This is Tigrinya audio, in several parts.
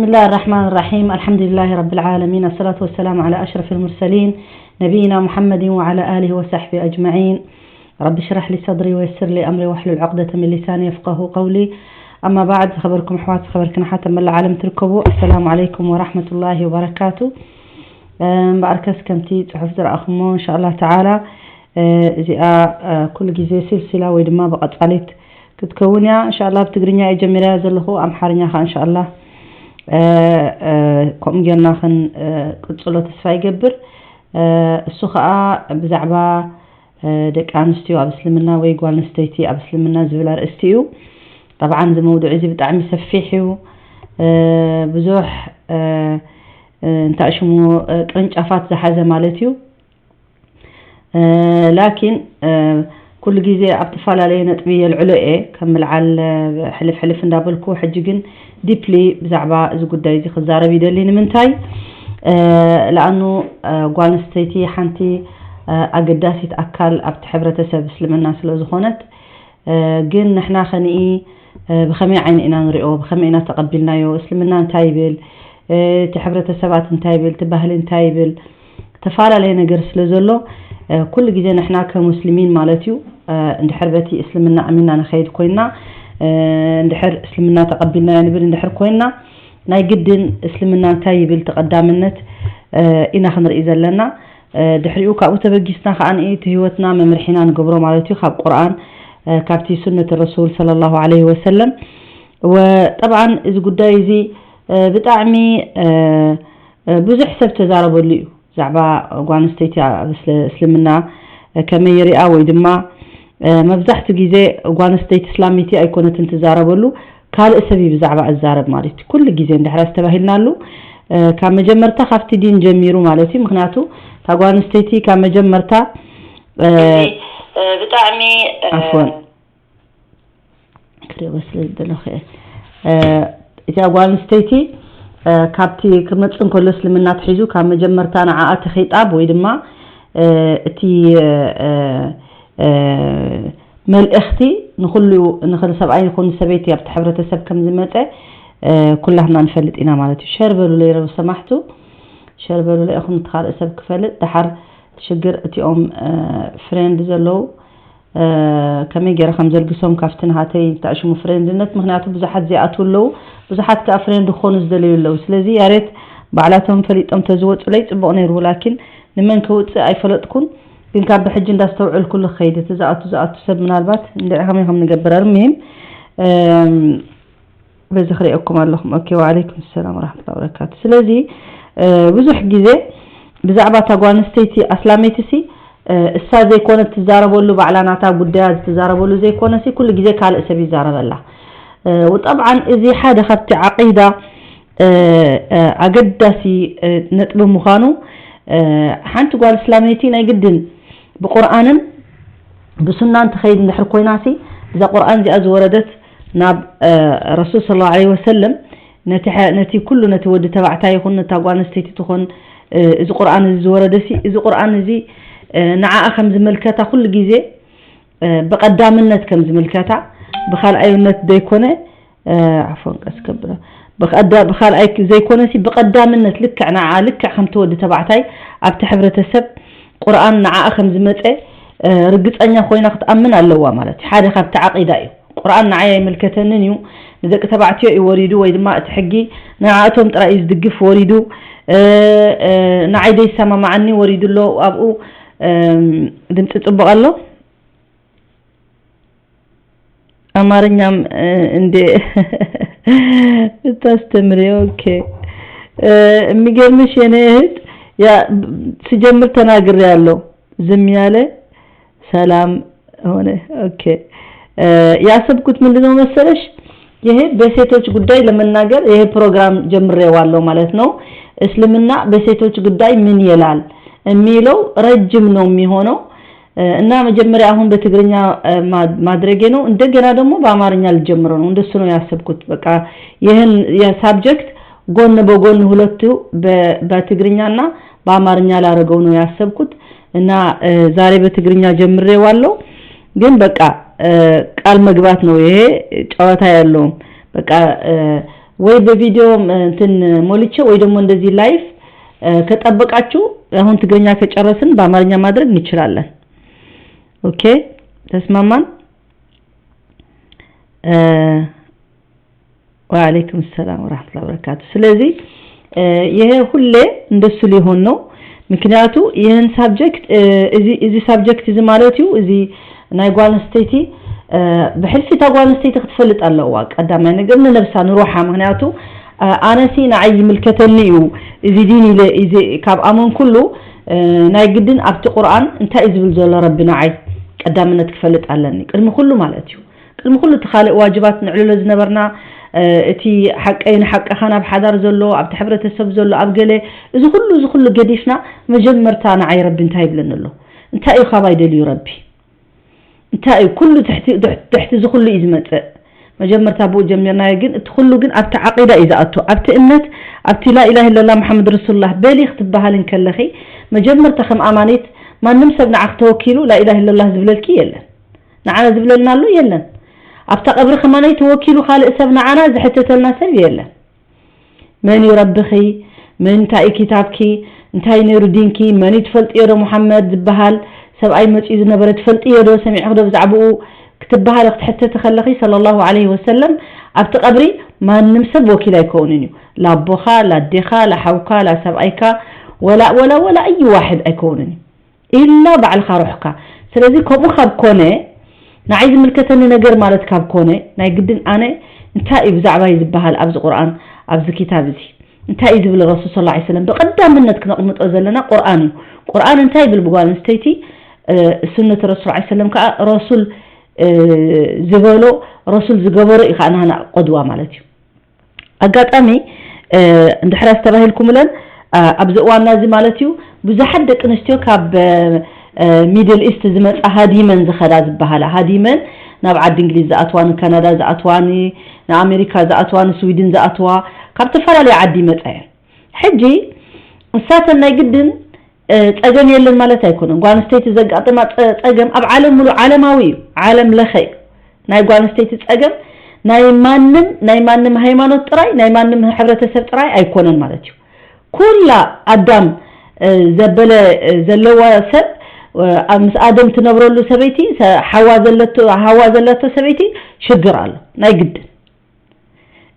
بسم الله الرحمن الرحيم. الحمد لله رب العالمين. الصلاة والسلام على أشرف المرسلين نبينا محمد وعلى آله وصحبه أجمعين. رب اشرح لي صدري ويسر لي أمري واحلل عقدة من لساني يفقهوا قولي. أما بعد، خبركم حوات خبركنا حتى من العالم تركبوا. السلام عليكم ورحمة الله وبركاته. እምበኣርከስ ከምቲ ጽሑፍ ዝረኣኹሞ እንሻኣላ ተዓላ እዚኣ ኩሉ ግዜ ሲልሲላ ወይ ድማ ብቐጻሊት ክትከውን እያ። እንሻኣላ ብትግርኛ እየ ጀሚረያ ዘለኹ፣ ኣምሓርኛ ኸዓ እንሻኣላ ከምኡ ጌርና ክንቅጽሎ ተስፋ ይገብር። እሱ ኸዓ ብዛዕባ ደቂ ኣንስትዮ ኣብ እስልምና ወይ ጓል ኣንስተይቲ ኣብ እስልምና ዝብል ኣርእስቲ እዩ። ጠብዓን እዚ መውዱዕ እዚ ብጣዕሚ ሰፊሕ እዩ። ብዙሕ እንታይ ሽሙ ቅርንጫፋት ዝሓዘ ማለት እዩ። ላኪን ኩሉ ግዜ ኣብ ተፈላለየ ነጥቢ የልዕሎ እየ ከም ምልዓል ሕልፍ ሕልፍ እንዳበልኩ፣ ሕጂ ግን ዲፕሊ ብዛዕባ እዚ ጉዳይ እዚ ክዛረብ ይደሊ። ንምንታይ? ለኣኑ ጓል ኣንስተይቲ ሓንቲ ኣገዳሲት ኣካል ኣብቲ ሕብረተሰብ እስልምና ስለ ዝኾነት፣ ግን ንሕና ኸንኢ ብኸመይ ዓይኒ ኢና ንሪኦ? ብኸመይ ኢና ተቐቢልናዮ? እስልምና እንታይ ይብል? እቲ ሕብረተሰባት እንታይ ይብል? እቲ ባህሊ እንታይ ይብል? ተፈላለየ ነገር ስለ ዘሎ ኩሉ ግዜ ንሕና ከሙስሊሚን ማለት እዩ፣ እንድሕር በቲ እስልምና ኣሚና ንኸይድ ኮይና፣ እንድሕር እስልምና ተቐቢልናዮ ንብል እንድሕር ኮይና፣ ናይ ግድን እስልምና እንታይ ይብል ተቐዳምነት ኢና ክንርኢ ዘለና። ድሕሪኡ ካብኡ ተበጊስና ከዓ እቲ ህይወትና መምርሒና ንገብሮ ማለት እዩ፣ ካብ ቁርኣን ካብቲ ሱነት ረሱል ሰለላሁ ዐለይሂ ወሰለም። ወጠብዓን እዚ ጉዳይ እዚ ብጣዕሚ ብዙሕ ሰብ ተዛረበሉ እዩ። ብዛዕባ ጓል ኣንስተይቲ ኣብ እስልምና ከመይ ይሪኣ ወይ ድማ መብዛሕትኡ ግዜ ጓል ኣንስተይቲ እስላመይቲ ኣይኮነትን ትዛረበሉ፣ ካልእ ሰብ እዩ ብዛዕባ እዛረብ ማለት እዩ። ኩሉ ግዜ እንድሕር ኣስተባሂልናሉ ካብ መጀመርታ ካብቲ ዲን ጀሚሩ ማለት እዩ። ምክንያቱ እታ ጓል ኣንስተይቲ ካብ መጀመርታ ብጣዕሚ ዓፍወን ክሪኦ ስለ ዝደለኹ እየ። እቲኣ ጓል ኣንስተይቲ ካብቲ ክመጽእ እንከሎ እስልምና ትሒዙ ካብ መጀመርታ ንዓኣ እቲ ኺጣብ ወይ ድማ እቲ መልእኽቲ ንኹሉ ንኽል ሰብኣይ ይኹን ሰበይቲ ኣብቲ ሕብረተሰብ ከም ዝመጸ ኩላህና ንፈልጥ ኢና ማለት እዩ። ሸር በሉለይ ረብ ሰማሕቱ፣ ሸር በሉለይ ኢኹም እቲ ካልእ ሰብ ክፈልጥ። ደሓር ሽግር እቲኦም ፍሬንድ ዘለዉ ከመይ ገይረ ከም ዘልግሶም ካብቲ ናሃተይ ተኣሽሙ ፍሬንድነት፣ ምክንያቱ ብዙሓት ዘይኣትዉ ኣለዉ፣ ብዙሓት ከኣ ፍሬንድ ክኾኑ ዝደለዩ ኣለዉ። ስለዚ ያሬት ባዕላቶም ፈሊጦም ተዝወፁለይ ፅቡቕ ነይሩ፣ ላኪን ንመን ከውፅእ ኣይፈለጥኩን። ግን ካብ ብሕጂ እንዳስተውዕልኩሉ ክኸይድ፣ እቲ ዝኣቱ ዝኣቱ ሰብ ምናልባት እንድዒ ከመይ ከም ንገብር። ኣልሙሂም በዚ ክሪአኩም ኣለኹም። ኦኬ፣ ወዓለይኩም ሰላም ወራሕመቱላሂ ወበረካቱ። ስለዚ ብዙሕ ግዜ ብዛዕባ እታ ጓል ኣንስተይቲ ኣስላመይቲ ሲ እሳ ዘይኮነት ትዛረበሉ፣ ባዕላ ናታ ጉዳያ ዝትዛረበሉ ዘይኮነ ሲ ኩሉ ግዜ ካልእ ሰብ ይዛረበላ። ወጠብዓን እዚ ሓደ ካብቲ ዓቂዳ ኣገዳሲ ነጥቢ ምዃኑ፣ ሓንቲ ጓል እስላመይቲ ናይ ግድን ብቁርኣንን ብሱናን ትኸይድ እንድሕር ኮይና ሲ እዛ ቁርኣን እዚኣ ዝወረደት ናብ ረሱል ሰለላሁ ዐለይሂ ወሰለም፣ ነቲ ነቲ ኩሉ ነቲ ወዲ ተባዕታይ ይኹን ነታ ጓል ኣንስተይቲ ትኹን እዚ ቁርኣን እዚ ዝወረደ ሲ እዚ ቁርኣን እዚ ንዓኣ ከም ዝምልከታ ኩሉ ግዜ ብቐዳምነት ከም ዝምልከታ፣ ብኻልኣይነት ዘይኮነ ዓፎን ቀስ ከብላ ብኻዳ ብኻልኣይ ዘይኮነሲ ብቐዳምነት ልክዕ ንዓ ልክዕ ከምቲ ወዲ ተባዕታይ ኣብቲ ሕብረተሰብ ቁርኣን ንዓኣ ከም ዝመፀ ርግፀኛ ኮይና ክትኣምን ኣለዋ ማለት እዩ። ሓደ ካብቲ ዓቂዳ እዩ። ቁርኣን ንዓይ ኣይምልከተንን እዩ፣ ንደቂ ተባዕትዮ እዩ ወሪዱ ወይ ድማ እቲ ሕጊ ንዓእቶም ጥራይ እዩ ዝድግፍ ወሪዱ፣ ንዓይ ደይሰማማዓኒ ወሪዱ ኣሎ። ኣብኡ ድምፂ ፅቡቕ ኣሎ። ኣማርኛም እንዴ እታስተምሪ? ኦኬ። የሚገርምሽ የኔ እህት፣ ያ ስጀምር ተናግሬ ያለው ዝም ያለ ሰላም ሆነ። ኦኬ። ያሰብኩት ምንድነው መሰለሽ፣ ይሄ በሴቶች ጉዳይ ለመናገር ይሄ ፕሮግራም ጀምሬዋለሁ ማለት ነው። እስልምና በሴቶች ጉዳይ ምን ይላል የሚለው ረጅም ነው የሚሆነው። እና መጀመሪያ አሁን በትግርኛ ማድረጌ ነው። እንደገና ደግሞ በአማርኛ ልጀምረው ነው። እንደሱ ነው ያሰብኩት። በቃ ይህን የሳብጀክት ጎን በጎን ሁለቱ በትግርኛና በአማርኛ ላረገው ነው ያሰብኩት። እና ዛሬ በትግርኛ ጀምሬዋለሁ። ግን በቃ ቃል መግባት ነው። ይሄ ጨዋታ ያለውም በቃ ወይ በቪዲዮ እንትን ሞልቼ ወይ ደግሞ እንደዚህ ላይፍ ከጠበቃችሁ አሁን ትግርኛ ከጨረስን በአማርኛ ማድረግ እንችላለን። ኦኬ፣ ተስማማን? ወአለይኩም ሰላም ወራህመቱላሂ ወበረካቱ። ስለዚህ ይሄ ሁሌ እንደሱ ሊሆን ነው። ምክንያቱ ይህን ሳብጀክት እዚ ሳብጀክት እዚ ማለት እዩ። እዚ ናይ ጓል ኣንስተይቲ ብሕልፊ እታ ጓል ኣንስተይቲ ክትፈልጥ ኣለዋ። ቀዳማይ ነገር ንነብሳ ንሩሓ። ምክንያቱ ኣነሲ ንዓይ ይምልከተኒ እዩ፣ እዚ ዲን ኢለ እዚ ካብ ኣመንኩሉ ናይ ግድን ኣብቲ ቁርኣን እንታይ እዩ ዝብል ዘሎ ረቢ ንዓይ ቀዳምነት ክፈልጥ ኣለኒ ቅድሚ ኩሉ ማለት እዩ። ቅድሚ ኩሉ እቲ ካልእ ዋጅባት ንዕልሎ ዝነበርና እቲ ሓቀይ ንሓቅኻ ናብ ሓዳር ዘሎ ኣብቲ ሕብረተሰብ ዘሎ ኣብ ገለ እዚ ኩሉ እዚ ኩሉ ገዲፍና መጀመርታ ንዓይ ረቢ እንታይ ይብለኒ ኣሎ? እንታይ እዩ ካባይ ደልዩ ረቢ? እንታይ እዩ ኩሉ ትሕቲ ትሕቲ እዚ ኩሉ እዩ ዝመጽእ? መጀመርታ ብኡ ጀሚርናዮ፣ ግን እቲ ኩሉ ግን ኣብቲ ዓቂዳ እዩ ዝኣቱ። ኣብቲ እምነት ኣብቲ ላኢላህ ኢለላህ መሓመድ ረሱሉላህ በሊ ክትበሃል እንከለኺ መጀመርታ ከም ኣማኒት ማንም ሰብ ንዓኺ ተወኪሉ ላኢላህ ኢለላህ ዝብለልኪ የለን። ንዓና ዝብለልና ኣሎ የለን። ኣብታ ቀብሪ ከማነይ ተወኪሉ ካልእ ሰብ ንዓና ዝሕተተልና ሰብ የለን። መን እዩ ረብኺ? መን እንታይ እዩ ኪታብኪ? እንታይ ነይሩ ዲንኪ? መን እዩ ትፈልጥዮ ዶ ሙሓመድ ዝበሃል ሰብኣይ መፂኡ ዝነበረ ትፈልጥዮ ዶ? ሰሚዕኺ ዶ ብዛዕባኡ? ክትበሃል ክትሕተቲ ከለኺ ሰለላሁ ዐለይሂ ወሰለም ኣብቲ ቀብሪ ማንም ሰብ ወኪል ኣይከውንን እዩ። ላቦኻ፣ ላዴኻ፣ ላሓውካ፣ ላሰብኣይካ ወላ ወላ ወላ እዩ ዋሕድ ኣይከውንን እዩ። ኢላ ባዕልኻ ሩሕካ። ስለዚ ከምኡ ካብ ኮነ ንዓይ ዝምልከተኒ ነገር ማለት ካብ ኮነ ናይ ግድን ኣነ እንታይ እዩ ብዛዕባይ ዝበሃል ኣብዚ ቁርኣን ኣብዚ ኪታብ እዚ እንታይ እዩ ዝብል ረሱል ሰለላሁ ዐለይሂ ወሰለም ብቀዳምነት ክነቕምጦ ዘለና ቁርኣን እዩ። ቁርኣን እንታይ ይብል ብጓል ኣንስተይቲ? ሱነት ረሱል ዐለይሂ ሰለም ከዓ ረሱል ዝበሎ ረሱል ዝገበሮ እዩ ከዓ ናህና ቆድዋ ማለት እዩ። ኣጋጣሚ እንድሕር ኣስተባሂልኩምለን ኣብዚ እዋንና እዚ ማለት እዩ ብዙሓት ደቂ ኣንስትዮ ካብ ሚድል ኢስት ዝመፃ ሃዲመን ዝኸዳ ዝበሃላ ሃዲመን ናብ ዓዲ እንግሊዝ ዝኣትዋ ንካናዳ ዝኣትዋ ንኣሜሪካ ዝኣትዋ ንስዊድን ዝኣትዋ ካብ ዝተፈላለየ ዓዲ ይመፃ እየን። ሕጂ እሳተን ናይ ግድን ጸገም የለን ማለት ኣይኮነን። ጓል ኣንስተይቲ ዘጋጥማ ጸገም ኣብ ዓለም ሙሉእ ዓለማዊ እዩ፣ ዓለም ለኸ እዩ። ናይ ጓል ኣንስተይቲ ጸገም ናይ ማንም ናይ ማንም ሃይማኖት ጥራይ ናይ ማንም ሕብረተሰብ ጥራይ ኣይኮነን ማለት እዩ። ኩላ ኣዳም ዘበለ ዘለዋ ሰብ ምስ ኣደም ትነብረሉ ሰበይቲ ሓዋ ዘለቶ ሓዋ ዘለቶ ሰበይቲ ሽግር ኣሎ ናይ ግድን።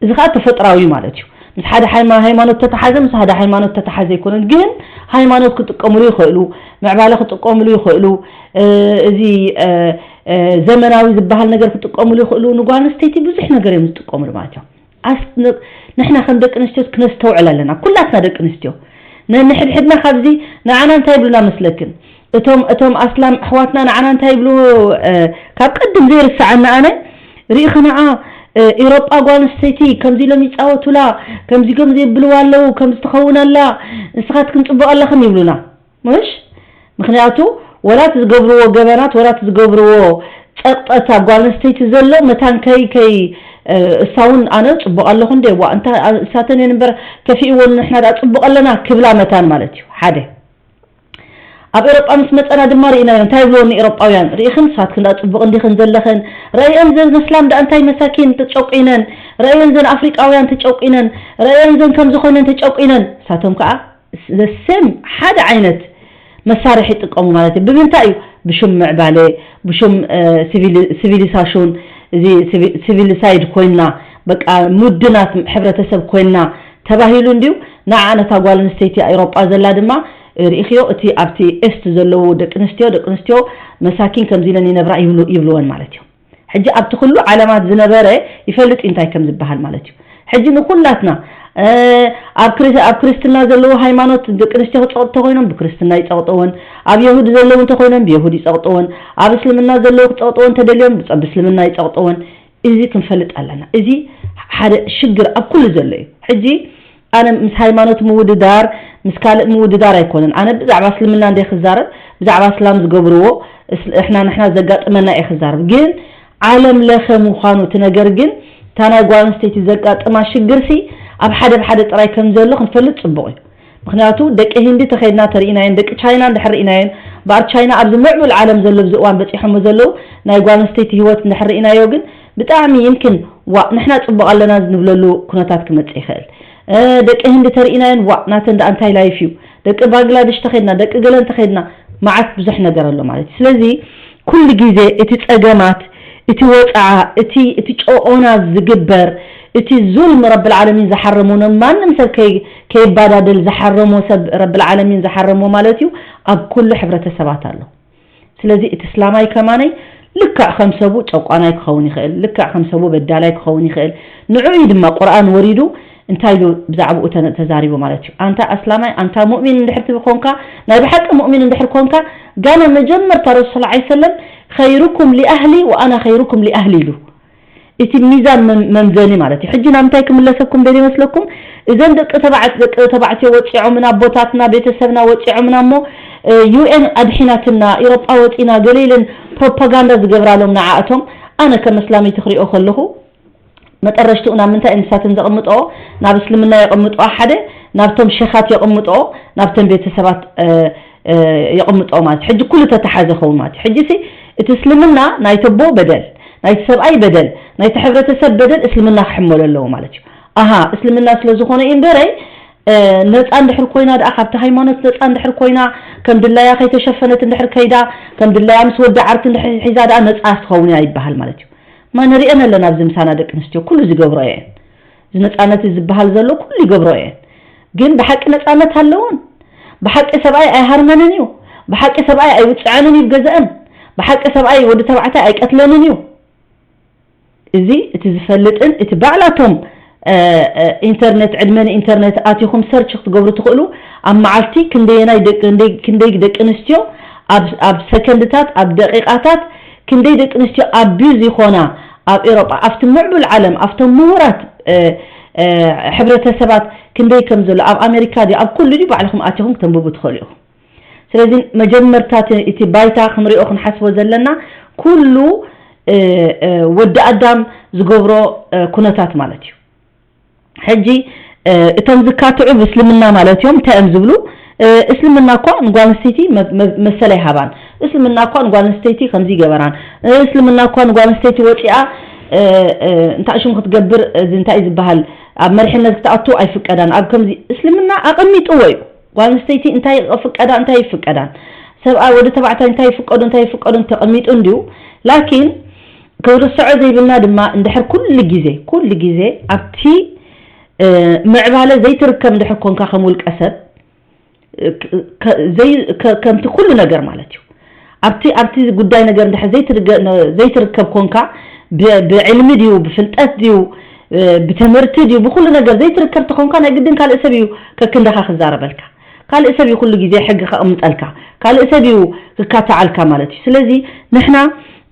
እዚ ከዓ ተፈጥራዊ ማለት እዩ። ምስ ሓደ ሃይማኖት ተተሓዘ ምስ ሓደ ሃይማኖት ተተሓዘ ኣይኮነን። ግን ሃይማኖት ክጥቀምሉ ይኽእሉ፣ ምዕባለ ክጥቀምሉ ይኽእሉ፣ እዚ ዘመናዊ ዝበሃል ነገር ክጥቀምሉ ይኽእሉ። ንጓል ኣንስተይቲ ብዙሕ ነገር እዮም ዝጥቀምሉ ማለት እዮም። ንሕና ከም ደቂ ኣንስትዮ ክነስተውዕል ኣለና፣ ኩላትና ደቂ ኣንስትዮ ነንሕድሕድና። ካብዚ ንዓና እንታይ ይብሉና መስለክን? እቶም እቶም ኣስላም ኣሕዋትና ንዓና እንታይ ይብሉ? ካብ ቀድም ዘይርስዓና ኣነ ርኢኽንኣ ኤሮጳ ጓል ኣንስተይቲ ከምዚ ኢሎም ይፃወቱላ፣ ከምዚ ከምዚ የብልዋ ኣለዉ፣ ከምዚ ትኸውን ኣላ፣ ንስኻትክን ፅቡቕ ኣለኽን ይብሉና። ምሽ ምክንያቱ ወላት ዝገብርዎ ገበናት ወላት ዝገብርዎ ፀቕጠት ኣብ ጓል ኣንስተይቲ ዘሎ መታን ከይ ከይ እሳ እውን ኣነ ፅቡቕ ኣለኹ እንደ ዋ እንታ እሳተን እየን እምበር ከፊእዎ ንሕና ደኣ ፅቡቕ ኣለና ክብላ መታን ማለት እዩ ሓደ ኣብ ኤሮጳ ምስ መጸና ድማ ርኢናዮ እንታይ ይብልዎ ንኤሮጳውያን ርኢኽን ንሳትክን ደኣ ጽቡቕ እንዲኽን ዘለኽን ረእየን ዘን ኣስላም ደኣ እንታይ መሳኪን ተጨቁይነን ረእየን ዘን ኣፍሪቃውያን ተጨቁይነን ረእየን ዘን ከም ዝኾነን ተጨቁይነን ንሳቶም ከኣ ዘሴም ሓደ ዓይነት መሳርሒ ይጥቀሙ ማለት እዩ ብምንታይ እዩ ብሹም ምዕባለ ብሹም ሲቪሊሳሽን እዚ ሲቪሊሳይድ ኮይና በቃ ምድናት ሕብረተሰብ ኮይና ተባሂሉ እንድዩ ንዓ ነታ ጓል ኣንስተይቲ ኣውሮጳ ዘላ ድማ ርኢኽዮ እቲ ኣብቲ ኤስት ዘለዉ ደቂ ኣንስትዮ ደቂ ኣንስትዮ መሳኪን ከምዚ ኢለን ይነብራ ይብሉ ይብልወን ማለት እዩ ሕጂ ኣብቲ ኩሉ ዓለማት ዝነበረ ይፈልጥ እዩ እንታይ ከም ዝበሃል ማለት እዩ ሕጂ ንኩላትና ኣብ ኣብ ክርስትና ዘለዉ ሃይማኖት ደቂ ኣንስትዮ ክፀቕጡ ተኮይኖም ብክርስትና ይፀቕጥወን ኣብ የሁድ ዘለዉ እንተኮይኖም ብየሁድ ይፀቕጥወን ኣብ እስልምና ዘለዉ ክፀቕጥወን ተደልዮም ብፀ- ብእስልምና ይፀቕጥወን እዚ ክንፈልጥ ኣለና። እዚ ሓደ ሽግር ኣብ ኩሉ ዘሎ እዩ። ሕጂ ኣነ ምስ ሃይማኖት ምውድዳር ምስ ካልእ ምውድዳር ኣይኮነን። ኣነ ብዛዕባ እስልምና እንደ ክዛረብ ብዛዕባ እስላም ዝገብርዎ እሕና ንሕና ዘጋጥመና እየ ክዛረብ። ግን ዓለም ለኸ ምዃኑ እቲ ነገር ግን እታ ናይ ጓል ኣንስተይቲ ዘጋጥማ ሽግርሲ ኣብ ሓደ ብሓደ ጥራይ ከም ዘሎ ክንፈልጥ ጽቡቕ እዩ። ምኽንያቱ ደቂ ሂንዲ ተኸይድና ተርኢናየን ደቂ ቻይና እንድሕር ርኢናየን በኣር ቻይና ኣብዚ ምዕቡል ዓለም ዘሎ ብዚ እዋን በፂሖሞ ዘለዉ ናይ ጓል ኣንስተይቲ ህይወት እንድሕር ርኢናዮ ግን ብጣዕሚ ይምክን ዋእ ንሕና ጽቡቕ ኣለና ንብለሉ ኩነታት ክመጽእ ይኽእል። ደቂ ህንዲ ተርኢናየን ዋእ ናተን ደኣ እንታይ ላይፍ እዩ፣ ደቂ ባንግላደሽ ተኸድና፣ ደቂ ገለን ተኸድና፣ መዓት ብዙሕ ነገር ኣሎ ማለት እዩ። ስለዚ ኩሉ ግዜ እቲ ጸገማት፣ እቲ ወጽዓ፣ እቲ እቲ ጨቆና ዝግበር፣ እቲ ዙልም ረብል ዓለሚን ዝሓረሞ፣ ማንም ሰብ ከይባዳደል ዝሓረሞ፣ ሰብ ረብል ዓለሚን ዝሓረሞ ማለት እዩ፣ ኣብ ኩሉ ሕብረተሰባት ኣሎ። ስለዚ እቲ እስላማይ ከማነይ ልክዕ ከም ሰቡ ጨቋናይ ክኸውን ይኽእል፣ ልክዕ ከም ሰቡ በዳላይ ክኸውን ይኽእል። ንዕኡ እዩ ድማ ቁርኣን ወሪዱ እንታይ ኢሉ ብዛዕባኡ ተዛሪቡ ማለት እዩ። ኣንታ ኣስላማይ፣ ኣንታ ሙእሚን እንድሕር ትብ ኮንካ፣ ናይ ብሓቂ ሙእሚን እንድሕር ኮንካ፣ ጋና መጀመርታ ረሱል ሰለላሁ ዐለይሂ ወሰለም ኸይሩኩም ሊኣህሊ ወኣና ኸይሩኩም ሊኣህሊ ኢሉ። እቲ ሚዛን መምዘኒ ማለት እዩ። ሕጂ ናብ ምንታይ ክምለሰኩም ደል ይመስለኩም? እዘን ደቂ ተባዕት ደቂ ተባዕትዮ ወፂዖምና፣ ኣቦታትና ቤተሰብና ወፂዖምና እሞ ዩኤን ኣድሒናትና፣ ኢሮጳ ወፂና ገለ ኢለን ፕሮፓጋንዳ ዝገብራሎም ንዓእቶም፣ ኣነ ከም ኣስላመይቲ ክሪኦ ከለኹ መጠረሽትኡ ናብ ምንታይ ንሳትን ዘቕምጥኦ? ናብ እስልምና የቕምጥኦ ሓደ፣ ናብቶም ሸኻት የቕምጥኦ፣ ናብተን ቤተሰባት የቕምጥኦ ማለት ሕጂ ኩሉ ተተሓዘ ኸውን ማለት እዩ። ሕጂ ሲ እቲ እስልምና ናይቲ ኣቦ በደል፣ ናይቲ ሰብኣይ በደል፣ ናይቲ ሕብረተሰብ በደል እስልምና ክሕመሎ ኣለዎ ማለት እዩ። ኣሃ እስልምና ስለ ዝኾነ እዩ እምበረይ ነፃ እንድሕር ኮይና ደኣ ካብቲ ሃይማኖት ነፃ እንድሕር ኮይና ከም ድላያ ከይተሸፈነት እንድሕር ከይዳ ከም ድላያ ምስ ወዲ ዓርኪ እንድሕር ሒዛ ደኣ ነፃ ትኸውን እያ ይበሃል ማለት እዩ። ማ ንሪአን ኣለና ኣብዚ ምሳና ደቂ ኣንስትዮ ኩሉ ዝገብሮ እየን። እዚ ነፃነት ዝበሃል ዘሎ ኩሉ ይገብሮ እየን። ግን ብሓቂ ነፃነት ኣለወን? ብሓቂ ሰብኣይ ኣይሃርመንን እዩ? ብሓቂ ሰብኣይ ኣይውፅዐንን እዩ ገዘአን? ብሓቂ ሰብኣይ ወዲ ተባዕታይ ኣይቀትለንን እዩ? እዚ እቲ ዝፈልጥን እቲ ባዕላቶም ኢንተርነት ዕድመ ንኢንተርነት ኣቲኹም ሰርች ክትገብሩ ትኽእሉ። ኣብ መዓልቲ ክንደየናይ ደቂ ክንደይ ደቂ ኣንስትዮ ኣብ ሰከንድታት ኣብ ደቂቃታት ክንደይ ደቂ ኣንስትዮ ኣቢዝ ይኾና ኣብ ኤሮጳ ኣብቲ ምዕቡል ዓለም ኣብቶም ምሁራት ሕብረተሰባት ክንደይ ከም ዘሎ ኣብ ኣሜሪካ ድዩ ኣብ ኩሉ ድዩ ባዕልኹም ኣቲኹም ክተንብቡ ትኽእሉ ኢኹም። ስለዚ መጀመርታ እቲ ባይታ ክንሪኦ ክንሓስቦ ዘለና ኩሉ ወዲ ኣዳም ዝገብሮ ኩነታት ማለት እዩ። ሕጂ እቶም ዝካትዑ ብእስልምና ማለት እዮም እንታይ እዮም ዝብሉ? እስልምና እኳ ንጓል ኣንስተይቲ መሰል ኣይሃባን፣ እስልምና እኳ ንጓል ኣንስተይቲ ከምዚ ይገበራን፣ እስልምና እኳ ንጓል ኣንስተይቲ ወፂኣ እንታይ ሽም ክትገብር እዚ እንታይ ዝበሃል ኣብ መሪሕነት ክትኣቱ ኣይፍቀዳን ኣብ ከምዚ እስልምና ኣቐሚጥዎ እዩ። ጓል ኣንስተይቲ እንታይ ፍቀዳ እንታይ ይፍቀዳን ሰብኣይ ወዲ ተባዕታይ እንታይ ይፍቀዱ እንታይ ይፍቀዱ ተቐሚጡ እንዲዩ። ላኪን ክርሰዖ ዘይብልና ድማ እንድሕር ኩሉ ግዜ ኩሉ ግዜ ኣብቲ ምዕባለ ዘይትርከብ እንድሕር ኮንካ ከም ውልቀ ሰብ ከምቲ ኩሉ ነገር ማለት እዩ ኣብቲ ኣብቲ ጉዳይ ነገር እንድሕር ዘይትርከብ ኮንካ ብዕልሚ ድዩ ብፍልጠት ድዩ ብትምህርቲ ድዩ ብኩሉ ነገር ዘይትርከብ ተኾንካ ናይ ግድን ካልእ ሰብ እዩ ከክንደኻ ክዛረበልካ ካልእ ሰብ እዩ ኩሉ ግዜ ሕጊ ከቕምጠልካ ካልእ ሰብ እዩ ክካተዓልካ ማለት እዩ ስለዚ ንሕና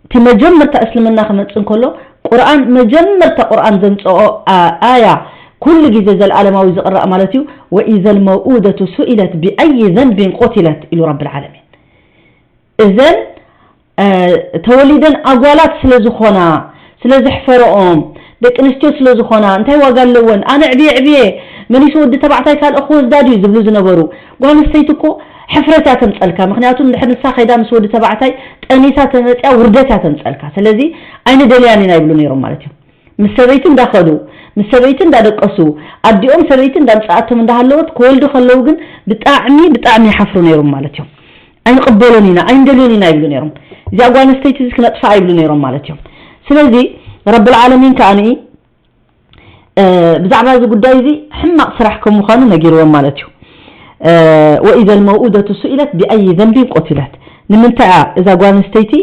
እቲ መጀመርታ እስልምና ክመጽእ እንከሎ ቁርኣን መጀመርታ ቁርኣን ዘምጽኦ ኣያ ኩሉ ግዜ ዘልኣለማዊ ዝቕራእ ማለት እዩ ወኢዘ ልመውኡደቱ ሱኢለት ብኣይ ዘንቢን ቆትለት ኢሉ ረቢ ልዓለሚን እዘን ተወሊደን ኣጓላት ስለ ዝኾና ስለ ዘሕፈረኦም ደቂ ኣንስትዮ ስለ ዝኾና እንታይ ዋጋ ኣለወን ኣነ ዕብየ ዕብየ መሊሱ ወዲ ተባዕታይ ካልእ ክወስዳ ድዩ ዝብሉ ዝነበሩ ጓል ኣንስተይቲ እኮ ሕፍረት እያ ተምፀልካ ምክንያቱ እንድሕር ንሳ ከይዳ ምስ ወዲ ተባዕታይ ጠኒሳ ተመፅያ ውርደት እያ ተምፀልካ ስለዚ ኣይንደልያን ኢና ይብሉ ነይሮም ማለት እዩ ምስ ሰበይቲ እንዳኸዱ ምስ ሰበይቲ እንዳደቀሱ ኣዲኦም ሰበይቲ እንዳምፅኣቶም እንዳሃለወት ክወልዱ ከለዉ ግን ብጣዕሚ ብጣዕሚ ይሓፍሩ ነይሮም ማለት እዮም ኣይንቕበሎን ኢና ኣይንደልዮን ኢና ይብሉ ነይሮም እዚኣ ጓል ኣንስተይቲ እዚ ክነጥፋ ይብሉ ነይሮም ማለት እዮም ስለዚ ረብል ዓለሚን ከዓኒ ብዛዕባ እዚ ጉዳይ እዚ ሕማቕ ስራሕ ከም ምዃኑ ነጊርዎም ማለት እዩ ወኢዘ ልመውኡደቱ ሱኢለት ብኣይ ዘንቢን ቆትለት ንምንታይ እያ እዛ ጓል ኣንስተይቲ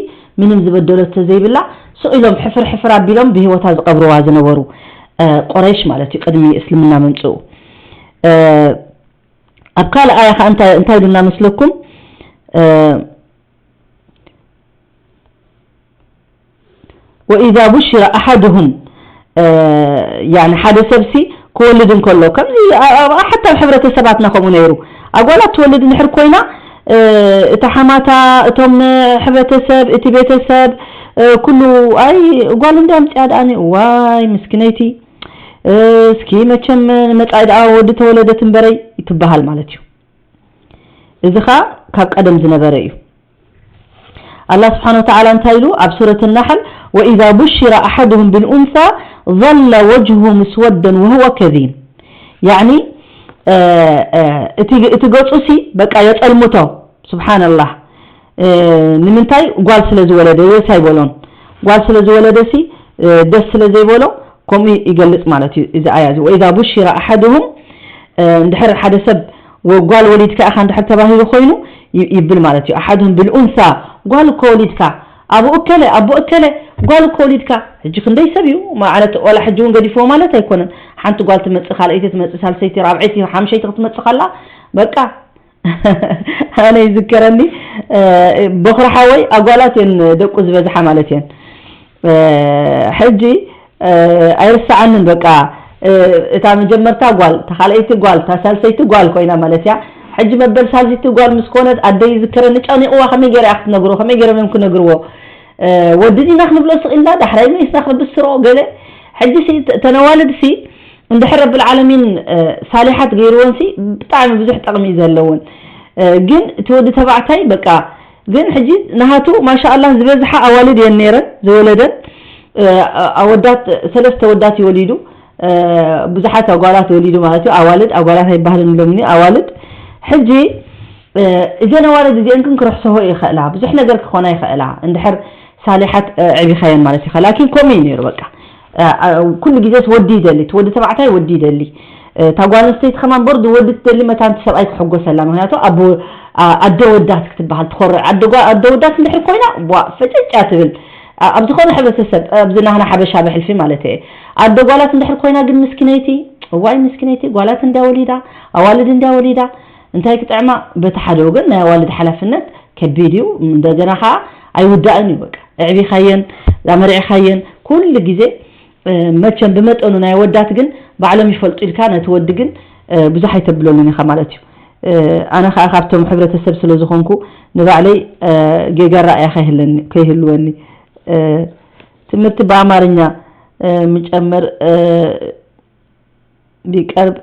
ምንም ዝበደለቶ ዘይብላ ስቕ ኢሎም ሕፍር ሕፍር ኣቢሎም ብህይወታ ዝቐብርዋ ዝነበሩ ቆረይሽ ማለት እዩ ቅድሚ እስልምና ምምፅኡ ኣብ ካልእ ኣያ ከዓ እንታይ እንታይ ኢሉና መስለኩም وإذا بشر أحدهم يعني ሓደ ሰብሲ ክወልድ እንከሎ ከምዚ ሓታ ኣብ ሕብረተሰባትና ከምኡ ነይሩ ኣጓላት ትወልድ እንድሕር ኮይና እታ ሓማታ እቶም ሕብረተሰብ እቲ ቤተሰብ ኩሉ ኣይ ጓል እንዳ ምፅያ ደኣኒ ዋይ ምስኪነይቲ እስኪ መቸም ንመፃኢ ደኣ ወዲ ተወለደት እምበረይ ትበሃል ማለት እዩ እዚ ኸዓ ካብ ቀደም ዝነበረ እዩ ኣላ ስብሓን ወተዓላ እንታይ ኢሉ ኣብ ሱረት ናሕል وإذا بشر أحدهم بالأنثى ظل وجهه مسودا وهو كظيم. ያኒ እቲ ገጹ ሲ በቃ የጸልምቶ። ስብሓንላህ። ንምንታይ? ጓል ስለ ዝወለደ ደስ ኣይበሎን። ጓል ስለ ዝወለደ ሲ ደስ ስለ ዘይበሎ ከምኡ ይገልጽ ማለት እዩ እዚ ኣያ እዚ። وإذا بشر أحدهم، እንድሕር ሓደ ሰብ ጓል ወሊድካ ኢኻ እንድሕር ተባሂሉ ኮይኑ ይብል ማለት እዩ። أحدهم بالأنثى، ጓል እኮ ወሊድካ፣ ኣቡ እከለ ኣቡ እከለ ጓል እኮ ወሊድካ። ሕጂ ክንደይ ሰብ እዩ ማለት ዋላ ሕጂ እውን ገዲፍዎ ማለት ኣይኮነን። ሓንቲ ጓል ትመጽእ፣ ካልኣይቲ ትመጽእ፣ ሳልሰይቲ፣ ራብዐይቲ፣ ሓምሸይቲ ክትመጽእ ከላ በቃ ኣነ ይዝከረኒ። በኽሪ ሓወይ ኣጓላት እየን ደቁ ዝበዝሓ ማለት እየን። ሕጂ ኣይርሰዓንን በቃ። እታ መጀመርታ ጓል፣ እታ ካልኣይቲ ጓል፣ እታ ሳልሰይቲ ጓል ኮይና ማለት እያ። ሕጂ መበል ሳልሰይቲ ጓል ምስ ኮነት ኣደይ ይዝከረኒ፣ ጨኒቕዋ። ከመይ ገይረ እያ ክትነግሮ? ከመይ ገይሮም እዮም ክነግርዎ? ወዲ ዲና ክንብሎ ስቕ ኢልና ዳሕራይ መይስና ክነብስሮ ገለ። ሕጂ ሲ ተነዋልድ ሲ እንድሕር ረብል ዓለሚን ሳሊሓት ገይርወን ሲ ብጣዕሚ ብዙሕ ጠቕሚ እዩ ዘለውን። ግን እቲ ወዲ ተባዕታይ በቃ ግን ሕጂ ናሃቱ ማሻኣላህ ዝበዝሓ ኣዋልድ እየን ነይረን ዝወለደን። ኣወዳት ሰለስተ ወዳት ይወሊዱ። ብዙሓት ኣጓላት ወሊዱ ማለት እዩ። ኣዋልድ ኣጓላት ኣይባህልን ሎሚ ኣዋልድ። ሕጂ እዘን ኣዋልድ እዚአን ግን ክርሕሰሆ ይኽእላ፣ ብዙሕ ነገር ክኾና ይኽእላ። እንድሕር ሳሊሓት ዕቢኻየን ማለት ኢኻ። ላኪን ከምኡ እዩ ነይሩ በቃ። ኩሉ ግዜስ ወዲ ይደሊ፣ እቲ ወዲ ተባዕታይ ወዲ ይደሊ። እታ ጓል ኣንስተይቲ ከማን በርዱ ወዲ ትደሊ መታን እቲ ሰብኣይ ክሕጎሰላ። ምክንያቱ ኣቦ ኣደ ወዳት ክትበሃል ትኾርዕ። ኣደ ወዳት እንድሕር ኮይና ዋ ፈጨጫ ትብል። ኣብ ዝኾነ ሕብረተሰብ ኣብዚ ናህና ሓበሻ ብሕልፊ ማለት እየ። ኣደ ጓላት እንድሕር ኮይና ግን ምስኪነይቲ፣ እዋይ ምስኪነይቲ ጓላት እንድያ ወሊዳ፣ ኣዋልድ እንድያ ወሊዳ እንታይ ክጥዕማ። በቲ ሓደ ወገን ናይ ኣዋልድ ሓላፍነት ከቢድ እዩ። እንደገና ከዓ ኣይውዳእን እዩ። በቃ ኣዕቢኻየን ኣመሪዕኻየን ኩሉ ግዜ መቸም ብመጠኑ ናይ ወዳት ግን ባዕሎም ይፈልጡ ኢልካ ነቲ ወዲ ግን ብዙሕ ኣይተብለሉን ኢኻ ማለት እዩ። ኣነ ከዓ ካብቶም ሕብረተሰብ ስለ ዝኾንኩ ንባዕለይ ጌጋ ራእያ ከይህልወኒ ትምህርቲ ብኣማርኛ ምጨምር ቢቀርብ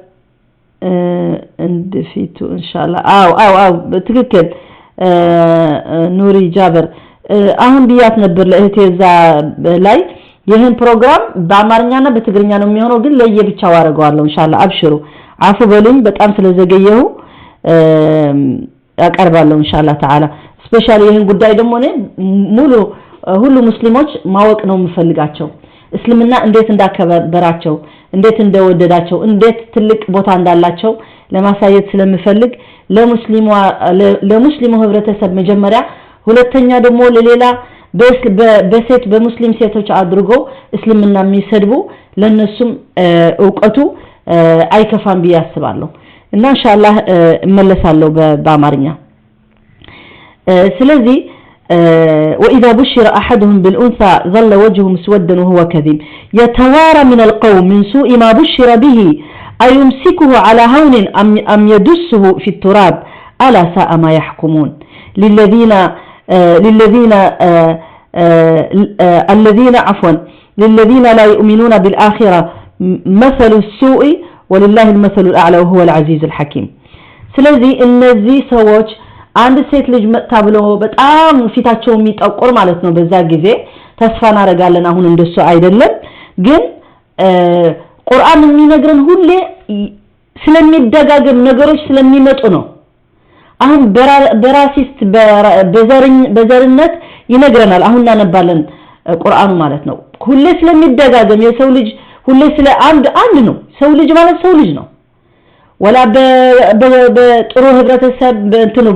እንድፊቱ እንሻላ። አው አው አው ትክክል። ኑሪ ጃበር አሁን ብያት ነበር ለእህቴ እዛ ላይ ይህን ፕሮግራም በአማርኛና በትግርኛ ነው የሚሆነው፣ ግን ለየብቻው አደርገዋለሁ። እንሻላ አብሽሩ፣ አፉ በሉኝ በጣም ስለዘገየሁ። አቀርባለሁ እንሻላ ተዓላ። ስፔሻሊ ይህን ጉዳይ ደግሞ እኔ ሙሉ ሁሉ ሙስሊሞች ማወቅ ነው የምፈልጋቸው። እስልምና እንዴት እንዳከበራቸው፣ እንዴት እንደወደዳቸው፣ እንዴት ትልቅ ቦታ እንዳላቸው ለማሳየት ስለምፈልግ ለሙስሊሙ ህብረተሰብ መጀመሪያ፣ ሁለተኛ ደግሞ ለሌላ በሴት በሙስሊም ሴቶች አድርጎ እስልምና የሚሰድቡ ለነሱም እውቀቱ አይከፋም ብዬ አስባለሁ። እና እንሻላህ እመለሳለሁ በአማርኛ። ስለዚህ وإذا بشر أحدهم بالأنثى ظل وجهه مسودا وهو كظيم يتوارى من القوم من سوء ما بشر به أيمسكه على هون أم يدسه في التراب ألا ساء ما يحكمون للذين للذين الذين عفوا للذين لا يؤمنون بالآخرة مثل السوء ولله المثل الأعلى وهو العزيز الحكيم. ስለዚህ እነዚህ ሰዎች አንድ ሴት ልጅ መጥታ ብሎ በጣም ፊታቸው የሚጠቁር ማለት ነው። በዛ ጊዜ ተስፋ እናደርጋለን አሁን እንደሱ አይደለም፣ ግን ቁርአን የሚነግረን ሁሌ ስለሚደጋገም ነገሮች ስለሚመጡ ነው። አሁን በራሲስት በዘርነት ይነግረናል። አሁን እናነባለን ቁርአኑ ማለት ነው። ሁሌ ስለሚደጋገም የሰው ልጅ ሁሌ ስለ አንድ አንድ ነው። ሰው ልጅ ማለት ሰው ልጅ ነው። ወላ በጥሩ ህብረተሰብ በእንትኑ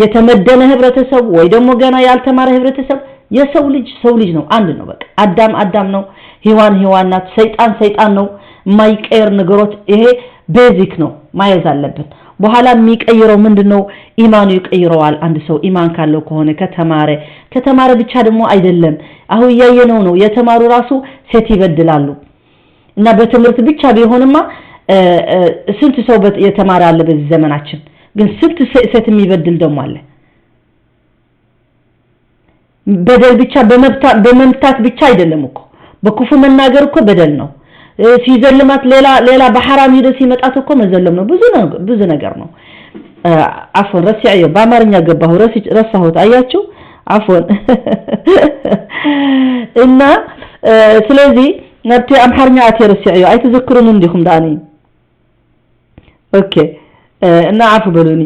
የተመደነ ህብረተሰብ ወይ ደግሞ ገና ያልተማረ ህብረተሰብ የሰው ልጅ ሰው ልጅ ነው፣ አንድ ነው። በቃ አዳም አዳም ነው፣ ሔዋን ሔዋን ናት፣ ሰይጣን ሰይጣን ነው። የማይቀየር ነገሮች ይሄ ቤዚክ ነው፣ ማየዝ አለብን። በኋላ የሚቀይረው ምንድን ነው? ኢማኑ ይቀይረዋል። አንድ ሰው ኢማን ካለው ከሆነ ከተማረ ከተማረ ብቻ ደግሞ አይደለም። አሁን እያየነው ነው። የተማሩ ራሱ ሴት ይበድላሉ። እና በትምህርት ብቻ ቢሆንማ ስንት ሰው የተማረ አለ በዚህ ዘመናችን። ግን ስንት ሴት የሚበድል ደግሞ አለ። በደል ብቻ በመምታት ብቻ አይደለም እኮ፣ በክፉ መናገር እኮ በደል ነው። ሲዘልማት ሌላ ሌላ በሐራም ሂዶ ሲመጣት እኮ መዘለም ነው። ብዙ ብዙ ነገር ነው። አፎን ረሲዐዮ፣ በአማርኛ ገባሁ ረሳሁት። አያችሁ አፎን እና ስለዚ ናብቲ ኣምሓርኛ ኣትየ ረሲዐዮ ኣይትዘክሩን እንዲኹም ዳኒ። ኦኬ። እና ዓፉ በሉኒ።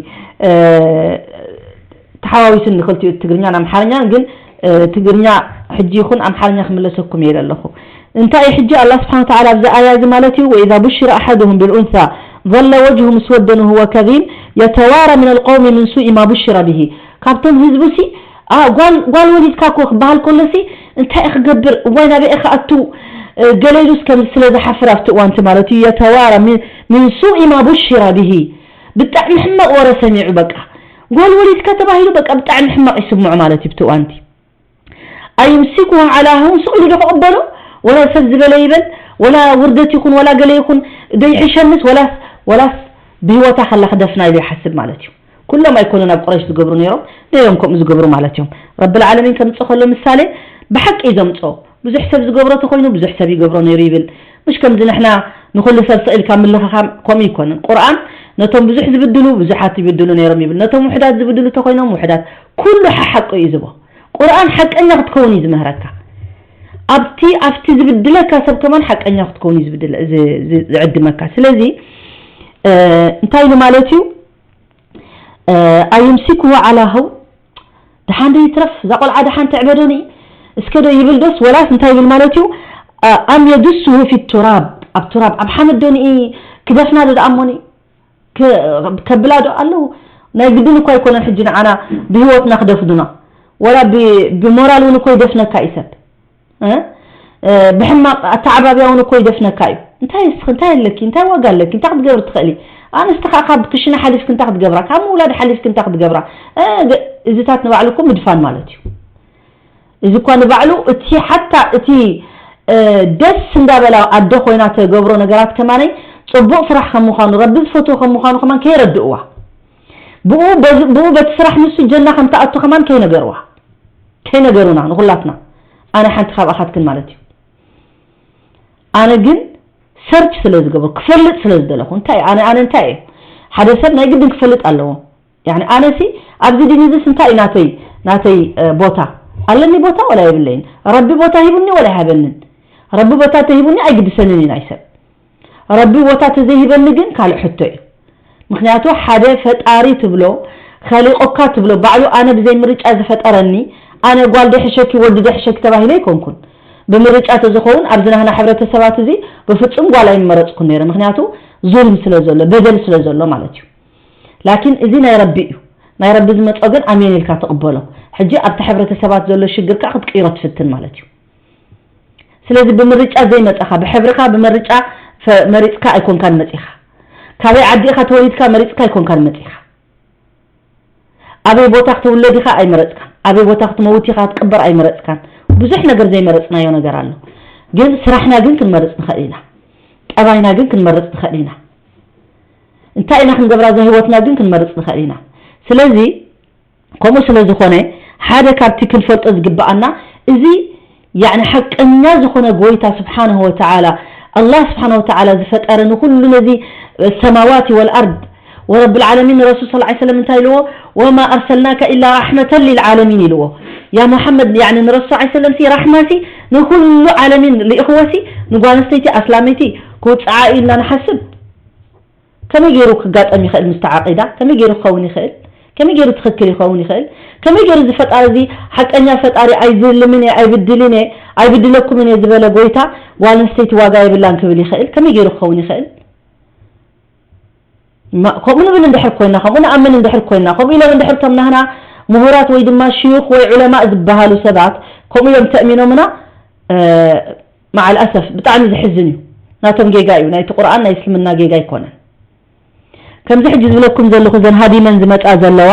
ተሓዋዊሱኒ ክልቲኡ ትግርኛን ኣምሓርኛን፣ ግን ትግርኛ ሕጂ ይኹን ኣምሓርኛ ክምለሰኩም እየ ኢለ ኣለኹ። እንታይ እዩ ሕጂ ኣላህ ስብሓን ወተዓላ ኣብዚ ኣያ እዚ ማለት እዩ፣ ወኢዛ ቡሽረ ኣሓድሁም ብልኡንሳ ظل وجهه مسودا وهو كظيم يتوارى من القوم من سوء ما بشر به። ካብቶም ህዝቡ ሲ ጓል ጓል ወሊድካ እኮ ክበሃል ከሎ ሲ እንታይ ክገብር፣ እዋይ ናበይ ክኣቱ፣ ገለ ኢሉስ ከም ስለ ዝሓፍር ኣብቲ እዋንቲ ማለት እዩ። يتوارى من سوء ما بشر به። ብጣዕሚ ሕማቕ ወረ ሰሚዑ በቃ ጓል ወሊድካ ተባሂሉ በቃ ብጣዕሚ ሕማቕ ይስምዑ ማለት እዩ ብቲ እዋንቲ። أيمسكه على هون ስቕ ኢሉ ዶ ክቕበሎ? ወላ ሰብ ዝበለ ይበል፣ ወላ ውርደት ይኹን ወላ ገለ ይኹን ዶ ይሕሸንስ ወላስ ወላስ ብህይወታ ከላ ክደፍና ኢሉ ይሓስብ ማለት እዩ። ኩሎም ኣይኮኑን ኣብ ቁረይሽ ዝገብሩ ነይሮም፣ ነይሮም ከምኡ ዝገብሩ ማለት እዮም። ረብል ዓለሚን ከምጽእ ከሎ ምሳሌ ብሓቂ እዩ ዘምጽኦ። ብዙሕ ሰብ ዝገብሮ ተኾይኑ ብዙሕ ሰብ ይገብሮ ነይሩ ይብል። ምሽ ከምዚ ንሕና ንኹሉ ሰብ ስቕ ኢልካ ምልኽኻም ከምኡ ይኮንን። ቁርኣን ነቶም ብዙሕ ዝብድሉ ብዙሓት ይብድሉ ነይሮም ይብል። ነቶም ውሕዳት ዝብድሉ ተኾይኖም ውሕዳት። ኩሉ ሓሓቂ እዩ ዝቦ። ቁርኣን ሓቀኛ ክትከውን እዩ ዝምህረካ። ኣብቲ ኣብቲ ዝብድለካ ሰብ ከማን ሓቀኛ ክትከውን እዩ ዝብድለ ዝዕድመካ። ስለዚ እንታይ ኢሉ ማለት እዩ? ኣይምሲክሁ ዓላ ሀው ደሓን ዶ ይትረፍ እዛ ቆልዓ ደሓን ትዕበዶኒ እስከ ዶ ይብል ዶስ ወላስ እንታይ ይብል ማለት እዩ? ኣም የዱስሁ ፊ ቱራብ ኣብ ቱራብ ኣብ ሓመድ ዶ ንኢ ክደፍና ዶ ደኣ እሞኒ ከብላ ዶ ኣለዉ? ናይ ግድን እኳ ኣይኮነን ሕጂ ንዓና ብህይወትና ክደፍዱና ወላ ብሞራል እውን እኮ ይደፍነካ እዩ ሰብ። ብሕማቕ ኣተዓባብያ እውን እኮ ይደፍነካ እዩ። እንታይ ስኽ እንታይ ኣለኪ እንታይ ዋጋ ኣለኪ እንታይ ክትገብሪ ትኽእሊ? ኣንስቲ ከዓ ካብ ክሽነ ሓሊፍክ እንታይ ክትገብራ ካብ ምውላድ ሓሊፍክ እንታይ ክትገብራ? እዚታት ንባዕሉ እኮ ምድፋን ማለት እዩ። እዚ እኳ ንባዕሉ እቲ ሓታ እቲ ደስ እንዳበላ ኣደ ኮይና ተገብሮ ነገራት ከማነይ ፅቡቕ ስራሕ ከም ምዃኑ ረቢ ዝፈትዎ ከም ምዃኑ ከማን ከይረድእዋ ብኡ በቲ ስራሕ ንሱ ጀና ከም ትኣቱ ከማን ከይነገርዋ ከይነገሩና ንኹላትና ኣነ ሓንቲ ካብኣኻትክን ማለት እዩ። ኣነ ግን ሰርች ስለ ዝገበሩ ክፈልጥ ስለ ዝደለኹ እንታይ ኣነ ኣነ እንታይ እየ ሓደ ሰብ ናይ ግድን ክፈልጥ ኣለዎ። ያኒ ኣነሲ ኣብዚ ዲን እዚስ እንታይ እዩ ናተይ ናተይ ቦታ ኣለኒ ቦታ ወላ የብለይን። ረቢ ቦታ ሂቡኒ ወላ ይሃበንን። ረቢ ቦታ ተሂቡኒ ኣይግድሰንን እዩ ናይ ሰብ። ረቢ ቦታ ተዘይሂበኒ ግን ካልእ ሕቶ እዩ። ምክንያቱ ሓደ ፈጣሪ ትብሎ ኸሊቆካ ትብሎ ባዕሉ ኣነ ብዘይ ምርጫ ዝፈጠረኒ ኣነ ጓል ደሕሸኪ ወዲ ደሕሸኪ ተባሂለ ኣይኮንኩን። ብምርጫ ተዝኸውን ኣብዚ ናህና ሕብረተሰባት እዚ ብፍጹም ጓል ኣይመረጽኩን ነይረ። ምክንያቱ ዙልም ስለ ዘሎ በደል ስለ ዘሎ ማለት እዩ። ላኪን እዚ ናይ ረቢ እዩ። ናይ ረቢ ዝመጾ ግን ኣሜን ኢልካ ትቕበሎ። ሕጂ ኣብቲ ሕብረተሰባት ዘሎ ሽግር ከዓ ክትቅይሮ ትፍትን ማለት እዩ። ስለዚ ብምርጫ ዘይመጻኻ ብሕብርኻ ብምርጫ መሪጽካ ኣይኮንካን መጺኻ። ካበይ ዓዲ ኢኻ ተወሊድካ መሪጽካ ኣይኮንካን መጺኻ። ኣበይ ቦታ ክትውለድ ኢኻ ኣይመረጽካን። ኣበይ ቦታ ክትመውት ኢኻ ክትቅበር ኣይመረጽካን። ብዙሕ ነገር ዘይመረጽናዮ ነገር ኣሎ። ግን ስራሕና ግን ክንመርጽ ንኽእል ኢና። ጠባይና ግን ክንመርጽ ንኽእል ኢና። እንታይ ኢና ክንገብራ እዛ ህይወትና ግን ክንመርጽ ንኽእል ኢና። ስለዚ ከምኡ ስለ ዝኾነ ሓደ ካብቲ ክንፈልጦ ዝግብኣና እዚ ያኒ ሓቀኛ ዝኾነ ጎይታ ስብሓንሁ ወተዓላ ኣላህ ስብሓንሁ ወተዓላ ዝፈጠረ ንኩሉ ነዚ ሰማዋት ወልኣርድ ወረብል ዓለሚን ንረሱል ስ ሰለም እንታይ ኢልዎ? ወማ ኣርሰልናከ ኢላ ራሕመተን ሊልዓለሚን ኢልዎ። ያ ሙሓመድ ያኒ ንረሱል ስ ሰለም ሲ ራሕማ ሲ ንኩሉ ዓለሚን ልኢኽዎ ሲ ንጓል ኣንስተይቲ ኣስላመይቲ ክውፅዓ ኢልና ንሓስብ ከመይ ገይሩ ክጋጠም ይኽእል ምስቲ ዓቂዳ? ከመይ ገይሩ ክኸውን ይኽእል? ከመይ ገይሩ ትኽክል ይኸውን ይኽእል? ከመይ ገይሩ እዚ ፈጣሪ እዚ ሓቀኛ ፈጣሪ ኣይዝልምን እየ ኣይብድልን እየ ኣይብድለኩምን እየ ዝበለ ጎይታ ጓል ኣንስተይቲ ዋጋ የብላን ክብል ይኽእል? ከመይ ገይሩ ክኸውን ይኽእል? ከምኡ ንብል እንድሕር ኮይና ከምኡ ንኣምን እንድሕር ኮይና ከምኡ ኢሎም እንድሕር ቶም ናህና ምሁራት ወይ ድማ ሽዩኽ ወይ ዑለማእ ዝበሃሉ ሰባት ከምኡ እዮም ተእሚኖምና። መዓል ኣሰፍ ብጣዕሚ ዘሕዝን እዩ። ናቶም ጌጋ እዩ። ናይቲ ቁርኣን ናይ እስልምና ጌጋ ኣይኮነን። ከምዚ ሕጂ ዝብለኩም ዘለኹ ዘን ሃዲመን ዝመጻ ዘለዋ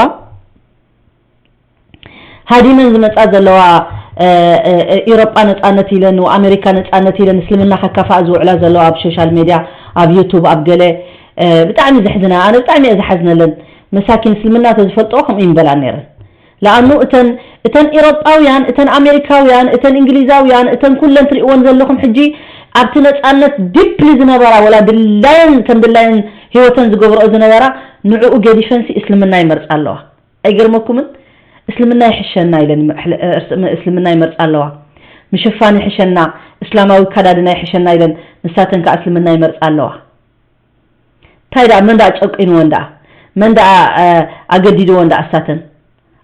ሃዲመን ዝመጻ ዘለዋ ኢሮጳ ነጻነት ኢለን ኣሜሪካ ነጻነት ኢለን እስልምና ከካፋኣ ዝውዕላ ዘለዋ ኣብ ሶሻል ሜድያ ኣብ ዩቱብ ኣብ ገለ ብጣዕሚ ዘሕዝና ኣነ ብጣዕሚ እየ ዝሓዝነለን። መሳኪን እስልምና ተዝፈልጥኦ ከምኡ ይምበላ ነይረን። ለኣኑ እተን እተን ኢሮጳውያን እተን ኣሜሪካውያን እተን እንግሊዛውያን እተን ኩለን ትሪእወን ዘለኹም ሕጂ ኣብቲ ነፃነት ዲፕሊ ዝነበራ ወላ ድላየን ከም ድላየን ህይወተን ዝገብረኦ ዝነበራ ንዕኡ ገዲፈንሲ እስልምና ይመርፃ ኣለዋ። ኣይገርመኩምን? እስልምና ይሕሸና ኢለን እስልምና ይመርፃ ኣለዋ። ምሽፋን ይሕሸና፣ እስላማዊ ኣከዳድና ይሕሸና ኢለን ንሳተን ከኣ እስልምና ይመርጻ ኣለዋ። እንታይ ደኣ፣ መን ደኣ ጨቂንወን ደኣ? መን ደኣ፣ እ፣ ኣገዲድወን ደኣ እሳተን?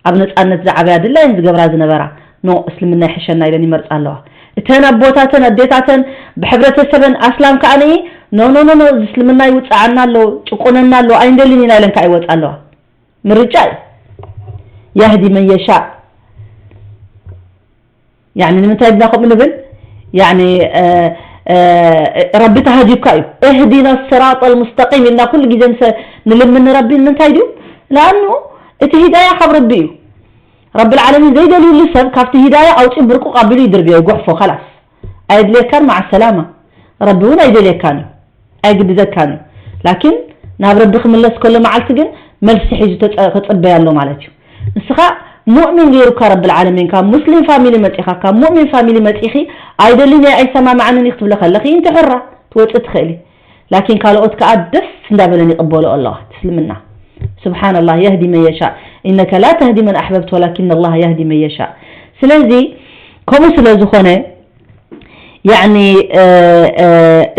ኣብ ነጻነት ዝዓበያ ድላየን ዝገብራ ዝነበራ፣ ኖ፣ እስልምና ይሕሸና ኢለን ይመርጻ ኣለዋ። እተን ኣቦታተን ኣዴታተን ብሕብረተሰበን ኣስላም ከኣ ንኢ፣ ኖ፣ ኖ፣ ኖ፣ ኖ፣ እዚ እስልምና ይውጽዓና ኣሎ፣ ጭቁነና ኣሎ፣ ኣይንደልን ኢና ኢለን ከኣ ይወጻ ኣለዋ። ምርጫ እዩ። የህዲ መን የሻእ። ያኒ ንምንታይ ድና ከምኡ ንብል? ያኒ፣ እ፣ እ፣ ረቢ ተሃዲብካ እዩ። እህዲና ስራጠል ሙስተቂም ኢልና ኩሉ ግዜ ንሰ-፣ ንልምን ንረቢ ንምንታይ ድዩ? ለኣኑ እቲ ሂዳያ ካብ ረቢ እዩ። ረቢ ልዓለሚን ዘይደልዩሉ ሰብ ካብቲ ሂዳያ ኣውፂኡ ብርቁቕ ኣቢሉ ይድርብዮ፣ ይጉሕፎ፣ ከላስ። ኣየድልየካን፣ መዓ ሰላማ። ረቢ እውን ኣይደልየካን እዩ። ኣይግድዘካን እዩ። ላኪን ናብ ረቢ ክምለስ ከሎ መዓልቲ ግን መልሲ ሒዙ ተጸ-፣ ክጽበይ ኣሎ ማለት እዩ። ንስኻ ሙእሚን ገይሩካ ረብል ዓለሚን፣ ካብ ሙስሊም ፋሚሊ መጺኻ፣ ካብ ሙእሚን ፋሚሊ መጺኺ፣ ኣይደልን እየ፣ ኣይሰማማዕንን እዩ ክትብለ ከለኺ፣ እንቲ ሕራ ትወጽእ ትኽእሊ። ላኪን ካልኦት ከኣ ደስ እንዳበለን ይቕበሉ ኣለዋ እቲ እስልምና። ስብሓንላህ፣ የህዲ መን የሻእ፣ ኢነከ ላ ተህዲ መን ኣሕበብት ወላኪን ኣላህ የህዲ መን የሻእ። ስለዚ ከምኡ ስለ ዝኾነ፣ ያኒ፣ እ፣ እ፣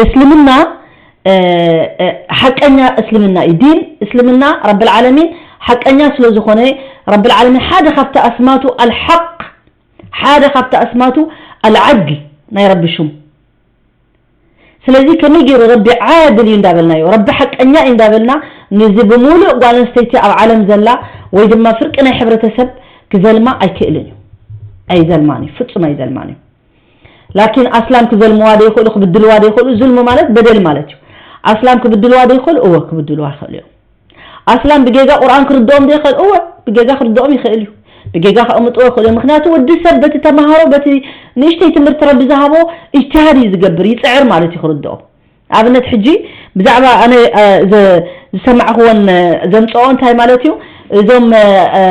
እስልምና፣ እ፣ እ፣ ሓቀኛ እስልምና እዩ። ዲን እስልምና ረብል ዓለሚን ሓቀኛ ስለ ዝኾነ፣ ረብል ዓለሚን ሓደ ካብቲ ኣስማቱ ኣልሓቅ፣ ሓደ ካብቲ ኣስማቱ ኣልዓድል ናይ ረቢ ሽሙ። ስለዚ ከመይ ገይሩ ረቢ ዓድል እዩ እንዳበልናዮ፣ ረቢ ሓቀኛ እዩ እንዳበልና፣ ንዚ ብምሉእ ጓል ኣንስተይቲ ኣብ ዓለም ዘላ ወይ ድማ ፍርቂ ናይ ሕብረተሰብ ክዘልማ ኣይክእልን እዩ። ኣይዘልማን እዩ፣ ፍጹም ኣይዘልማን እዩ። ላኪን ኣስላም ክዘልምዋ ዶ ይኽእሉ፣ ክብድልዋ ዶ ይኽእሉ? ዙልሚ ማለት በደል ማለት እዩ። ኣስላም ክብድልዋ ዶ ይኽእሉ? እወ፣ ክብድልዋ ይኽእሉ እዮም። ኣስላም ብጌጋ ቁርኣን ክርድኦም ዶ ይኽእል? እወ፣ ብጌጋ ክርድኦም ይኽእል እዩ። ብጌጋ ከቕምጥዎ ይኽእሉ እዮም። ምኽንያቱ ወዲ ሰብ በቲ ተማሃሮ፣ በቲ ንእሽተይ ትምህርቲ ረቢ ዝሃቦ እጅትሃድ እዩ ዝገብር፣ ይጽዕር ማለት እዩ ክርድኦም። ኣብነት ሕጂ ብዛዕባ ኣነ፣ እ፣ ዘ-፣ ዝሰማዕክዎን፣ እ፣ ዘምጽኦ እንታይ ማለት እዩ? እዞም፣ እ፣ እ፣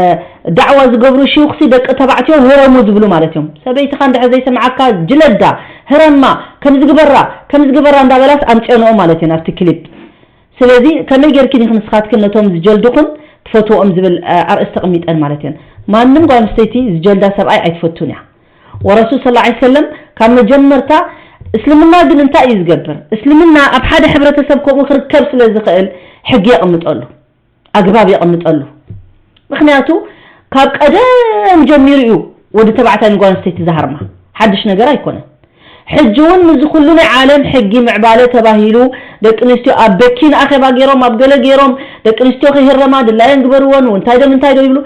ዳዕዋ ዝገብሩ ሽውኽሲ ደቂ ተባዕትዮ ህረሙ ዝብሉ ማለት እዮም። ሰበይትኻ እንድሕር ዘይሰምዓካ ጅለዳ፣ ህረማ፣ ከም ዝግበራ፣ ከም ዝግበራ እንዳበላስ ኣምጽኦንኦ ማለት እየን ኣብቲ ክሊፕ። ስለዚ ከመይ ጌርክን ኢኽን ንስኻትክን ነቶም ዝጀልዱኽን ትፈትዎኦም ዝብል፣ እ፣ ኣርእስቲ ኣቕሚጠን ማለት እየን። ማንም ጓል ኣንስተይቲ ዝጀልዳ ሰብኣይ ኣይትፈቱን እያ። ወረሱል ሰለላሁ ዐለይሂ ወሰለም ካብ መጀመርታ፣ እስልምና ግን እንታይ እዩ ዝገብር? እስልምና ኣብ ሓደ ሕብረተሰብ ከምኡ ክርከብ ስለ ዝኽእል ሕጊ የቕምጠሉ፣ ኣግባብ የቕምጠሉ። ምኽንያቱ ካብ ቀደም ጀሚሩ እዩ ወዲ ተባዕታይ ንጓል ኣንስተይቲ ዝሃርማ፣ ሓድሽ ነገር ኣይኮነን። ሕጂ እውን ምስዚ ኩሉ ናይ ዓለም ሕጊ ምዕባለ ተባሂሉ ደቂ ኣንስትዮ ኣብ በኪን ኣኼባ ገይሮም፣ ኣብ ገለ ገይሮም፣ ደቂ ኣንስትዮ ከይህረማ ድላየን ግበርወን፣ እንታይ ዶ ምንታይ ዶ ይብሉ።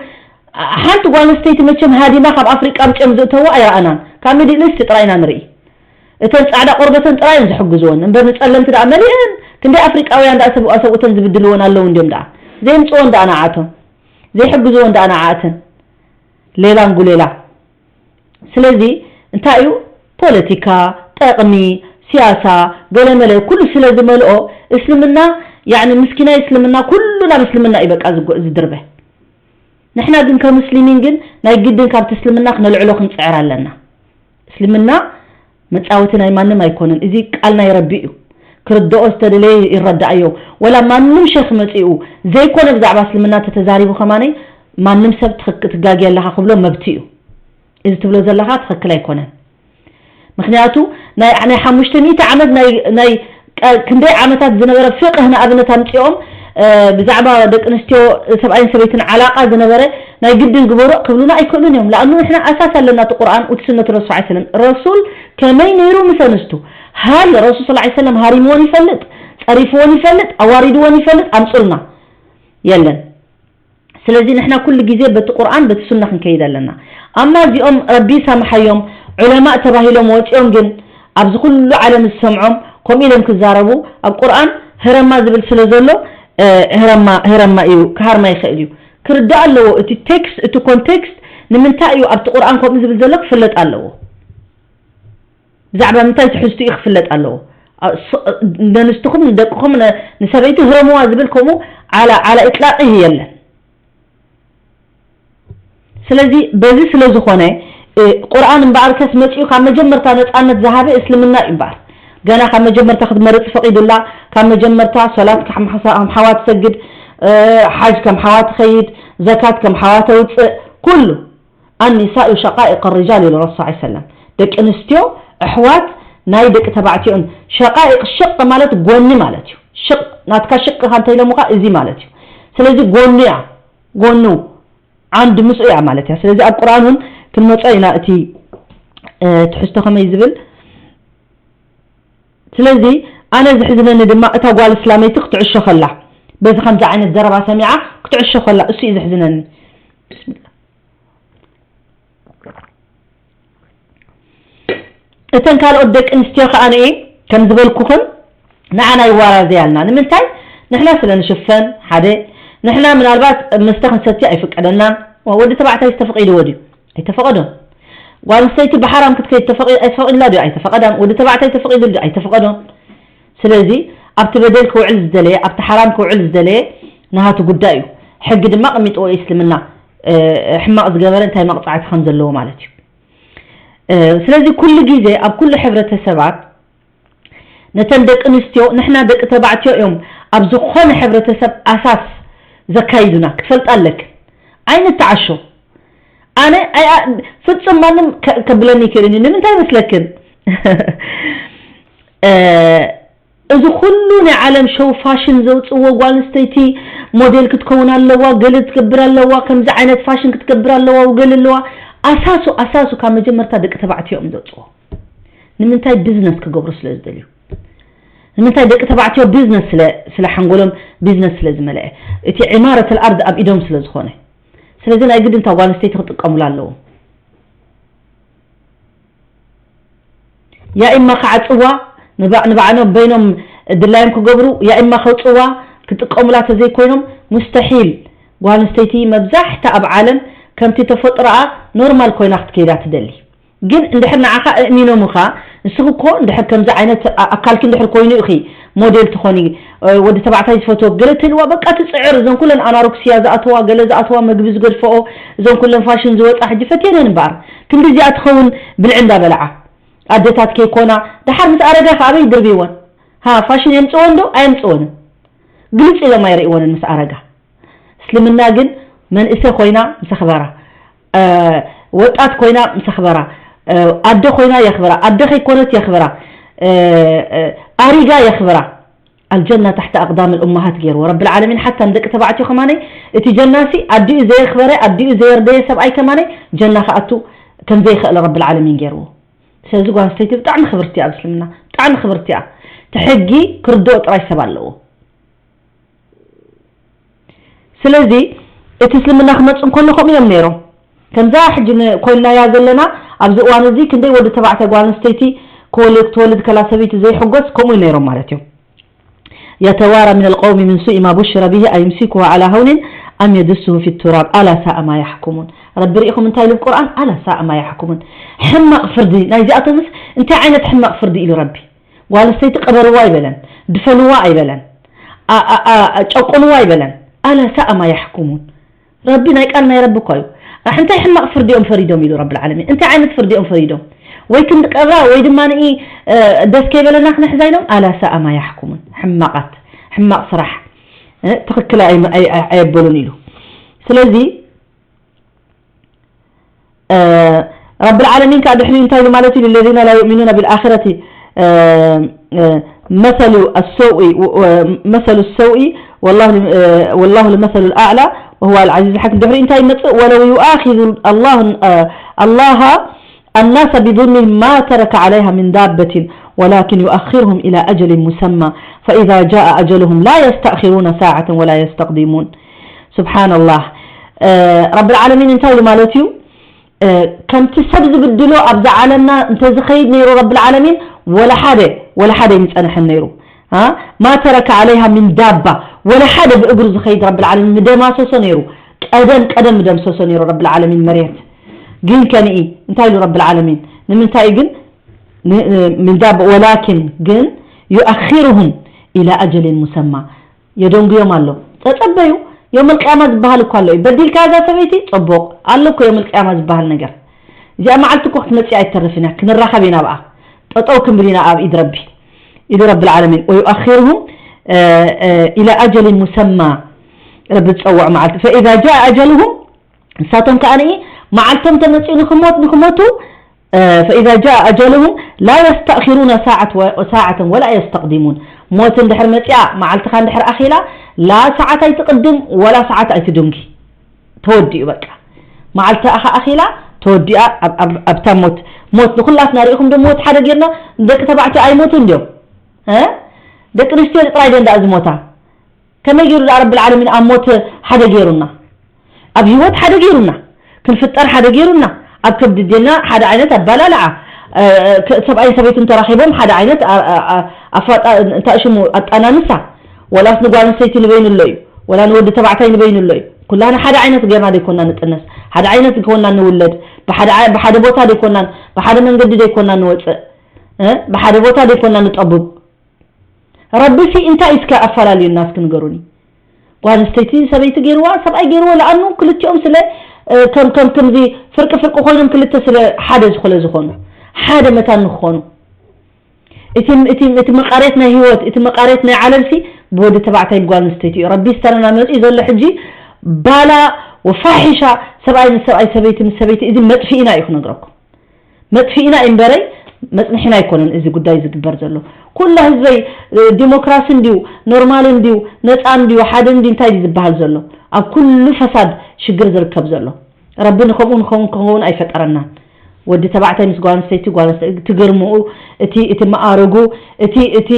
ሓንቲ ጓል ኣንስተይቲ መቸም ሃዲማ ካብ ኣፍሪቃ ኣምጺኦም ዘእተውዋ ኣይረኣናን። ካብ ሚድል ኢስት ጥራይ ኢና ንርኢ። እተን ጻዕዳ ቆርበተን ጥራይ እየን ዝሕግዝወን እምበር ንጸለምቲ ደኣ መሊአን። ክንደይ ኣፍሪቃውያን ደኣ ሰብ-፣ ሰብኡተን ዝብድልወን ኣለዉ እንድዮም ደኣ። ዘየምጽወን ደኣ ንዓኣቶም። ዘይሕግዝወን ደኣ ንዓኣተን። ሌላን ጉሌላ። ስለዚ እንታይ እዩ ፖለቲካ፣ ጠቕሚ፣ ሲያሳ፣ ገለመለ ኩሉ ስለ ዝመልኦ እስልምና፣ ያኒ ምስኪናይ እስልምና ኩሉ ናብ እስልምና እዩ በቃ ዝጎ-፣ ዝድርበ። ንሕና ግን ከሙስሊሚን ግን ናይ ግድን ካብቲ እስልምና ክነልዕሎ ክንጽዕር ኣለና። እስልምና መጻወቲ ናይ ማንም ኣይኮነን። እዚ ቃል ናይ ረቢ እዩ። ክርድኦ ዝተደለየ ይረዳእዮ። ወላ ማንም ሸኽ መጺኡ ዘይኮነ ብዛዕባ እስልምና ተተዛሪቡ ከማነይ ማንም ሰብ ትኽክ-፣ ትጋጊ ኣለኻ ክብሎ መብቲ እዩ። እዚ ትብሎ ዘለኻ ትኽክል ኣይኮነን። ምኽንያቱ ናይ፣ ናይ ሓሙሽተ ሚእቲ ዓመት ናይ፣ ናይ ቀ-፣ ክንደይ ዓመታት ዝነበረ ፍቅህ ንኣብነት ኣምጺኦም፣ እ፣ ብዛዕባ ደቂ ኣንስትዮ ሰብኣይን ሰበይትን ዓላቃ ዝነበረ ናይ ግድን ግበሩ ክብሉና ኣይክእሉን እዮም። ለኣኑ ንሕና ኣሳስ ኣለና፣ እቲ ቁርኣን፣ እቲ ሱነት ረሱል ሰለላሁ ዐለይሂ ወሰለም። ረሱል ከመይ ነይሩ ምስ ኣንስቱ? ሃል ረሱል ሰለላሁ ዐለይሂ ወሰለም ሃሪምዎን ይፈልጥ? ጸሪፍዎን ይፈልጥ? ኣዋሪድዎን ይፈልጥ? ኣምጹልና። የለን። ስለዚ ንሕና ኩሉ ግዜ በቲ ቁርኣን በቲ ሱና ክንከይድ ኣለና። ኣማ እዚኦም ረቢ ይሳምሓዮም ዑለማእ ተባሂሎም ወጺኦም ግን ኣብዚ ኩሉ ዓለም ዝሰምዖም ከምኡ ኢሎም ክዛረቡ ኣብ ቁርኣን ህረማ ዝብል ስለ ዘሎ፣ እ፣ ህረማ፣ ህረማ እዩ፣ ክሃርማ ይኽእል እዩ። ክርዳእ ኣለዎ እቲ ቴክስት፣ እቲ ኮንቴክስት ንምንታይ እዩ ኣብቲ ቁርኣን ከምኡ ዝብል ዘሎ ክፍለጥ ኣለዎ። ብዛዕባ ምንታይ ትሕዝቱ እዩ ክፍለጥ ኣለዎ። ኣ-፣ ሶ-፣ ነንስትኹም፣ ንደቅኹም፣ ነ-፣ ንሰበይቲ ህረምዋ ዝብል ከምኡ ዓላ፣ ዓላ ኢጥላቂ የለን። ስለዚ በዚ ስለ ዝኾነ፣ እ፣ ቁርኣን እምበኣር ከስ መጺኡ ካብ መጀመርታ ነጻነት ዝሃበ እስልምና እዩ እምበኣር። ገና ካብ መጀመርታ ክትመርጽ ፈቒዱላ፣ ካብ መጀመርታ ሶላት ከም ሓሳ-፣ ከም ሓዋ ትሰግድ፣ እ፣ ሓጅ ከም ሓዋ ትኸይድ፣ ዘካት ከም ሓዋ ተውጽእ፣ ኩሉ። ኣኒሳኡ ሸቃኢቅ ሪጃል ኢሉ ረሱል ሰለላሁ ዐለይሂ ወሰለም። ደቂ ኣንስትዮ ኣሕዋት ናይ ደቂ ተባዕትዮ እን። ሸቃይቅ፣ ሽቅ ማለት ጎኒ ማለት እዩ። ሽቅ ናትካ ሽቅ ኢኻ እንተኢሎምኻ እዚ ማለት እዩ። ስለዚ ጎኑ እያ፣ ጎኑ ዓንድ ምስኡ እያ ማለት እያ። ስለዚ ኣብ ቁርኣን እውን ክንመጾ ኢና እቲ እ፣ ትሕዝቶ ከመይ ዝብል። ስለዚ ኣነ ዝሕዝነኒ ድማ እታ ጓል እስላመይቲ ክትዕሾ ከላ፣ በዚ ከምዚ ዓይነት ዘረባ ሰሚዓ ክትዕሾ ከላ፣ እሱ እዩ ዝሕዝነኒ። ብስሚላ። እተን ካልኦት ደቂ ኣንስትዮ ከኣ ንኢ ከም ዝበልኩኽን ንዓና ይዋራዘያልና። ንምንታይ? ንሕና ስለ ንሽፈን ሓደ፣ ንሕና ምናልባት መስተ ክንሰቲ ኣይፍቀደናን። ወዲ ተባዕታይ ዝተፈቒድዎ ድዩ? ኣይተፈቐዶን። ጓል ኣንስተይቲ ብሓራም ክትከይድ ተፈቒ-፣ ኣይተፈቒድላ ድዩ? ኣይተፈቐዳን። ወዲ ተባዕታይ ተፈቒዱ ድዩ? ኣይተፈቐዶን። ስለዚ ኣብቲ በደል ክውዕል ዝደለየ፣ ኣብቲ ሓራም ክውዕል ዝደለየ ናሃቱ ጉዳይ እዩ። ሕጊ ድማ ቀሚጥዎ እዩ እስልምና፣ እ፣ ሕማቕ ዝገበረ እንታይ መቕጻዕቲ ከም ዘለዎ ማለት እዩ። እ፣ ስለዚ ኩሉ ግዜ ኣብ ኩሉ ሕብረተሰባት ነተን ደቂ ኣንስትዮ ንሕና ደቂ ተባዕትዮ እዮም ኣብ ዝኾነ ሕብረተሰብ ኣሳስ ዘካይዱና ክትፈልጣ ኣለክን። ኣይንተዓሾ። ኣነ ኣይ-፣ ኣ-፣ ፍጹም ማንም ከ-፣ ከብለኒ ይክእልን እዩ። ንምንታይ ይመስለክን? እ፣ እዚ ኩሉ ናይ ዓለም ሾው ፋሽን ዘውጽእዎ፣ ጓል ኣንስተይቲ ሞዴል ክትከውን ኣለዋ፣ ገለ ክትገብር ኣለዋ፣ ከምዚ ዓይነት ፋሽን ክትገብር ኣለዋ፣ ገለ ኣለዋ። ኣሳሱ፣ ኣሳሱ ካብ መጀመርታ ደቂ ተባዕትዮ እዮም ዘውጽእዎ። ንምንታይ? ቢዝነስ ክገብሩ ስለ ዝደልዩ። ንምንታይ? ደቂ ተባዕትዮ ቢዝነስ ስለ፣ ስለ ሓንጎሎም ቢዝነስ ስለ ዝመልአ። እቲ ዒማረት ኣልኣርድ ኣብ ኢዶም ስለ ዝኾነ። ስለዚ ናይ ግድን እታ ጓል ኣንስተይቲ ክጥቀሙላ ኣለዎም። ያ ኢማ ክዓጽዋ፣ ንባ-፣ ንባዕሎም በይኖም ድላዮም ክገብሩ፣ ያ ኢማ ከውጽዋ፣ ክጥቀሙላ ተዘይኮይኖም፣ ሙስተሒል። ጓል ኣንስተይቲ መብዛሕታ ኣብ ዓለም ከምቲ ተፈጥሮኣ ኖርማል ኮይና ክትከይዳ ትደሊ። ግን እንድሕር ንዓኻ ኣእሚኖምኻ፣ ንስኺ እኮ እንድሕር ከምዚ ዓይነት ኣ-፣ ኣካልኪ እንድሕር ኮይኑ ኢኺ ሞዴል ትኾኒ፣ እ፣ ወዲ ተባዕታይ ዝፈትዎ ገለ ትልዋ፣ በቃ ትጽዕር። እዞን ኩለን ኣናሮክስያ ዝኣተዋ፣ ገለ ዝኣተዋ፣ መግቢ ዝገድፈኦ፣ እዞን ኩለን ፋሽን ዝወጻ ሕጂ ፈትየነን እምበኣር። ክንዲ እዚኣ ትኸውን ብልዒ እንዳበልዓ። ኣደታት ከይኮና፣ ደሓር ምስ ኣረጋ ከ ኣበይ ይድርብይወን? ሃ፣ ፋሽን የምጽወን ዶ? ኣየምጽወንን። ግልጽ ኢሎም ኣይርእይወንን ምስ ኣረጋ። እስልምና ግን መንእሰ ኮይና ምስ ኣኽበራ፣ እ፣ ወጣት ኮይና ምስ ኣኽበራ፣ እ፣ ኣደ ኮይና የኽብራ፣ ኣደ ከይኮነት የኽብራ፣ እ፣ እ፣ ኣሪጋ የኽብራ። ኣልጀና ታሕተ ኣቅዳም ልኡመሃት ገይርዎ ረቢ ልዓለሚን። ሓታ ንደቂ ተባዕትዮ ከማነይ እቲ ጀናሲ ኣዲኡ ዘየኽበረ፣ ኣዲኡ ዘየርደየ ሰብኣይ ከማነይ ጀና ክኣቱ ከም ዘይኽእል ረቢ ልዓለሚን ገይርዎ። ስለዚ ጓል ኣንስተይቲ ብጣዕሚ ክብርቲ እያ ኣብ እስልምና፣ ብጣዕሚ ክብርቲ እያ። እቲ ሕጊ ክርድኦ ጥራይ ሰብ ኣለዎ። ስለዚ እቲ እስልምና ክመጽእ እንከሎ ከምኡ እዮም ነይሮም። ከምዛ ሕጂ ን-፣ ኮይንናያ ዘለና ኣብዚ እዋን እዚ ክንደይ ወዲ ተባዕታይ ጓል ኣንስተይቲ ክወልድ፣ ክትወልድ ከላ ሰበይቲ ዘይሕጎስ ከምኡ ነይሮም ማለት እዮም። يتوارى من القوم من سوء ما بشر به أيمسكه على هون أم يدسه في التراب ألا ساء ما يحكمون። ረቢ ርኢኹም እንታይ ኢሉ ቁርኣን؟ ألا ساء ما يحكمون። ሕማቕ ፍርዲ ናይዚኣቶምስ እንታይ ዓይነት ሕማቕ ፍርዲ ኢሉ ረቢ? ጓል ኣንስተይቲ ቅበርዋ ኣይበለን፣ ድፈልዋ ኣይበለን፣ ኣ-፣ ኣ-፣ ኣ-፣ ጨቁንዋ ኣይበለን። ألا ساء ما يحكمون። ረቢ ናይ ቃል ናይ ረቢ እኮ እዩ። ኣሕ፣ እንታይ ሕማቕ ፍርዲ እዮም ፈሪዶም ኢሉ ረቢ ልዓለሚን። እንታይ ዓይነት ፍርዲ እዮም ፈሪዶም? ወይ ክንቀብራ ወይ ድማ ንኢ፣ እ፣ ደስ ከይበለና ክነሕዛ ኢሎም። ألا ساء ما يحكمون። ሕማቓት፣ ሕማቕ ስራሕ፣ እ፣ ትኽክል ኣይ-፣ ኣይ-፣ ኣይ-፣ ኣየበሉን ኢሉ። ስለዚ እ፣ ረቢ ልዓለሚን ከኣ ድሕሪኡ እንታይ ኢሉ ማለት እዩ? للذين لا يؤمنون بالآخرة، እ፣ እ፣ مثل السوء، እ፣ مثل السوء والله ل-، እ፣ والله المثل الأعلى وهو العزيز الحكيم። ድሕሪኡ እንታይ ይመጽእ? ولو يؤاخذ الله، እ፣ الله الناس بظلمهم ما ترك عليها من دابة ولكن يؤخرهم إلى أجل مسمى فإذا جاء أجلهم لا يستأخرون ساعة ولا يستقدمون. ሱብሓነላህ። እ፣ ረብል ዓለሚን እንታይ ኢሉ ማለት እዩ? እ፣ ከምቲ ሰብ ዝብድሎ ኣብዛ ዓለምና እንተዝኸይድ ነይሩ ረብል ዓለሚን፣ ወላ ሓደ፣ ወላ ሓደ ኣይምጸንሐን ነይሩ። ها؟ ما ترك عليها من دابة، ወላ ሓደ ብእግሩ ዝኸይድ ረብል ዓለሚን ምደማሰሶ ነይሩ። ቀደም፣ ቀደም ምደምሰሶ ነይሩ ረብል ዓለሚን መሬት። ግን ከንኢ፣ እንታይ ኢሉ ረብል ዓለሚን? ንምንታይ ግን ን-፣ እ፣ من دابة، ولكن ግን يؤخرهم إلى أجل مسمى። የደንጉዮም ኣሎ። ተጸበዩ፣ የውመል ቅያማ ዝበሃል እኮ ኣሎ እዩ። በዲልካ እዛ ሰበይቲ፣ ጽቡቕ፣ ኣሎ እኮ የውመል ቅያማ ዝበሃል ነገር። እዚኣ መዓልቲ እኮ ክትመጽእ ኣይትተርፍን እያ፣ ክንራኸብ ኢና ብኣ። ጠጠው ክንብል ኢና ኣብ ኢድ ረቢ፣ ኢሉ ረብል ዓለሚን። ويؤخرهم، እ፣ እ፣ إلى أجل مسمى፣ ረቢ ዝጸውዖ መዓልቲ። فإذا جاء أجلهم، ንሳቶም ከኣ ንኢ መዓልቶም ተመጺኡ ንኽሞት፣ ንኽሞቱ فإذا جاء أجلهم لا يستأخرون ساعة و- ساعة ولا يستقدمون. ሞት እንድሕር መፂኣ፣ መዓልትኻ እንድሕር ኣኺላ፣ ላ ሰዓት ኣይትቕድም ወላ ሰዓት ኣይትድንጊ። ተወዲኡ በቃ። መዓልትኻ ኣኺላ፣ ተወዲኣ። ኣብ- ኣብ- ኣብታ ሞት ሞት ንኹላትና ርኢኹም ዶ? ሞት ሓደ ጌርና። ደቂ ተባዕትዮ ኣይሞቱን ድዮም? እ? ደቂ ኣንስትዮ ጥራይ ደን ደኣ ዝሞታ? ከመይ ገይሩ ደኣ ረብል ዓለሚን ኣብ ሞት ሓደ ገይሩና? ኣብ ህይወት ሓደ ገይሩና፣ ክንፍጠር ሓደ ገይሩና፣ ኣብ ከብዲ ዴና ሓደ ዓይነት ኣባላልዓ፣ እ፣ እ፣ ሰብኣይን ሰበይትን ተራኺቦም ሓደ ዓይነት ኣ- ኣ- ኣ- ኣፋጣ እንታይ ሽሙ ኣጣናንሳ፣ ወላስ ንጓል ኣንስተይቲ ንበይኑ ኣሎ እዩ፣ ወላ ንወዲ ተባዕታይ ንበይኑ ኣሎ እዩ። ኩላና ሓደ ዓይነት ጌርና ደይኮና ንጥነስ፣ ሓደ ዓይነት ኮና ንውለድ፣ ብሓደ ዓ- ብሓደ ቦታ ደይኮናን፣ ብሓደ መንገዲ ደይኮና ንወፅእ፣ እ፣ ብሓደ ቦታ ደይኮና ንጠብብ። ረቢ ሲ እንታይ እስከ ኣፈላልዩና እስኪ ንገሩኒ። ጓል ኣንስተይቲ ሰበይቲ ገይርዋ፣ ሰብኣይ ገይርዎ፣ ለኣኑ ክልቲኦም ስለ እ፣ ከም ከም ከምዚ ፍርቂ ፍርቂ ኮይኖም ክልተ ስለ ሓደ ዝኾነ ዝኾኑ፣ ሓደ መታን ንክኾኑ። እቲ እቲ እቲ መቃሬት ናይ ህይወት፣ እቲ መቃሬት ናይ ዓለም ሲ ብወዲ ተባዕታይ ጓል ኣንስተይቲ እዩ። ረቢ ስተረና መፂኡ ዘሎ ሕጂ ባላ ወፋሒሻ፣ ሰብኣይ ምስ ሰብኣይ፣ ሰበይቲ ምስ ሰበይቲ፣ እዚ መጥፊእና እዩ ክነግረኩም። መጥፊእና እምበረይ መፅንሒና ኣይኮነን እዚ ጉዳይ ዝግበር ዘሎ። ኩላ ህዝበይ እ፣ ዲሞክራሲ እንድዩ፣ ኖርማል እንድዩ፣ ነፃ እንድዩ፣ ሓደ እንድዩ እንታይ ድዩ ዝበሃል ዘሎ? ኣብ ኩሉ ፈሳድ ሽግር ዝርከብ ዘሎ። ረቢ ንከምኡ ንኸውን ክኸውን ኣይፈጠረናን። ወዲ ተባዕታይ ምስ ጓል ኣንስተይቲ፣ ጓል ኣንስተይቲ፣ እቲ ግርምኡ፣ እቲ እቲ መኣረጉ፣ እቲ እቲ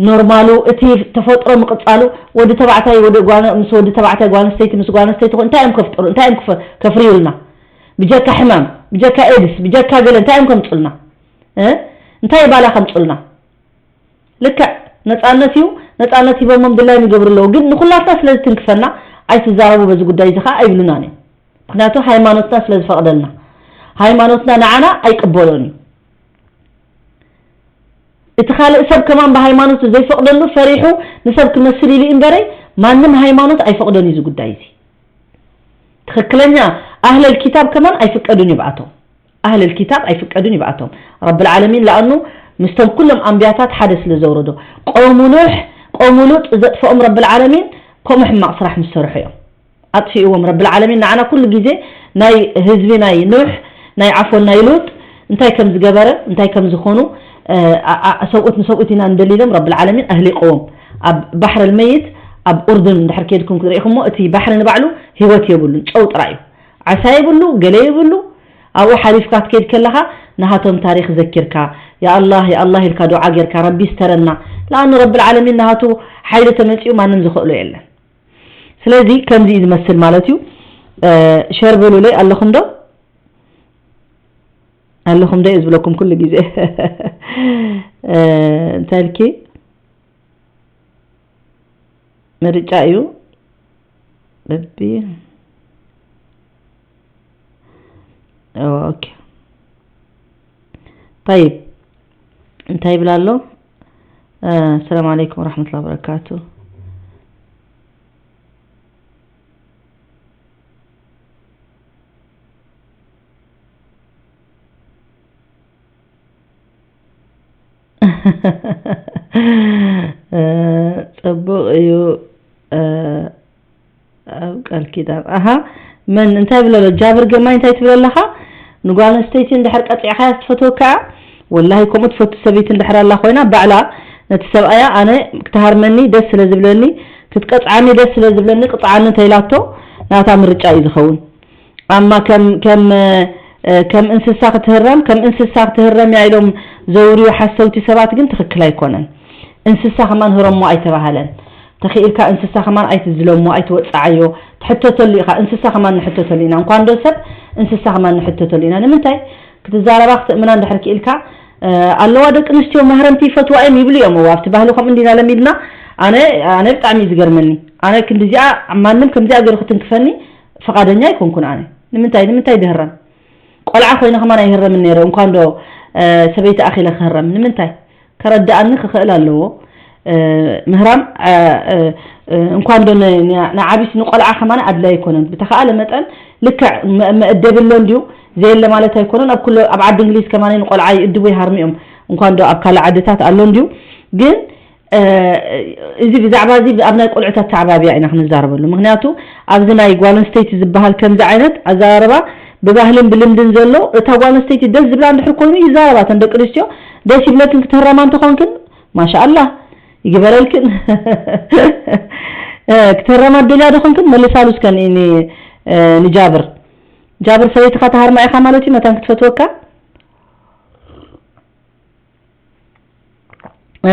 ኖርማሉ፣ እቲ ተፈጥሮ ምቕፃሉ፣ ወዲ ተባዕታይ ወዲ ጓል ምስ ወዲ ተባዕታይ፣ ጓል ኣንስተይቲ ምስ ጓል ኣንስተይቲ እንታይ እዮም ከፍጥሩ? እንታይ እዮም ክፈ- ከፍርዩልና? ብጀካ ሕማም፣ ብጀካ ኤድስ፣ ብጀካ ገለ እንታይ እዮም ከምፁልና? እ? እንታይ ባላ ከምፁልና? ልክዕ ነፃነት እዩ፣ ነፃነት ሂቦሞም ድላዮም ይገብሩ ኣለዉ። ግን ንኹላትና ስለ ዝትንክፈና ኣይትዛረቡ በዚ ጉዳይ እዚ ከዓ ኣይብሉናን እዮም። ምክንያቱ ሃይማኖትና ስለ ዝፈቕደልና፣ ሃይማኖትና ንዓና ኣይቅበሎን እዩ። እቲ ካልእ ሰብ ከማን ብሃይማኖቱ ዘይፈቕደሉ ፈሪሑ ንሰብ ክመስል ኢሉ እምበረይ ማንም ሃይማኖት ኣይፈቕዶን እዩ እዚ ጉዳይ እዚ። ትኽክለኛ ኣህለል ኪታብ ከማን ኣይፍቀዱን ይብኣቶም። ኣህለል ኪታብ ኣይፍቀዱን ይብኣቶም። ረብል ዓለሚን ለኣኑ ምስቶም ኩሎም ኣንቢያታት ሓደ ስለ ዘውረዶ። ቆሙ ኑሕ፣ ቆሙ ሉጥ ዘጥፍኦም ረብል ዓለሚን ከምኡ ሕማቕ ስራሕ ምስ ሰርሑ እዮም። ኣጥፊእዎም ረብል ዓለሚን። ንዓና ኩሉ ግዜ ናይ ህዝቢ ናይ ኑሕ፣ ናይ ዓፎን ናይ ሉጥ እንታይ ከም ዝገበረ፣ እንታይ ከም ዝኾኑ፣ እ፣ ኣ- ኣ- ሰብኡት ንሰብኡት ኢና ንደሊ ኢሎም ረብል ዓለሚን ኣህሊቕዎም። ኣብ ባሕር ኣልመይት ኣብ ኡርዱን እንድሕር ከይድኩም ክትሪኢኹሞ እቲ ባሕሪ ንባዕሉ ህይወት የብሉን፣ ጨው ጥራይ እዩ። ዓሳ የብሉ፣ ገለ የብሉ። ኣብኡ ሓሊፍካ ክትከይድ ከለኻ ናሃቶም ታሪኽ ዘኪርካ፣ ያ ኣላህ፣ ያ ኣላህ ኢልካ ዱዓ ጌርካ፣ ረቢ ይስተረና። ለኣኑ ረብል ዓለሚን ናሃቱ ሓይሊ ተመጺኡ ማንም ዝኽእሎ የለን። ስለዚ ከምዚ እዩ ዝመስል ማለት እዩ። እ፣ ሸር በሉለይ ኣለኹም ዶ? ኣለኹም ዶ እዩ ዝብለኩም ኩሉ ግዜ። እ፣ እንታይ ኢልኪ? ምርጫ እዩ። በቢ ኦኬ። طيب እንታይ ይብል ኣሎ? እ፣ ሰላም ዓለይኩም ወራህመቱላሂ ወበረካቱ። እ፣ ጽቡቕ እዩ። እ፣ ኣብ ቃል ኪዳን ኣሃ። መን እንታይ ብለሎ? ጃብር ገማይ እንታይ ትብል ኣለኻ? ንጓል ኣንስተይቲ እንድሕር ቀፂዕኻያ ትፈትወካ እያ? ወላሂ ከምኡ ትፈቱ ሰበይቲ እንድሕር ኣላ ኮይና ባዕላ ነቲ ሰብኣያ ኣነ ክትሃርመኒ ደስ ስለ ዝብለኒ ክትቀፅዓኒ ደስ ስለ ዝብለኒ ቅፅዓኒ እንተኢላቶ ናታ ምርጫ እዩ ዝኸውን። ኣማ ከም ከም እ፣ ከም እንስሳ ክትህረም ከም እንስሳ ክትህረም እያ ኢሎም ዘውርዩ ሓሰውቲ ሰባት ግን ትኽክል ኣይኮነን። እንስሳ ከማን ህረሞ ኣይተባሃለን። ተኽኢልካ እንስሳ ከማን ኣይትዝለሞ ኣይትወፅዓዮ። ትሕተተሉ ኢኻ። እንስሳ ከማን ንሕተተሉ ኢና። እንኳን ዶ ሰብ እንስሳ ከማን ንሕተተሉ ኢና። ንምንታይ ክትዛረባ ክትእምና እንድሕር ክኢልካ እ፣ ኣለዋ ደቂ ኣንስትዮ ማህረምቲ ይፈትዋ እዮም ይብሉ እዮም። እዋ ኣብቲ ባህሊ ከምኡ እንዲና ለሚድና። ኣነ ኣነ ብጣዕሚ እዩ ዝገርመኒ። ኣነ ክንዲዚኣ ማንም ከምዚኣ ገይሩ ክትንክፈኒ ፈቓደኛ ኣይኮንኩን ኣነ። ንምንታይ ንምንታይ ድህረም? ቆልዓ ኮይነ ከማን ኣይህረምን ነይረ። እንኳን ዶ እ፣ ሰበይቲ ኣኺለ ክህረም ንምንታይ? ከረድኣኒ ክኽእል ኣለዎ። እ፣ ምህራም እ፣ እ፣ እ፣ እንኳን ዶ ን- ን- ንዓቢስ ንቆልዓ ከማን ኣድላይ ኣይኮነን። ብተኻእለ መጠን ልክዕ መ- መእደቢ ኣሎ እንድዩ ዘየለ ማለት ኣይኮነን። ኣብ ኩሎ ኣብ ዓዲ እንግሊዝ ከማን ንቆልዓ ይእድቡ ይሃርሙ እዮም። እንኳን ዶ ኣብ ካልእ ዓድታት ኣሎ እንድዩ ግን እ፣ እዚ ብዛዕባ እዚ ኣብ ናይ ቆልዑት ኣተዓባብያ ኢና ክንዛረበሉ። ምክንያቱ ኣብዚ ናይ ጓል ኣንስተይቲ ዝበሃል ከምዚ ዓይነት ኣዘራርባ ብባህልን ብልምድን ዘሎ፣ እታ ጓል ኣንስተይቲ ደስ ዝብላ እንድሕር ኮይኑ ይዛረባ። እተን ደቂ ኣንስትዮ ደስ ይብለክን ክትህረማ እንተኾንክን ማሻኣላ ይግበረልክን። እ፣ ክትህረማ ደልያ ዶ ኾንክን መልሳሉ እስከ ን-፣ ን-፣ እ፣ ንጃብር። ጃብር ሰበይትኻ ተሃርማ ኢኻ ማለት እዩ መታን ክትፈትወካ።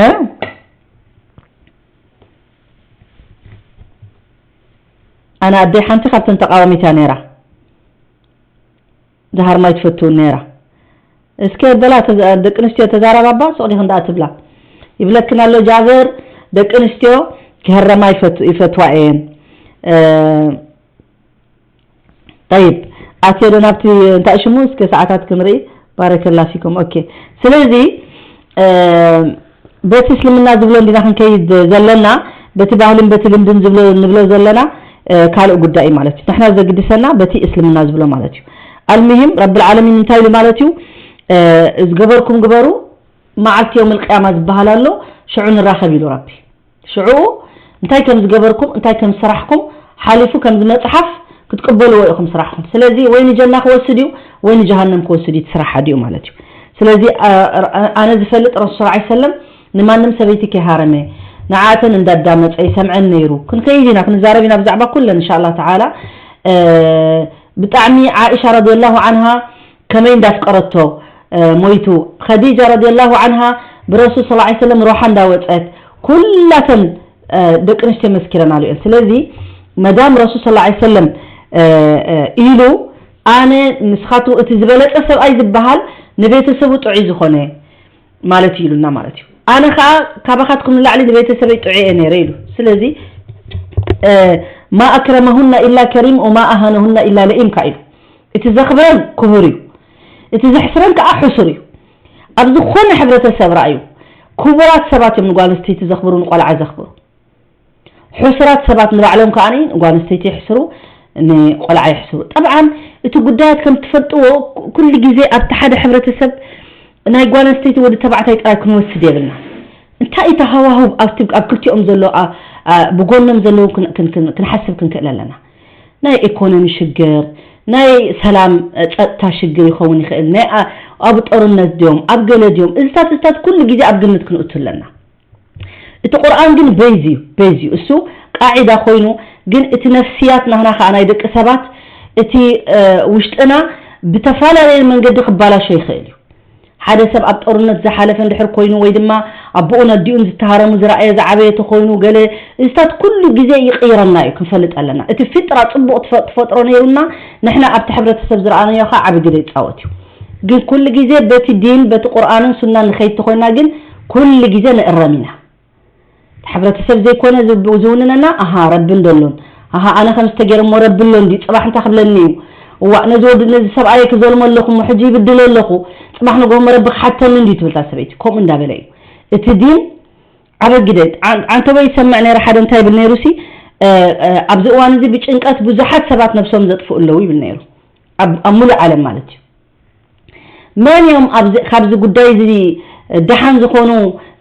እ? ኣነ ኣደይ ሓንቲ ካብተን ተቃዋሚት እያ ነይራ። ዝሃርማ ኣይትፈትውን ነይራ። እስከ በላ ተዛ-፣ ደቂ ኣንስትዮ ተዛረባባ፣ ሱቕ ዲኽን ደኣ ትብላ። ይብለክን ኣሎ ጃብር፣ ደቂ ኣንስትዮ ክህረማ ይፈት-፣ ይፈትዋ እየን። እ፣ ጠይብ፣ ኣትዮ ዶ ናብቲ እንታይ ሽሙ? እስከ ሰዓታት ክንርኢ። ባረከላ ፊኩም። ኦኬ። ስለዚ፣ እ፣ በቲ እስልምና ዝብሎ እንዲና ክንከይድ ዘለና፣ በቲ ባህልን በቲ ልምድን ዝብሎ፣ ንብሎ ዘለና፣ እ፣ ካልእ ጉዳይ እዩ ማለት እዩ። ንሕና ዘግድሰና በቲ እስልምና ዝብሎ ማለት እዩ። ኣልሙሂም፣ ረብል ዓለሚን እንታይ ኢሉ ማለት እዩ? እ፣ ዝገበርኩም ግበሩ፣ መዓልቲ የውመል ቅያማ ዝበሃል ኣሎ፣ ሽዑ ንራኸብ ኢሉ ረቢ። ሽዑ እንታይ ከም ዝገበርኩም፣ እንታይ ከም ዝሰራሕኩም ሓሊፉ ከምዚ መጽሓፍ ክትቅበልዎ ኢኹም ስራሕኩም። ስለዚ ወይ ንጀና ክወስድ እዩ፣ ወይ ንጀሃነም ክወስድ እዩ፣ እቲ ስራሕ ሓዲኡ ማለት እዩ። ስለዚ፣ ኣ-፣ ኣ-፣ ኣነ ዝፈልጥ ረሱል ሰለላሁ ዐለይሂ ወሰለም ንማንም ሰበይቲ ከይሃረመ፣ ንዓተን እንዳዳመጸ ይሰምዐን ነይሩ። ክንከይድ ኢና፣ ክንዛረብ ኢና ብዛዕባ ኩለን፣ እንሻላ ተዓላ። እ፣ ብጣዕሚ ዓኢሻ ረዲየላሁ ዐንሃ ከመይ እንዳፍቀረቶ፣ እ፣ ሞይቱ። ኸዲጃ ረዲየላሁ ዐንሃ ብረሱል ሰለላሁ ዐለይሂ ወሰለም ሩሓ እንዳወጸት፣ ኩላተን፣ እ፣ ደቂ ኣንስትዮ መስኪረናሉ እየን። ስለዚ መዳም ረሱል ሰለላሁ ዐለይሂ ወሰለም፣ እ፣ እ፣ ኢሉ፣ ኣነ ንስኻቱ እቲ ዝበለጸ ሰብኣይ ዝበሃል ንቤተሰቡ ጥዑይ ዝኾነ ማለት እዩ ኢሉና ማለት እዩ። ኣነ ኸዓ ካባኻትኩም ንላዕሊ ንቤተሰበይ ጥዑይ እየ ነይረ ኢሉ። ስለዚ፣ እ፣ ማ ኣክረመሁና ኢላ ከሪም ወማ ኣሃነሁና ኢላ ለኢም ከ ኢሉ። እቲ ዘኽብረን ክቡር እዩ፣ እቲ ዘሕስረን ከዓ ሕሱር እዩ። ኣብ ዝኾነ ሕብረተሰብ ረኣዩ፣ ክቡራት ሰባት እዮም ንጓል ኣንስተይቲ ዘኽብሩ፣ ንቆልዓ ዘኽብሩ። ሕሱራት ሰባት ንባዕሎም ከዓ ንጓል ኣንስተይቲ የሕስሩ፣ ንቆልዓ የሕስሩ። ጠብዓን እቲ ጉዳያት ከም ትፈልጥዎ ኩሉ ግዜ ኣብቲ ሓደ ሕብረተሰብ ናይ ጓል ኣንስተይቲ ወዲ ተባዕታይ ጥራይ ክንወስድ የብልና። እንታይ እቲ ሃዋህው ኣብቲ፣ ኣብ ክልቲኦም ዘሎ፣ ኣ-፣ ኣ-፣ ብጎኖም ዘለዉ ክን-፣ ክን-፣ ክን-፣ ክንሓስብ ክንክእል ኣለና። ናይ ኢኮኖሚ ሽግር፣ ናይ ሰላም፣ እ፣ ጸጥታ ሽግር ይኸውን ይኽእል። ናይ ኣ-፣ ኣብ ጦርነት ድዮም፣ ኣብ ገለ ድዮም፣ እዚታት፣ እዚታት ኩሉ ግዜ ኣብ ግምት ክንእቱ ኣለና። እቲ ቁርኣን ግን በይዝ እዩ፣ በይዝ እዩ። እሱ ቃዒዳ ኮይኑ፣ ግን እቲ ነፍስያት ናህና ከኣ ናይ ደቂ ሰባት፣ እቲ፣ እ፣ ውሽጥና ብተፈላለየ መንገዲ ክባላሾ ይኽእል እዩ። ሓደ ሰብ ኣብ ጦርነት ዝሓለፈ እንድሕር ኮይኑ፣ ወይ ድማ ኣቦኡን ኣዲኡን ዝተሃረሙ ዝረኣየ ዝዓበየ ተኾይኑ፣ ገለ እዚታት ኩሉ ግዜ ይቕይረና እዩ፣ ክንፈልጥ ኣለና። እቲ ፊጥራ ጽቡቕ ትፈ-፣ ትፈጥሮ ነይሩና፣ ንሕና ኣብቲ ሕብረተሰብ ዝረኣናዮ ኸኣ ዓቢ ግደ ይጻወት እዩ። ግን ኩሉ ግዜ በቲ ዲን፣ በቲ ቁርኣንን ሱናን ንኸይድ ተኾይና ግን ኩሉ ግዜ ንእረም ኢና። እቲ ሕብረተሰብ ዘይኮነ ዝብ-፣ ዝውንነና፣ ኣሃ፣ ረቢ እንዶ ኣሎን፣ ኣሃ፣ ኣነ ከምዚ ተገይረ እሞ ረቢ ኣሎ እንድዩ፣ ጽባሕ እንታይ ክብለኒ እዩ? እዋእ፣ ነዚ ወዲ፣ ነዚ ሰብኣየ ክዘልሞ ኣለኹ እሞ፣ ሕጂ ይብድሎ ኣለኹ፣ ጽባሕ ንግሆ እሞ ረቢ ክሓተኒ እንድዩ ትብል እታ ሰበይቲ። ከምኡ እንዳበለ እዩ። እቲ ዲን ዓበ ግደ፣ ዓን-፣ ዓንተቦይ ይሰምዕ ነይረ፣ ሓደ እንታይ ይብል ነይሩ ሲ፣ እ፣ እ፣ ኣብዚ እዋን እዚ ብጭንቀት ብዙሓት ሰባት ነብሶም ዘጥፍኡ ኣለዉ ይብል ነይሩ። ኣብ፣ ኣብ ሙሉእ ዓለም ማለት እዩ። መን እዮም ኣብዚ፣ ካብዚ ጉዳይ እዚ ደሓን ዝኾኑ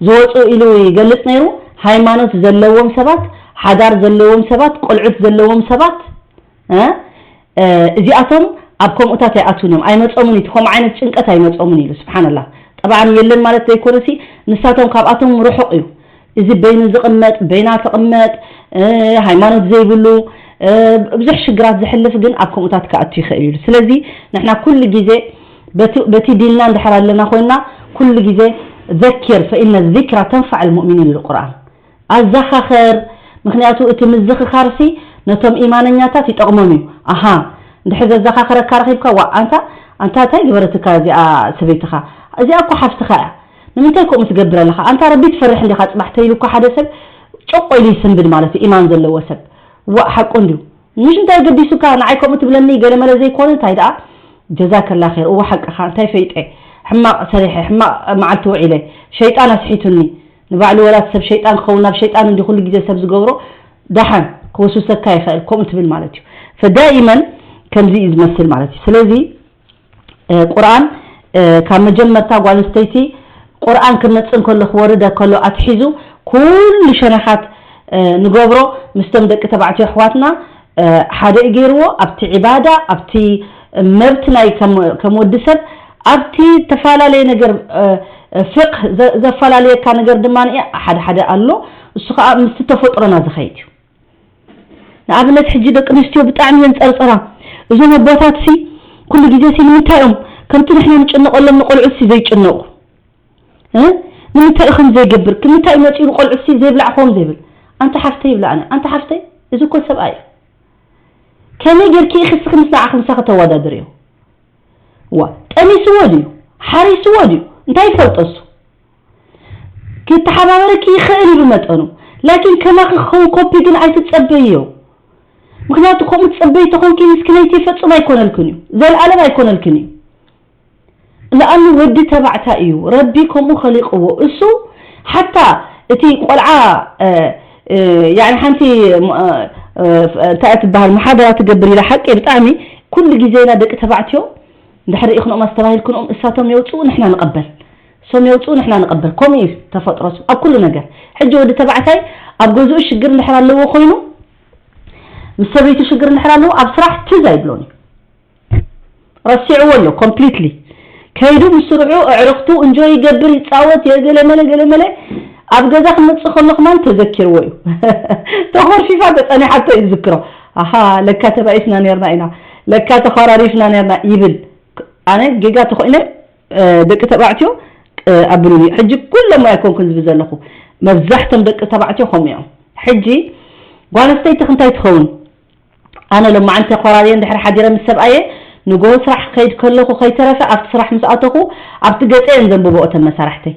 ዝወፁ ኢሉ ይገልጽ ነይሩ? ሃይማኖት ዘለዎም ሰባት፣ ሓዳር ዘለዎም ሰባት፣ ቆልዑት ዘለዎም ሰባት፣ እ? እ፣ እዚኣቶም ኣብ ከምኡታት ኣይኣትዉን እዮም፣ ኣይመጾምን እዩ፣ እቲ ከምኡ ዓይነት ጭንቀት ኣይመጾምን ኢሉ። ስብሓንላህ። ጠብዓን የለን ማለት ዘይኮነሲ፣ ንሳቶም ካብኣቶም ርሑቕ እዩ። እዚ በይኑ ዝቕመጥ፣ በይና ትቕመጥ፣ እ፣ ሃይማኖት ዘይብሉ፣ እ፣ ብዙሕ ሽግራት ዘሕልፍ ግን ኣብ ከምኡታት ክኣቱ ይኽእል እዩ። ስለዚ ንሕና ኩሉ ግዜ በቲ፣ በቲ ዲንና እንድሕር ኣለና ኮይንና፣ ኩሉ ግዜ ዘኪር ፈኢነ ዚክራ ተንፈዕ ልሙእሚኒን ኢሉ ቁርኣን። ኣዘኻኸር፣ ምኽንያቱ እቲ ምዝኽኻርሲ ነቶም ኢማነኛታት ይጠቕሞም እዩ። ኣሃ፣ እንድሕር ዘዘኻኸረካ ረኺብካ፣ ዋ፣ ኣንታ፣ ኣንታ እንታይ ግበረትካ እዚኣ ሰበይትኻ? እዚኣ እኮ ሓፍትኻ እያ። ንምንታይ ከምኡ ትገብር ኣለኻ? ኣንታ ረቢ ትፈርሕ እንዲኻ? ጽባሕ ተይሉ እኮ ሓደ ሰብ ጨቆ ኢሉ ይስንብድ ማለት እዩ፣ ኢማን ዘለዎ ሰብ። ዋእ፣ ሓቁ እንድዩ። ምሽ እንታይ ገዲሱካ? ንዓይ ከምኡ ትብለኒ ገለ መለ ዘይኮነ፣ እንታይ ደኣ? ጀዛከላ ኸይር። እወ፣ ሓቅኻ፣ እንታይ ፈይጠ? ሕማቕ ሰሪሐ፣ ሕማቕ መዓልቲ ውዒለ፣ ሸይጣን ኣስሒቱኒ። ንባዕሉ ወላ ሰብ ሸይጣን ክኸውን፣ ናብ ሸይጣን እንዲ ኩሉ ግዜ ሰብ ዝገብሮ፣ ደሓን ክወስውሰካ ይኽእል፣ ከምኡ ትብል ማለት እዩ። ፈዳኢመን ከምዚ እዩ ዝመስል ማለት እዩ። ስለዚ፣ እ፣ ቁርኣን፣ እ፣ ካብ መጀመርታ ጓል ኣንስተይቲ ቁርኣን ክመጽእ እንከሎ፣ ክወርድ ከሎ ኣትሒዙ ኩሉ ሸነኻት፣ እ፣ ንገብሮ ምስቶም ደቂ ተባዕትዮ ኣሕዋትና፣ እ፣ ሓደ እዩ ገይርዎ። ኣብቲ ዒባዳ፣ ኣብቲ፣ መብት ናይ ከም ከም ወዲ ሰብ ኣብቲ ተፈላለየ ነገር ፍቅህ ዘፈላለየካ ነገር ድማ ሓደ ሓደ ኣሎ። እሱ ከዓ ምስቲ ተፈጥሮና ዝኸይድ እዩ። ንኣብነት ሕጂ ደቂ ኣንስትዮ ብጣዕሚ የንፀርፀራ። እዞም ኣቦታት ሲ ኩሉ ግዜ ሲ ንምንታይ እዮም ከምቲ ንሕና ንጭነቀሎም ንቆልዑት ሲ ዘይጭነቁ? ንምንታይ ከም ዘይገብር ንምንታይ መፂኡ ንቆልዑት ሲ ዘይብላዕ ከም ዘይብል? ኣንተ ሓፍተይ ይብላ ኣነ ኣንተ ሓፍተይ እዚ እኮ ሰብኣይ እዩ። ከመይ ጌርኪ ኢኺ እስኺ ምስ ንዓኺ ምሳኺ ተወዳድርዮ? ዋ ጠሚስዎ ድዩ ሓሪስዎ ድዩ እንታይ ይፈልጦ እሱ? ክተሓባበረኪ ይኽእል እዩ ብመጠኑ። ላኪን ከማኺ ክኸውን ኮፒ ግን ኣይትጸበይዮ። ምክንያቱ ከምኡ ትጸበይ ተኾንኪ ምስኪነይቲ ፈጹም ኣይኮነልክን እዩ። ዘልኣለም ኣይኮነልክን እዩ። ለኣኑ ወዲ ተባዕታይ እዩ። ረቢ ከምኡ ኸሊቅዎ። እሱ ሓታ እቲ ቆልዓ ያኒ ሓንቲ እንታይ ትበሃል መሓደራ ትገብር ኢላ ሓቂ ብጣዕሚ ኩሉ ግዜ ኢና ደቂ ተባዕትዮ ድሕሪ ኢኽንኦም ኣስተባሂልክንኦም እሳቶም የውፅኡ ንሕና ንቐበል እሶም የውፅኡ ንሕና ንቐበል ከምኡ እዩ ተፈጥሮ ኣብ ኩሉ ነገር ሕጂ ወዲ ተባዕታይ ኣብ ገዝኡ ሽግር እንድሕር ኣለዎ ኮይኑ ምስ ሰበይቱ ሽግር እንድሕር ኣለዎ ኣብ ስራሕ ትዝ ኣይብሎን እዩ ረሲዕዎ ኣሎ completely ከይዱ ምስ ስርሑ ኣዕርኽቱ እንጆይ ይገብር ይፃወት የገለመለ ገለመለ ኣብ ገዛ ክመፅእ ከሎ ክማን ተዘኪርዎ እዩ ተኾርፊፋ ተፀኒሓቶ እዩ ዝዝክሮ ኣሃ ለካ ተባኢስና ነርና ኢና ለካ ተኾራሪፍና ነርና ይብል ኣነ ጌጋ ተኾይነ ደቂ ተባዕትዮ ኣብሉኒ ሕጂ ኩሎም ኣይኮንኩን ዝብል ዘለኹ መብዛሕቶም ደቂ ተባዕትዮ ከምኡ እዮም ሕጂ ጓል ኣንስተይቲ ክንታይ ትኸውን ኣነ ሎማዓንቲ ኮራርየ እንድሕር ሓዲረ ምስ ሰብኣየ ንጎሆ ስራሕ ክኸይድ ከለኹ ከይተረፈ ኣብቲ ስራሕ ምስ ኣተኹ ኣብቲ ገፀ እየን ዘንብቦ እተን መሳርሕተይ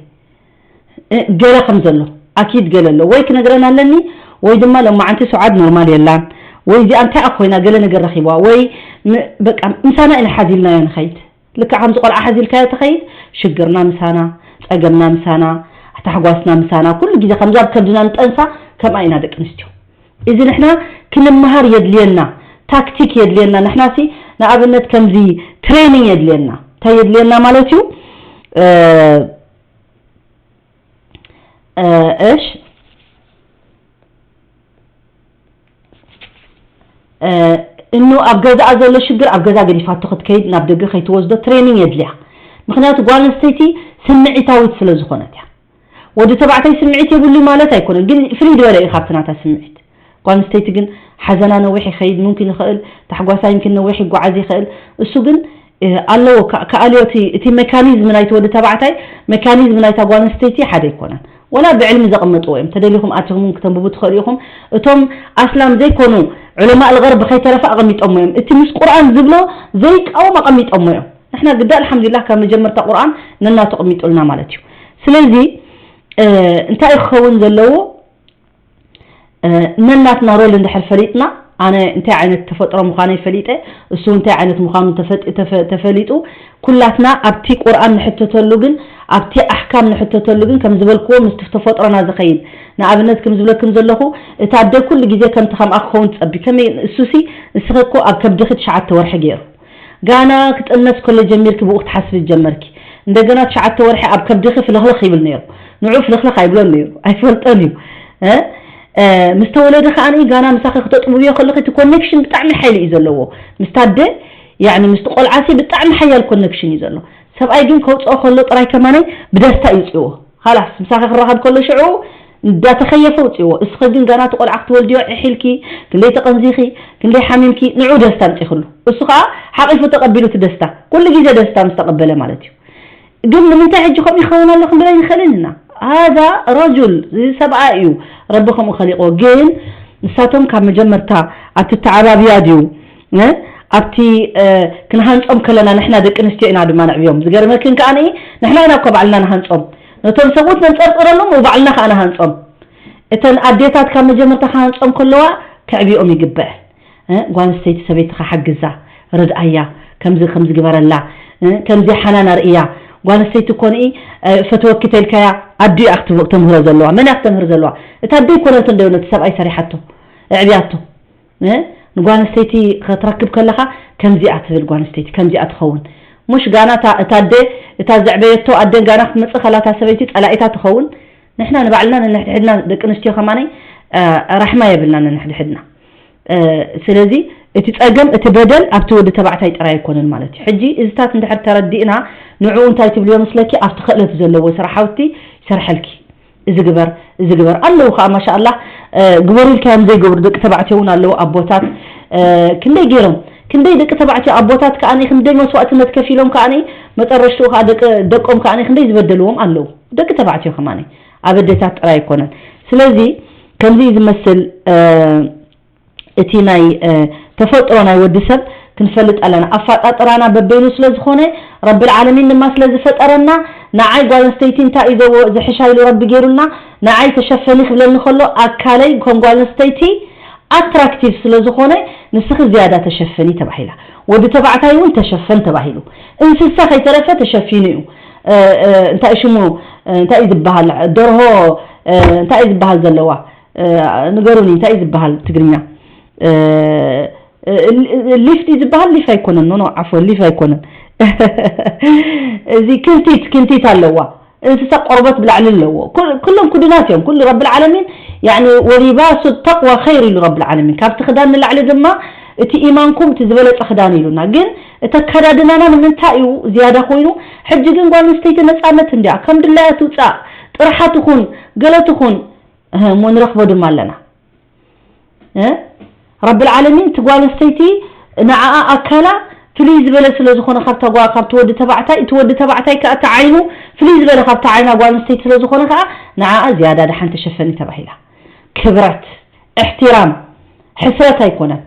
ገለ ከም ዘሎ ኣኪድ ገለ ኣሎ ወይ ክነግረን ኣለኒ ወይ ድማ ሎማዓንቲ ሰዓት ኖርማል የላን ወይ እዚኣ እንታይ ኮይና ገለ ነገር ረኺብዋ ወይ በቃ ምሳና ኢና ሓዚልናዮ ንኸይድ ልክዕ ከምዚ ቆልዓ ሓዚልካዮ ትኸይድ ሽግርና ምሳና ፀገምና ምሳና ታሕጓስና ምሳና ኩሉ ግዜ ከምዚ ኣብ ከብድና ንጠንሳ ከምኣ ኢና ደቂ ኣንስትዮ እዚ ንሕና ክንመሃር የድልየና ታክቲክ የድልየና ንሕና ሲ ንኣብነት ከምዚ ትሬኒንግ የድልየና እንታይ የድልየና ማለት እዩ እሽ እኑ ኣብ ገዛኣ ዘሎ ሽግር ኣብ ገዛ ገዲፋቶ ክትከይድ ናብ ደገ ከይትወስዶ ትሬኒንግ የድልያ ምክንያቱ ጓል ኣንስተይቲ ስምዒታዊት ስለ ዝኾነት እያ ወዲ ተባዕታይ ስምዒት የብሉ ማለት ኣይኮነን ግን ፍሪድ በለ እዩ ካብቲ ናታ ስምዒት ጓል ኣንስተይቲ ግን ሓዘና ነዊሕ ይኸይድ ምንኪ ንኽእል ታሕጓሳ ይምኪን ነዊሕ ይጓዓዝ ይኽእል እሱ ግን ኣለዎ ከኣልዮ እቲ ሜካኒዝም ናይቲ ወዲ ተባዕታይ ሜካኒዝም ናይታ ጓል ኣንስተይቲ ሓደ ኣይኮነን ወላ ብዕልሚ ዘቐመጥዎ እዮም ተደሊኹም ኣቲኹም እውን ክተንብቡ ትኽእሉ ኢኹም እቶም ኣስላም ዘይኮኑ ዑለማ ልገርብ ከይተረፈ ኣቐሚጦሞ እዮም እቲ ምስ ቁርኣን ዝብሎ ዘይቃወም ኣቐሚጦሞ እዮም ንሕና ግዳ ኣልሓምዱሊላህ ካብ መጀመርታ ቁርኣን ነናቱ ኣቐሚጡልና ማለት እዩ ስለዚ እንታይ ክኸውን ዘለዎ ነናትና ሮል እንድሕር ፈሊጥና ኣነ እንታይ ዓይነት ተፈጥሮ ምዃነይ ፈሊጠ እሱ እንታይ ዓይነት ምዃኑ ተፈሊጡ ኩላትና ኣብቲ ቁርኣን ንሕተተሉ ግን ኣብቲ ኣሕካም ንሕተተሉ ግን ከም ዝበልክዎ ምስቲ ተፈጥሮና ዝኸይድ ንኣብነት ከም ዝብለክን ዘለኹ እታ ኣደ ኩሉ ግዜ ከምቲ ከምኣ ክኸውን ትጸቢ ከመይ እሱሲ እስኺ እኮ ኣብ ከብድኺ ትሽዓተ ወርሒ ገይሩ ጋና ክጥነስ ከሎ ጀሚርኪ ብኡ ክትሓስቢ ጀመርኪ እንደገና ትሽዓተ ወርሒ ኣብ ከብድኺ ፍልኽልኽ ይብል ነይሩ ንዑ ፍልኽልኽ ኣይብሎን ነይሩ ኣይፈልጦን እዩ እ ምስ ተወለደ ከኣ ጋና ምሳኺ ክተጥብብዮ ከለኺ እቲ ኮኔክሽን ብጣዕሚ ሓይሊ እዩ ዘለዎ ምስታ ኣደ ያኒ ምስቲ ቆልዓሲ ብጣዕሚ ሓያል ኮኔክሽን እዩ ዘሎ ሰብኣይ ግን ከውፅኦ ከሎ ጥራይ ከማነይ ብደስታ ይውፅዎ ኻላስ ምሳኺ ክራኸብ ከሎ ሽዑ እንዳተኸየፈ ውፅዎ እስኺ ግን ጋና እቲ ቆልዓ ክትወልድዮ ዕሒልኪ ክንደይ ተቐንዚኺ ክንደይ ሓሚምኪ ንዑ ደስታ ኣምፂኽሉ እሱ ከዓ ሓቒፉ ተቐቢሉ እቲ ደስታ ኩሉ ግዜ ደስታ ምስ ተቐበለ ማለት እዩ ግን ንምንታይ ሕጂ ከምኡ ይኸውን ኣሎ ክንብል ኣይንኽእልን ኢና ሃዛ ረጁል እዚ ሰብኣይ እዩ ረቢ ከምኡ ከሊቆ ግን ንሳቶም ካብ መጀመርታ ኣትተዓባብያ ድዩ ኣብቲ ክንሃንጾም ከለና ንሕና ደቂ ኣንስትዮ ኢና ድማ ነዕብዮም ዝገርመክን ከኣ ንሕና ኢና እኮ ባዕልና ንሃንጾም ነቶም ሰብኡት ነንጸርጽረሎም ወባዕልና ከኣ ንሃንጾም እተን ኣዴታት ካብ መጀመርታ ክሃንጾም ከለዋ ከዕብዮም ይግበእ ጓል ኣንስተይቲ ሰበይትኻ ሓግዛ ርድኣያ ከምዚ ከምዚ ግበረላ ከምዚ ሓናን ኣርእያ ጓል ኣንስተይቲ እኮ ንኢ ፈትወኪ ተልካያ ኣዱ እያ ክተምህሮ ዘለዋ መን እያ ክተምህር ዘለዋ እታ ኣደ ይኮነትን ዶ ነቲ ሰብኣይ ሰሪሓቶ ኣዕብያቶ ንጓል ኣንስተይቲ ክትረክብ ከለኻ ከምዚኣ ትብል ጓል ኣንስተይቲ ከምዚኣ ትኸውን ሙሽ ጋና እታ ኣደ እታ ዘዕበየቶ ኣደን ጋና ክትመፅእ ከላ እታ ሰበይቲ ፀላኢታ ትኸውን ንሕና ንባዕልና ነንሕድሕድና ደቂ ኣንስትዮ ከማነይ ራሕማ የብልና ነንሕድሕድና ስለዚ እቲ ጸገም፣ እቲ በደል ኣብቲ ወዲ ተባዕታይ ጥራይ ኣይኮነን ማለት እዩ። ሕጂ እዚታት እንድሕር ተረዲእና፣ ንዕኡ እንታይ ትብልዮ መስለኪ? ኣብቲ ክእለት ዘለዎ ስራሓውቲ ይሰርሐልኪ። እዚ ግበር፣ እዚ ግበር ኣለዉ ከዓ፣ ማሻኣላህ፣ እ፣ ግበሩ ኢልካዮም ዘይገብሩ ደቂ ተባዕትዮ እውን ኣለዉ። ኣቦታት፣ እ፣ ክንደይ ገይሮም፣ ክንደይ ደቂ ተባዕትዮ ኣቦታት ከዓ ክንደይ መስዋእትነት ከፊሎም ከዓ መጠረሽትኡ ከዓ ደቂ፣ ደቆም ከዓ ክንደይ ዝበደልዎም ኣለዉ። ደቂ ተባዕትዮ ከማኒ ኣብ ኣዴታት ጥራይ ኣይኮነን። ስለዚ ከምዚ እዩ ዝመስል፣ እ፣ እቲ ናይ፣ እ፣ ተፈጥሮ ናይ ወዲ ሰብ ክንፈልጥ ኣለና። ኣፋጣጥራና በበይኑ ስለ ዝኾነ፣ ረብል ዓለሚን ድማ ስለ ዝፈጠረና፣ ንዓይ ጓል ኣንስተይቲ እንታይ እዩ ዘዎ-፣ ዝሕሻ ኢሉ ረቢ ገይሩልና፣ ንዓይ ተሸፈኒ ክብለኒ ከሎ፣ ኣካለይ ከም ጓል ኣንስተይቲ ኣትራክቲቭ ስለ ዝኾነ፣ ንስኺ ዝያዳ ተሸፈኒ ተባሂላ። ወዲ ተባዕታይ እውን ተሸፈን ተባሂሉ። እንስሳ ከይተረፈ ተሸፊኑ እዩ። እ፣ እ፣ እንታይ ሽሙ፣ እ፣ እንታይ እዩ ዝበሃል? ደርሆ፣ እ፣ እንታይ እዩ ዝበሃል ዘለዋ? እ፣ ንገሩኒ፣ እንታይ እዩ ዝበሃል ትግርኛ? እ፣ እ፣ ሊፍት እዩ ዝበሃል? ሊፍ ኣይኮነን። ኖ፣ ኖ፣ ዓፎ፣ ሊፍ ኣይኮነን። እዚ ክንቲት፣ ክንቲት ኣለዋ። እንስሳ ቆርበት ብላዕሊ ኣለዎ። ኩል-፣ ኩሎም ክዱናት እዮም። ኩሉ ረብል ዓለሚን፣ ያዕኒ፣ "ወሊባሱ ተቅዋ ኸይር" ኢሉ ረብል ዓለሚን። ካብቲ ክዳን ንላዕሊ ድማ እቲ ኢማንኩም እቲ ዝበለጸ ክዳን ኢሉና። ግን እቲ ኣከዳድናና ንምንታይ እዩ ዝያዳ ኮይኑ? ሕጂ ግን ጓል ኣንስተይቲ ነጻነት እንድያ። ከም ድላያ ትውጻእ፣ ጥርሓ ትኹን፣ ገለ ትኹን፣ እህ፣ እሞ ንረኽቦ ድማ ኣለና። እ? ረብል ዓለሚን፣ እቲ ጓል ኣንስተይቲ ንዓኣ ኣካላ ፍልይ ዝበለ ስለ ዝኾነ ካብታ ጓ-፣ ካብቲ ወዲ ተባዕታይ፣ እቲ ወዲ ተባዕታይ ከኣ እቲ ዓይኑ ፍልይ ዝበለ ካብታ ዓይና ጓል ኣንስተይቲ ስለ ዝኾነ ከኣ ንዓኣ ዝያዳ ደሓን ተሸፈኒ ተባሂላ። ክብረት፣ እሕትራም፣ ሕስረት ኣይኮነን።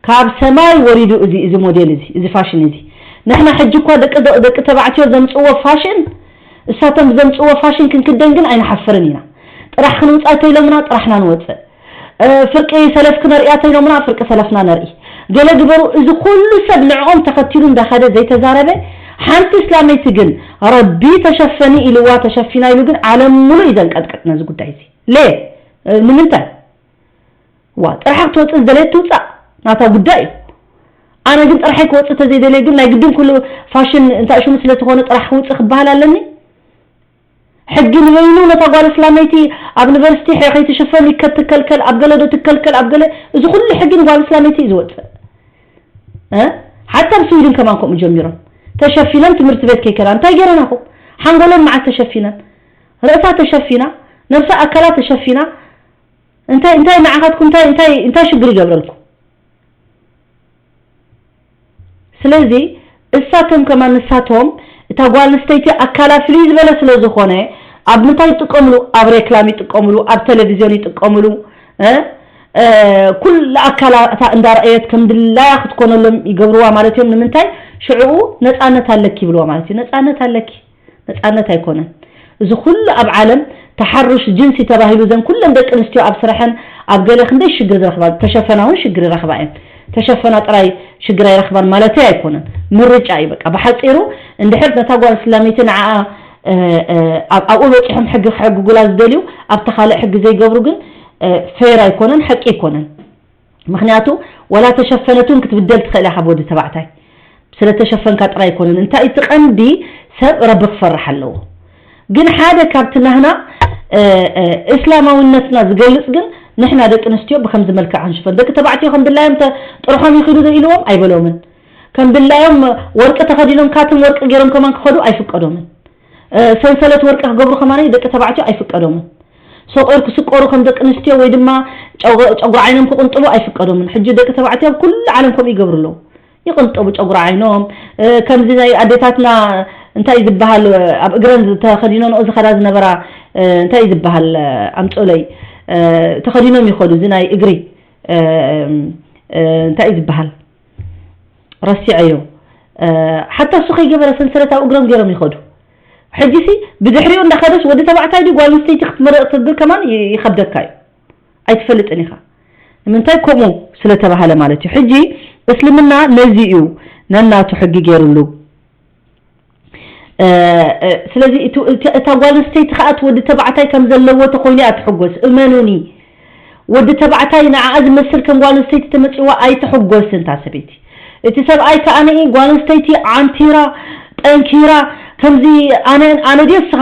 ካብ ሰማይ ወሪዱ እዚ፣ እዚ ሞዴል እዚ፣ እዚ ፋሽን እዚ። ንሕና ሕጂ እኳ ደቂ፣ ደቂ ተባዕትዮ ዘምጽእዎ ፋሽን፣ እሳቶም ዘምጽእዎ ፋሽን ክንክደን ግን ኣይንሓፍርን ኢና። ጥራሕ ክንውጻእ ተኢሎምና፣ ጥራሕና ንወጽእ። እ፣ ፍርቂ ሰለፍ ክነርእያ ተኢሎምና፣ ፍርቂ ሰለፍና ነርኢ። ገለ ግበሩ፣ እዚ ኩሉ ሰብ ንዕኦም ተኸቲሉ እንዳኸደ ዘይተዛረበ፣ ሓንቲ እስላመይቲ ግን ረቢ ተሸፈኒ ኢልዋ፣ ተሸፊና ኢሉ ግን ዓለም ሙሉእ እዩ ዘንቀጥቅጥ ነዚ ጉዳይ እዚ። ሌ፣ እ፣ ንምንታይ? ዋ፣ ጥራሓ ክትወጽእ ዝደለየት ትውጻእ፣ ናታ ጉዳይ እዩ። ኣነ ግን ጥራሐይ ክወጽእ ተዘይደለየ ግን ናይ ግድን ኩሉ ፋሽን እንታይ ሽሙ ስለ ዝኾነ ጥራሕ ክውጽእ ክበሃል ኣለኒ? ሕጊ ንበይኑ ነታ ጓል እስላመይቲ ኣብ ዩኒቨርሲቲ ከይትሽፈን ይከ-፣ ትከልከል፣ ኣብ ገለ ዶ ትከልከል፣ ኣብ ገለ፣ እዚ ኩሉ ሕጊ ንጓል እስላመይቲ እዩ ዝወጽእ። እ? ሓታ ኣብ ስዊድን ከማን ከምኡ ጀሚሮም። ተሸፊነን ትምህርቲ ቤት ከይከዳ። እንታይ ገይረናኹም? ሓንጎለን መዓስ ተሸፊነን? ርእሳ ተሸፊና፣ ነብሳ ኣካላ ተሸፊና። እንታይ፣ እንታይ ንዓኻትኩም፣ እንታይ፣ እንታይ፣ እንታይ ሽግር ይገብረልኩም? ስለዚ እሳቶም ከማን ንሳቶም እታ ጓል ኣንስተይቲ ኣካላ ፍልይ ዝበለ ስለ ዝኾነ ኣብ ምንታይ ይጥቀምሉ? ኣብ ሬክላም ይጥቀምሉ፣ ኣብ ቴሌቪዝዮን ይጥቀምሉ። እ? እ፣ ኩሉ ኣካላታ እንዳረኣየት ከም ድላያ ክትኮነሎም ይገብርዋ ማለት እዮም። ንምንታይ? ሽዕኡ ነጻነት ኣለኪ ይብልዋ ማለት እዩ። ነጻነት ኣለኪ። ነጻነት ኣይኮነን። እዚ ኩሉ ኣብ ዓለም ተሓሩሽ ጅንሲ ተባሂሉ ዘን ኩለን ደቂ ኣንስትዮ ኣብ ስራሐን ኣብ ገለ ክንደይ ሽግር ዝረኽባ፣ ተሸፈና እውን ሽግር ይረኽባ እየን። ተሸፈና ጥራይ ሽግር ኣይረኽባን ማለተይ ኣይኮነን። ምርጫ እዩ በቃ። ብሓጺሩ እንድሕር ነታ ጓል እስላመይቲ ንዓኣ፣ እ፣ እ፣ ኣብ-፣ ኣብኡ በጺሖም ሕጊ ክሕግጉላ ዝደልዩ ኣብቲ ካልእ ሕጊ ዘይገብሩ ግን፣ እ፣ ፌር ኣይኮነን፣ ሓቂ ኣይኮነን። ምኽንያቱ ወላ ተሸፈነት እውን ክትብደል ትኽእል እያ ካብ ወዲ ተባዕታይ። ስለ ተሸፈንካ ጥራይ ኣይኮነን። እንታይ እቲ ቀንዲ ሰብ ረቢ ክፈርሕ ኣለዎ። ግን ሓደ ካብቲ ናህና፣ እ፣ እ፣ እስላማዊነትና ዝገልጽ ግን ንሕና ደቂ ኣንስትዮ ብከምዚ መልክዕ ክንሽፈን። ደቂ ተባዕትዮ ከም ድላዮም ተ-፣ ጥርሖም ይኽዱ ዶ ኢልዎም ኣይበሎምን። ከም ድላዮም ወርቂ ተኸዲኖም ካትም ወርቂ ገይሮም ከማን ክኸዱ ኣይፍቀዶምን። እ፣ ሰንሰለት ወርቂ ክገብሩ ከማን ደቂ ተባዕትዮ ኣይፍቀዶምን። ሰቑር ክስቆሩ ከም ደቂ ኣንስትዮ ወይ ድማ ጨጉ-፣ ጨጉሪ ዓይኖም ክቕንጥቡ ኣይፍቀዶምን። ሕጂ ደቂ ተባዕትዮ ኣብ ኩሉ ዓለም ከምኡ ይገብሩ ኣለዉ። ይቕንጥቡ ጨጉሪ ዓይኖም፣ እ፣ ከምዚ ናይ ኣዴታትና እንታይ ዝበሃል፣ ኣብ እግረን ዝተኸዲኖንኦ ዝኸዳ ዝነበራ፣ እ፣ እንታይ ዝበሃል፣ እ፣ ኣምጾለይ፣ እ፣ ተኸዲኖም ይኸዱ። እዚ ናይ እግሪ፣ እ፣ እ፣ እንታይ ዝበሃል? ረሲዐዮ። እ፣ ሓታ እሱ ከይገበረ ሰንሰለት ኣብ እግሮም ገይሮም ይኸዱ። ሕጂሲ ብድሕሪኡ እንዳኸደስ ወዲ ተባዕታይ ድዩ ጓል ኣንስተይቲ ክትመርቕ ትብል ከማን ይ-፣ ይኸብደካ እዩ። ኣይትፈልጥን ኢኻ። ንምንታይ ከምኡ ስለ ተባሃለ ማለት እዩ። ሕጂ እስልምና ነዚ እዩ ነናቱ ሕጊ ገይሩሉ። እ፣ እ፣ ስለዚ እቲ፣ እቲ፣ እታ ጓል ኣንስተይቲ ኸኣ እቲ ወዲ ተባዕታይ ከም ዘለዎ ተኾይኑ እያ ትሕጎስ። እመኑኒ። ወዲ ተባዕታይ ንዓኣ ዝመስል ከም ጓል ኣንስተይቲ ተመጺዋ ኣይትሕጎስን እታ ሰበይቲ። እቲ ሰብኣይ ከኣ ንኢ ጓል ኣንስተይቲ ዓንቲራ፣ ጠንኪራ፣ ከምዚ ኣነ፣ ኣነ ድየ እስኻ፣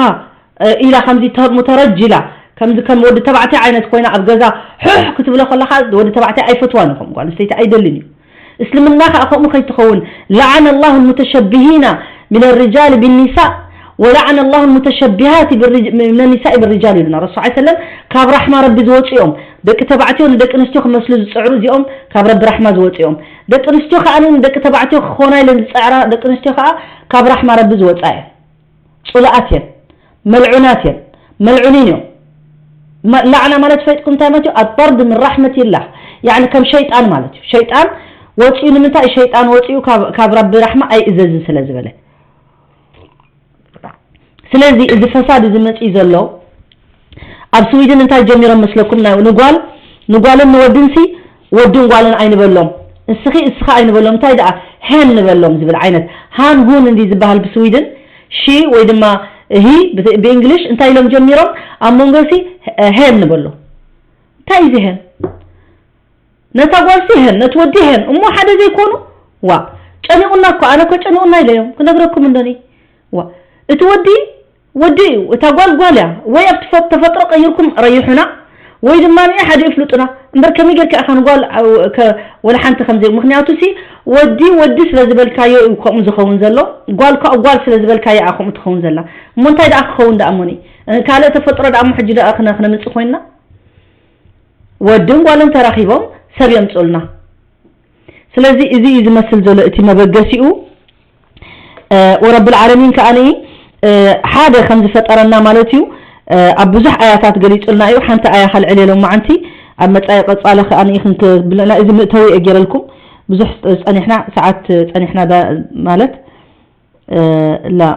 እ፣ ኢላ ከምዚ ተ-፣ ሙተረጅ ኢላ፣ ከምዚ ከም ወዲ ተባዕታይ ዓይነት ኮይና ኣብ ገዛ ሕሕ ክትብሎ ከለኻ ወዲ ተባዕታይ ኣይፈትዋን እዩ፣ ከም ጓል ኣንስተይቲ ኣይደልን እዩ። እስልምና ከዓ ከምኡ ከይትኸውን፣ لعن الله المتشبهين من الرجال بالنساء ولعن الله المتشبهات بالرج- من النساء بالرجال ኢሉና ረሱል ሰለላሁ ዐለይሂ ወሰለም። ካብ ራሕማ ረቢ ዝወፁ እዮም። ደቂ ተባዕትዮ ንደቂ ኣንስትዮ ክመስሉ ዝፅዕሩ እዚኦም ካብ ረቢ ራሕማ ዝወፁ እዮም። ደቂ ኣንስትዮ ከዓ ንደቂ ተባዕትዮ ክኾና ኢለን ዝፅዕራ ደቂ ኣንስትዮ ከዓ ካብ ራሕማ ረቢ ዝወፃ እየን። ፅሉኣት እየን፣ መልዑናት እየን፣ መልዑኒን እዮም። መ- ላዕና ማለት ፈይጥኩም እንታይ ማለት እዩ? ኣጠርድ ምን ራሕመት ይላህ። ያዕኒ ከም ሸይጣን ማለት እዩ። ሸይጣን ወፂኡ ንምንታይ? ሸይጣን ወፂኡ ካብ ካብ ረቢ ራሕማ ኣይእዘዝን ስለ ዝበለ። ስለዚ እዚ ፈሳድ እዚ መፂኡ ዘሎ ኣብ ስዊድን እንታይ ጀሚሮም መስለኩም? ናይ ንጓል ንጓልን ንወድንሲ ወድን ጓልን ኣይንበሎም፣ እስኺ እስኻ ኣይንበሎም፣ እንታይ ደኣ ሄን ንበሎም ዝብል ዓይነት ሃን ሁን እንዲ ዝበሃል ብስዊድን ሺ ወይ ድማ ሂ ብት- ብእንግሊሽ እንታይ ኢሎም ጀሚሮም ኣብ መንጎ ሲ ሄን ንበሎ። እንታይ እዩ ሄን? ነታ ጓል ሲ ሄን ነቲ ወዲ ሄን እሞ ሓደ ዘይኮኑ ዋ ጨኒቑና እኮ ኣነ እኮ ጨኒቑና ኢለዮም ክነግረኩም እንደኒ ዋ እቲ ወዲ ወዲ እዩ እታ ጓል ጓል እያ ወይ ኣብ ትፈ- ተፈጥሮ ቀይርኩም ረይሑና ወይ ድማ ንኤ ሓደ ይፍልጡና እምበር ከመይ ጌርካ ኢኻ ንጓል ኣው- ከ- ወላ ሓንቲ ከምዚ ምክንያቱ ሲ ወዲ ወዲ ስለ ዝበልካዮ እዩ ከምኡ ዝኸውን ዘሎ ጓል ከዓ ጓል ስለ ዝበልካዮ እያ ከምኡ ትኸውን ዘላ እሞ እንታይ ደኣ ክኸውን ደኣ እሞኒ ካልእ ተፈጥሮ ደኣ እሞ ሕጂ ደኣ ክነ- ክነምፅእ ኮይንና ወድን ጓልን ተራኺቦም ሰብ የምፅኡልና ስለዚ እዚ እዩ ዝመስል ዘሎ እቲ መበገሲኡ ወረብል ዓለሚን ከዓኒ ሓደ ከም ዝፈጠረና ማለት እዩ ኣብ ብዙሕ ኣያታት ገሊጹልና እዩ ሓንቲ ኣያ ካልዕል የሎም መዓንቲ ኣብ መጻኢ ቀጻሊ ከዓኒ ክንክብልና እዚ ምእተዊ እየ ገይረልኩም ብዙሕ ጸኒሕና ሰዓት ጸኒሕና ማለት ላ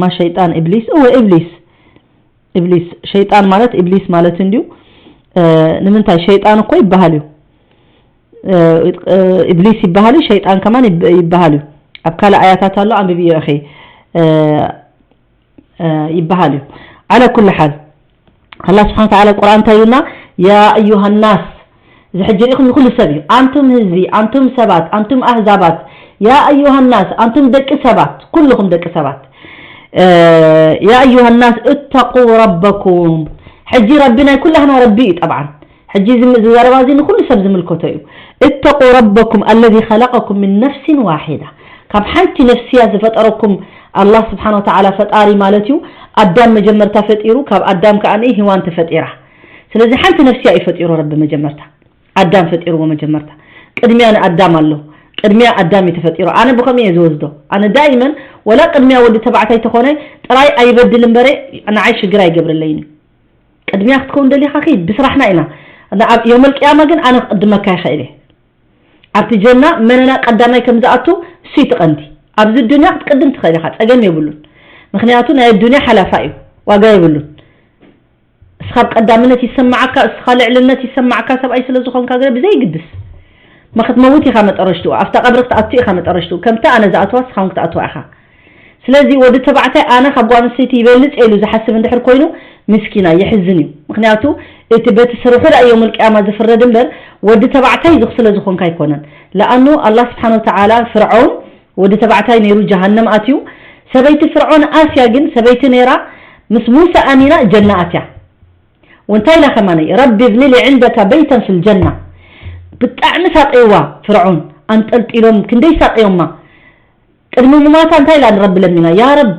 ማ ሸይጣን ኢብሊስ እወ ኢብሊስ ኢብሊስ ሸይጣን ማለት ኢብሊስ ማለት እንዲዩ ንምንታይ ሸይጣን እኮ ይበሃል እዩ ኢብሊስ ይበሃል እዩ ሸይጣን ከማን ይበሃል እዩ ኣብ ካልእ ኣያታት ኣሎ ኣንብብዮ እኺ ይበሃል እዩ على كل حال الله سبحانه وتعالى ቁርኣን እንታይ ኢሉና يا أيها الناس እዚ ሕጂ ርኢኹም ንኹሉ ሰብ እዩ ኣንቱም ህዝቢ ኣንቱም ሰባት ኣንቱም ኣህዛባት يا أيها الناس ኣንቱም ደቂ ሰባት ኩልኹም ደቂ ሰባት يا أيها الناس اتقوا ربكم ሕጂ ረቢ ናይ ኩላህና ረቢ እዩ ጠብዓን ሕጂ ዝዛረባ እዚ ንኹሉ ሰብ ዝምልከቶ እዩ اتقوا ربكم الذي خلقكم من نفس واحدة ካብ ሓንቲ ነፍስያ ዝፈጠረኩም ኣላህ ስብሓን ወተዓላ ፈጣሪ ማለት እዩ ኣዳም መጀመርታ ፈጢሩ ካብ ኣዳም ከዓ ሂዋን ተፈጢራ ስለዚ ሓንቲ ነፍስያ እዩ ፈጢሩ ረቢ መጀመርታ ኣዳም ፈጢርዎ መጀመርታ ቅድሚያ ንኣዳም ኣሎ ቅድሚያ ኣዳም እዩ ተፈጢሩ ኣነ ብኸምኡ እየ ዝወስዶ ኣነ ዳይመን ወላ ቅድሚያ ወዲ ተባዕታይ ተኾነ ጥራይ ኣይበድል እምበረ ንዓይ ሽግር ኣይገብረለይን እዩ ቅድሚያ ክትከውን ደሊኻ ኺድ ብስራሕና ኢና ኣብ የውመል ቅያማ ግን ኣነ ክቅድመካ ይኽእል እየ ኣብቲ ጀና መነና ቀዳማይ ከም ዝኣቱ እሱ ይትቐንዲ ኣብዚ ዱንያ ክትቅድም ትኽእል ኢኻ ጸገም የብሉን ምክንያቱ ናይ ዱንያ ሓላፋ እዩ ዋጋ የብሉን እስኻ ብ ቀዳምነት ይሰማዓካ እስኻ ልዕልነት ይሰማዓካ ሰብኣይ ስለ ዝኾንካ ገለ ብዘይግድስ ማ ክትመውት ኢኻ መጠረሽትኡ ኣብታ ቀብሪ ክትኣቱ ኢኻ መጠረሽትኡ ከምታ ኣነ ዝኣትዋ እስኻ እውን ክትኣትዋ ኢኻ ስለዚ ወዲ ተባዕታይ ኣነ ካብ ጓል ኣንስተይቲ ይበልፅ ኢሉ ዝሓስብ እንድሕር ኮይኑ ምስኪና የሕዝን እዩ ምክንያቱ እቲ በቲ ስርሑ ዳ እዮም ልቅያማ ዝፍረድ እምበር ወዲ ተባዕታይ ዝኽ ስለ ዝኾንካ ኣይኮነን ለኣኑ ኣላ ስብሓን ወተዓላ ፍርዖን ወዲ ተባዕታይ ነይሩ ጀሃነም ኣትዩ ሰበይቲ ፍርዖን ኣስያ ግን ሰበይቲ ነይራ ምስ ሙሳ ኣሚና ጀና ኣትያ ወንታይ ኢላ ከማነይ ረቢ እብኒ ሊ ዕንደካ በይተን ፊል ጀና ብጣዕሚ ሳቀይዋ ፍርዖን ኣንጠልጢሎም ክንደይ ሳቀዮማ ቅድሚ ሙማታ እንታይ ኢላ ንረቢ ለሚና ያ ረብ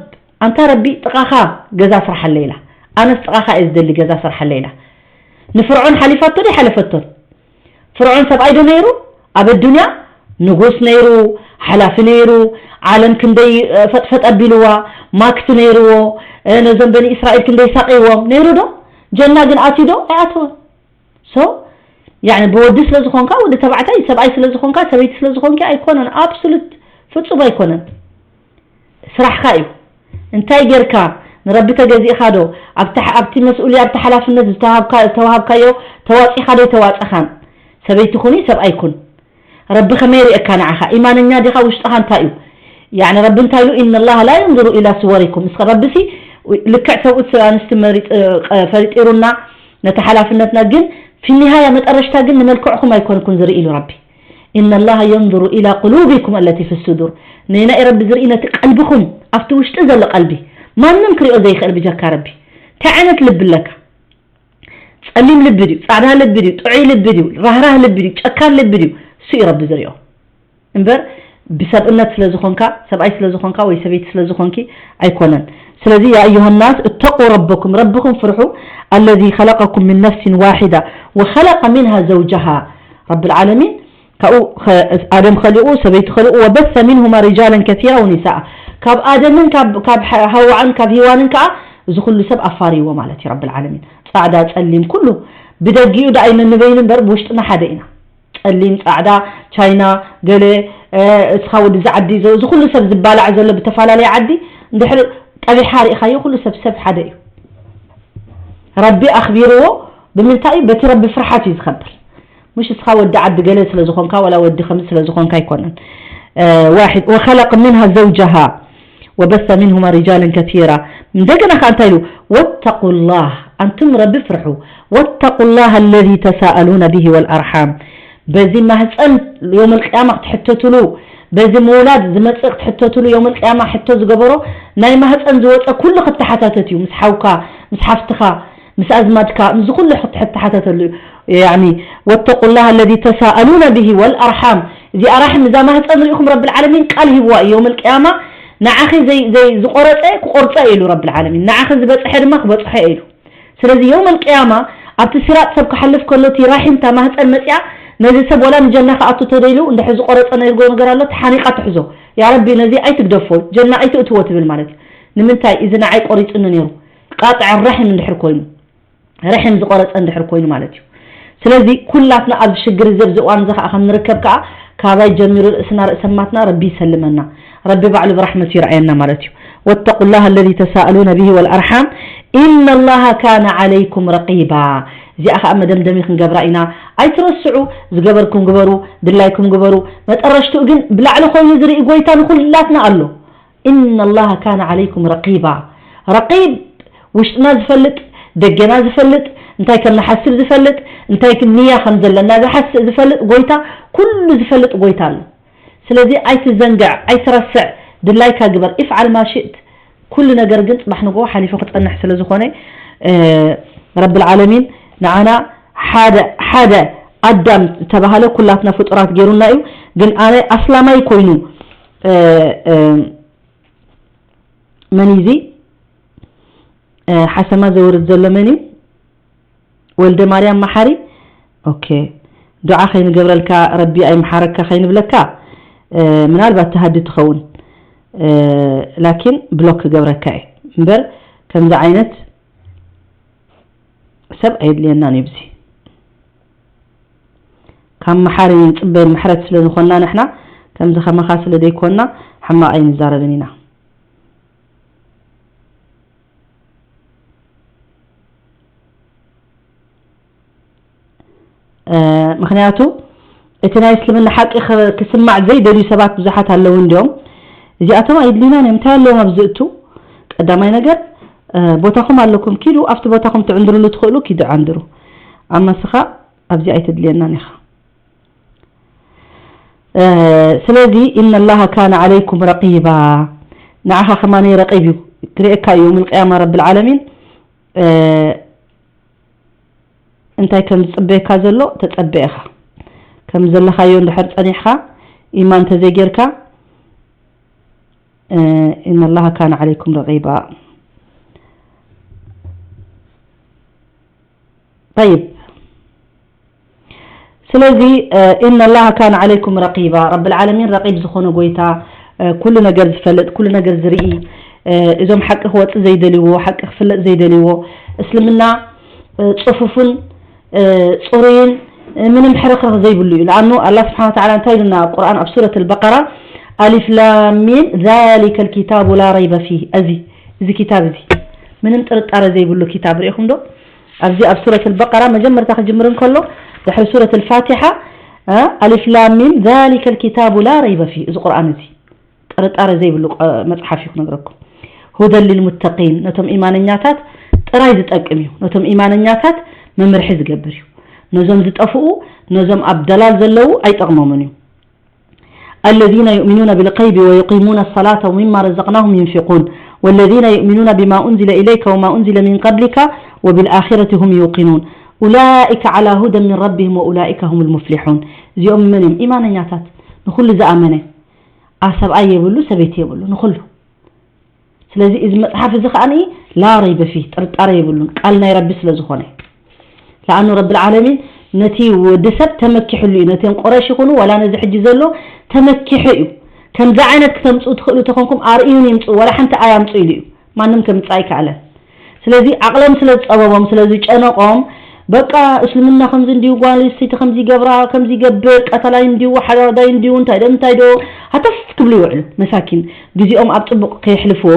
ኣንታ ረቢ ጥቃኻ ገዛ ስርሓለ ኢላ ኣነስ ጥቃኻ እየ ዝደሊ ገዛ ስርሓለ ኢላ ንፍርዖን ሓሊፋቶ ዶ ሓለፈቶን ፍርዖን ሰብኣይ ዶ ነይሩ ኣብ ኣዱንያ ንጉስ ነይሩ ሓላፊ ነይሩ ዓለም ክንደይ ፈጥፈጥ ኣቢልዋ ማክት ነይርዎ ነዞም በኒ እስራኤል ክንደይ ሳቂዎም ነይሩ ዶ ጀና ግን ኣትዩ ዶ ኣይኣተወን so ያኒ ብወዲ ስለ ዝኾንካ ወዲ ተባዕታይ ሰብኣይ ስለ ዝኾንካ ሰበይቲ ስለ ዝኾንኪ ኣይኮነን absolute ፍጹም ኣይኮነን ስራሕካ እዩ እንታይ ጌርካ ንረቢ ተገዚእኻ ዶ ኣብቲ ኣብቲ መስኡልያ ኣብቲ ሓላፍነት ዝተዋሃብካዮ ተዋፂኻ ዶ ኣይተዋፀኻን ሰበይቲ ኩኒ ሰብኣይ ኩን ረቢ ከመይ ሪእካ ንዓኻ ኢማነኛ ዲኻ ውሽጥኻ እንታይ እዩ ያኒ ረቢ እንታይ ኢሉ إن الله لا ينظر إلى صوركم እስኸ ረቢ ሲ ልክዕ ሰብኡት ኣንስቲ ፈሪጢሩና ነቲ ሓላፍነትና ግን في النهاية መጠረሽታ ግን ንመልክዕኹም ኣይኮንኩን ዝርኢ ኢሉ ረቢ إن الله ينظر إلى قلوبكم التي في الصدور ነይናይ ረቢ ዝርኢ ነቲ ቀልብኹም ኣብቲ ውሽጢ ዘሎ ቀልቢ ማንም ክሪኦ ዘይኽእል ብጀካ ረቢ እንታይ ዓይነት ልቢ ኣለካ ጸሊም ልቢ ድዩ ጻዕዳ ልቢ ድዩ ጥዑይ ልቢ ድዩ ራህራህ ልቢ ድዩ ጨካን ልቢ ድዩ እሱ እዩ ረቢ ዝሪኦ እምበር ብሰብእነት ስለ ዝኾንካ ሰብኣይ ስለ ዝኾንካ ወይ ሰበይቲ ስለ ዝኾንኪ ኣይኮነን። ስለዚ ያ ኣዩሃ ናስ እተቁ ረበኩም ረብኹም ፍርሑ الذي خلقكم من نفس واحدة وخلق منها زوجها ረቢ العالمين ካብኡ ኣደም ኸሊቑ ሰበይቲ ኸሊቑ وبث منهما رجالا كثيرا ونساء ካብ ኣደምን ካብ ካብ ሓዋን ካብ ሂዋንን ከዓ እዚ ኩሉ ሰብ ኣፋርይዎ ማለት እዩ ረቢ العالمين ፃዕዳ ፀሊም ኩሉ ብደጊኡ ደኣ ኣይነንበይን እምበር ብውሽጥና ሓደ ኢና ጸሊም፣ ጻዕዳ፣ ቻይና፣ ገለ እስኻ ወዲ እዚ ዓዲ እዚ ኩሉ ሰብ ዝባላዕ ዘሎ ብተፈላለየ ዓዲ እንድሕር ጠቢሓ ርኢኻዮ ኩሉ ሰብ ሰብ ሓደ እዩ። ረቢ ኣኽቢርዎ ብምንታይ እዩ? በቲ ረቢ ፍርሓት እዩ ዝኸብር። ምሽ እስኻ ወዲ ዓዲ ገለ ስለ ዝኾንካ ዋላ ወዲ ከምዚ ስለ ዝኾንካ ኣይኮነን። واحد وخلق منها زوجها وبث منهما رجالا كثيرا እንደገና ከ እንታይ ኢሉ واتقوا الله ኣንቱም ረቢ ፍርሑ واتقوا الله الذي تساءلون به والأرحام በዚ ማህፀን يوم القيامة ክትሕተትሉ በዚ ምውላድ ዝመፅእ ክትሕተትሉ يوم القيامة ሕቶ ዝገበሮ ናይ ማህፀን ዝወፀ ኩሉ ክተሓታተት እዩ ምስ ሓውካ ምስ ሓፍትኻ ምስ ኣዝማድካ ምስዚ ኩሉ ክትተሓተተሉ እዩ يعني واتقوا الله الذي تساءلون به والأرحام እዚኣ ራሕም እዛ ማህፀን ሪኢኹም ረቢ العالمين ቃል ሂብዋ እዩ يوم القيامة ንዓኺ ዘይ ዘይ ዝቆረፀ ክቆርፀ ኢሉ ረቢ العالمين ንዓኺ ዝበፅሐ ድማ ክበፅሖ ኢሉ ስለዚ يوم القيامة ኣብቲ ሲራጥ ሰብ ክሓልፍ ከሎ እቲ ራሒም እታ ማህፀን መፅያ ነዚ ሰብ ወላ ንጀና ክኣቱ ተደይሉ እንድሕር ዝቆረፀ ነርጎ ነገር ኣሎ ተሓኒቃ ትሕዞ ያ ረቢ ነዚ ኣይትግደፎ ጀና ኣይትእትዎ ትብል ማለት እዩ ንምንታይ እዚ ንዓይ ቆሪፅኒ ነይሩ ቃጥዕ ራሒም እንድሕር ኮይኑ ርሕም ዝቆረፀ እንድሕር ኮይኑ ማለት እዩ። ስለዚ ኩላትና ኣብዚ ሽግር እዚ ኣብዚ እዋን እዚ ከዓ ከም ንርከብ ከዓ ካባይ ጀሚሩ ርእስና ርእሰማትና ረቢ ይሰልመና። ረቢ ባዕሉ ብራሕመቱ ይርኣየና ማለት እዩ። واتقوا الله الذي تساءلون به والأرحام إن الله كان عليكم رقيبا። እዚኣ ከዓ መደምደሚ ክንገብራ ኢና። ኣይትረስዑ፣ ዝገበርኩም ግበሩ፣ ድላይኩም ግበሩ። መጠረሽትኡ ግን ብላዕሊ ኮይኑ ዝርኢ ጎይታ ንኩላትና ኣሎ። إن الله كان عليكم رقيبا رقيب ውሽጥና ዝፈልጥ ደገና ዝፈልጥ እንታይ ከም ንሓስብ ዝፈልጥ እንታይ ንያ ከም ዘለና ዝሓስእ ዝፈልጥ ጎይታ ኩሉ ዝፈልጥ ጎይታ ኣሎ ስለዚ ኣይትዘንግዕ ኣይትረስዕ ድላይካ ግበር افعل ما شئت ኩሉ ነገር ግን ፅባሕ ንግሆ ሓሊፉ ክፀንሕ ስለ ዝኾነ ረቢ العالمين ንዓና ሓደ ሓደ ኣዳም ዝተባሃለ ኩላትና ፍጡራት ገይሩና እዩ ግን ኣነ ኣስላማይ ኮይኑ መን እዚ ሓሰማ ዘውርድ ዘሎ መን እዩ? ወልደ ማርያም መሓሪ ኦኬ ዱዓ ከይንገብረልካ ረቢ ኣይምሓረካ ከይንብለካ ምናልባት ትሃዲ ትኸውን ላኪን ብሎክ ክገብረካ እየ እምበር ከምዚ ዓይነት ሰብ ኣየድልየናን እዩ ብዚ ካብ መሓሪ ንፅበ ምሕረት ስለ ዝኾንና ንሕና ከምዚ ከማኻ ስለ ዘይኮንና ሕማቕ ኣይንዛረብን ኢና ምኽንያቱ እቲ ናይ እስልምና ሓቂ ክስማዕ ዘይደልዩ ሰባት ብዙሓት ኣለዉ እንዲዮም እዚኣቶም ኣይድልዩናን እዮም እንታይ ኣለዎም ኣብዚ እቱ ቀዳማይ ነገር ቦታኹም ኣለኩም ኪዱ ኣብቲ ቦታኹም ትዕንድርሉ ትኽእሉ ኪዱ ዓንድሩ ኣብ መስኻ ኣብዚ ኣይትድልየናን ኢኻ ስለዚ إن الله كان عليكم رقيبا ንዓኻ ከማነይ ረቂብ እዩ ክርእየካ እዩ يوم القيامة رب العالمين እንታይ ከም ዝፅበየካ ዘሎ ተፀበ ኢኻ ከም ዘለኻዮ እንድሕር ፀኒሕኻ ኢማን ተዘይጌርካ إن الله كان عليكم رقيبا طيب ስለዚ إن الله كان عليكم رقيبا رب العالمين رقيب ዝኾነ ጎይታ ኩሉ ነገር ዝፈልጥ ኩሉ ነገር ዝርኢ እዞም ሓቂ ክወፅእ ዘይደልይዎ ሓቂ ክፍለጥ ዘይደልይዎ እስልምና ፅፉፍን ፅሩይን ምንም ሕርኽርኽ ዘይብሉ እዩ ለኣኑ ኣላ ስብሓን ታላ እንታይ ኢሉና ኣብ ቁርኣን ኣብ ሱረት البقرة ألف لام ميم ذلك الكتاب لا ريب فيه እዚ እዚ ኪታብ እዚ ምንም ጥርጣረ ዘይብሉ ኪታብ ርኢኹም ዶ ኣብዚ ኣብ ሱረት البقرة መጀመርታ ክጅምር እንከሎ ድሕሪ ሱረት الفاتحة ألف لام ميم ذلك الكتاب لا ريب فيه እዚ ቁርኣን እዚ ጥርጣረ ዘይብሉ መፅሓፍ እዩ ክነግረኩም هدى للمتقين ነቶም ኢማነኛታት ጥራይ ዝጠቅም እዩ ነቶም ኢማነኛታት መምርሒ ዝገብር እዩ ነዞም ዝጠፍኡ ነዞም ኣብ ደላል ዘለዉ ኣይጠቕሞምን እዩ الذين يؤمنون بالغيب ويقيمون الصلاة ومما رزقناهم ينفقون والذين يؤمنون بما أنزل إليك وما أنزل من قبلك وبالآخرة هم يوقنون أولئك على هدى من ربهم وأولئك هم المفلحون። እዚኦም መን እዮም? ኢማነኛታት። ንኹሉ ዝኣመነ። ኣ፣ ሰብኣይ የብሉ፣ ሰበይቲ የብሉ፣ ንኹሉ። ስለዚ እዚ መጽሓፍ እዚ ከኣ ላ ረይበ ፊህ፣ ጥርጣረ የብሉን፣ ቃል ናይ ረቢ ስለ ዝኾነ። ለኣኑ ረብል ዓለሚን ነቲ ወዲ ሰብ ተመኪሕሉ እዩ፣ ነቶም ቁረሽ ይኹኑ ዋላ ነዚ ሕጂ ዘሎ ተመኪሑ እዩ። ከምዚ ዓይነት ክተምጽኡ ትኽእሉ ተኾንኩም ኣርእዩን ይምጽኡ፣ ዋላ ሓንቲ ኣያምጹ ኢሉ እዩ። ማንም ከምጽእ ኣይከኣለን። ስለዚ ዓቕሎም ስለ ዝጸበቦም፣ ስለ ዝጨነቖም፣ በቃ እስልምና ከምዚ እንዲዩ፣ ጓል ኣንስተይቲ ከምዚ ይገብራ፣ ከምዚ ይገብር፣ ቀታላይ እንዲዩ፣ ሓዳርዳይ እንዲዩ፣ እንታይ ዶ፣ እንታይ ዶ፣ ሃተፍ ክብሉ ይውዕሉ። መሳኪን፣ ግዜኦም ኣብ ጽቡቕ ከየሕልፍዎ፣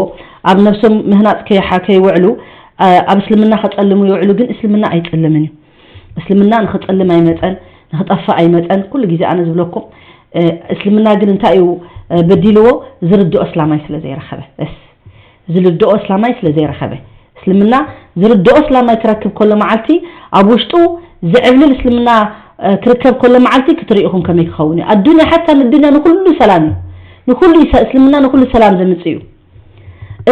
ኣብ ነብሶም ምህናጽ ከይሓ-፣ ከይውዕሉ፣ ኣ-፣ ኣብ እስልምና ከጸልሙ ይውዕሉ። ግን እስልምና ኣይጸልምን እዩ። እስልምና ንኽጸልም ኣይመጸን፣ ንኽጠፍእ ኣይመጸን። ኩሉ ግዜ ኣነ ዝብለኩም፣ እ፣ እስልምና ግን እንታይ እዩ፣ እ፣ በዲልዎ? ዝርድኦ እስላማይ ስለ ዘይረኸበ። እስ፣ ዝርድኦ እስላማይ ስለ ዘይረኸበ። እስልምና ዝርድኦ እስላማይ ክረክብ ከሎ መዓልቲ፣ ኣብ ውሽጡ ዝዕብልል እስልምና፣ እ፣ ክርከብ ከሎ መዓልቲ ክትርእኹም ከመይ ክኸውን እዩ? ኣዱንያ፣ ሓታ ንዱንያ ንኹሉ ሰላም እዩ። ንኹሉ ይሰ-፣ እስልምና ንኹሉ ሰላም ዘምጽእ እዩ።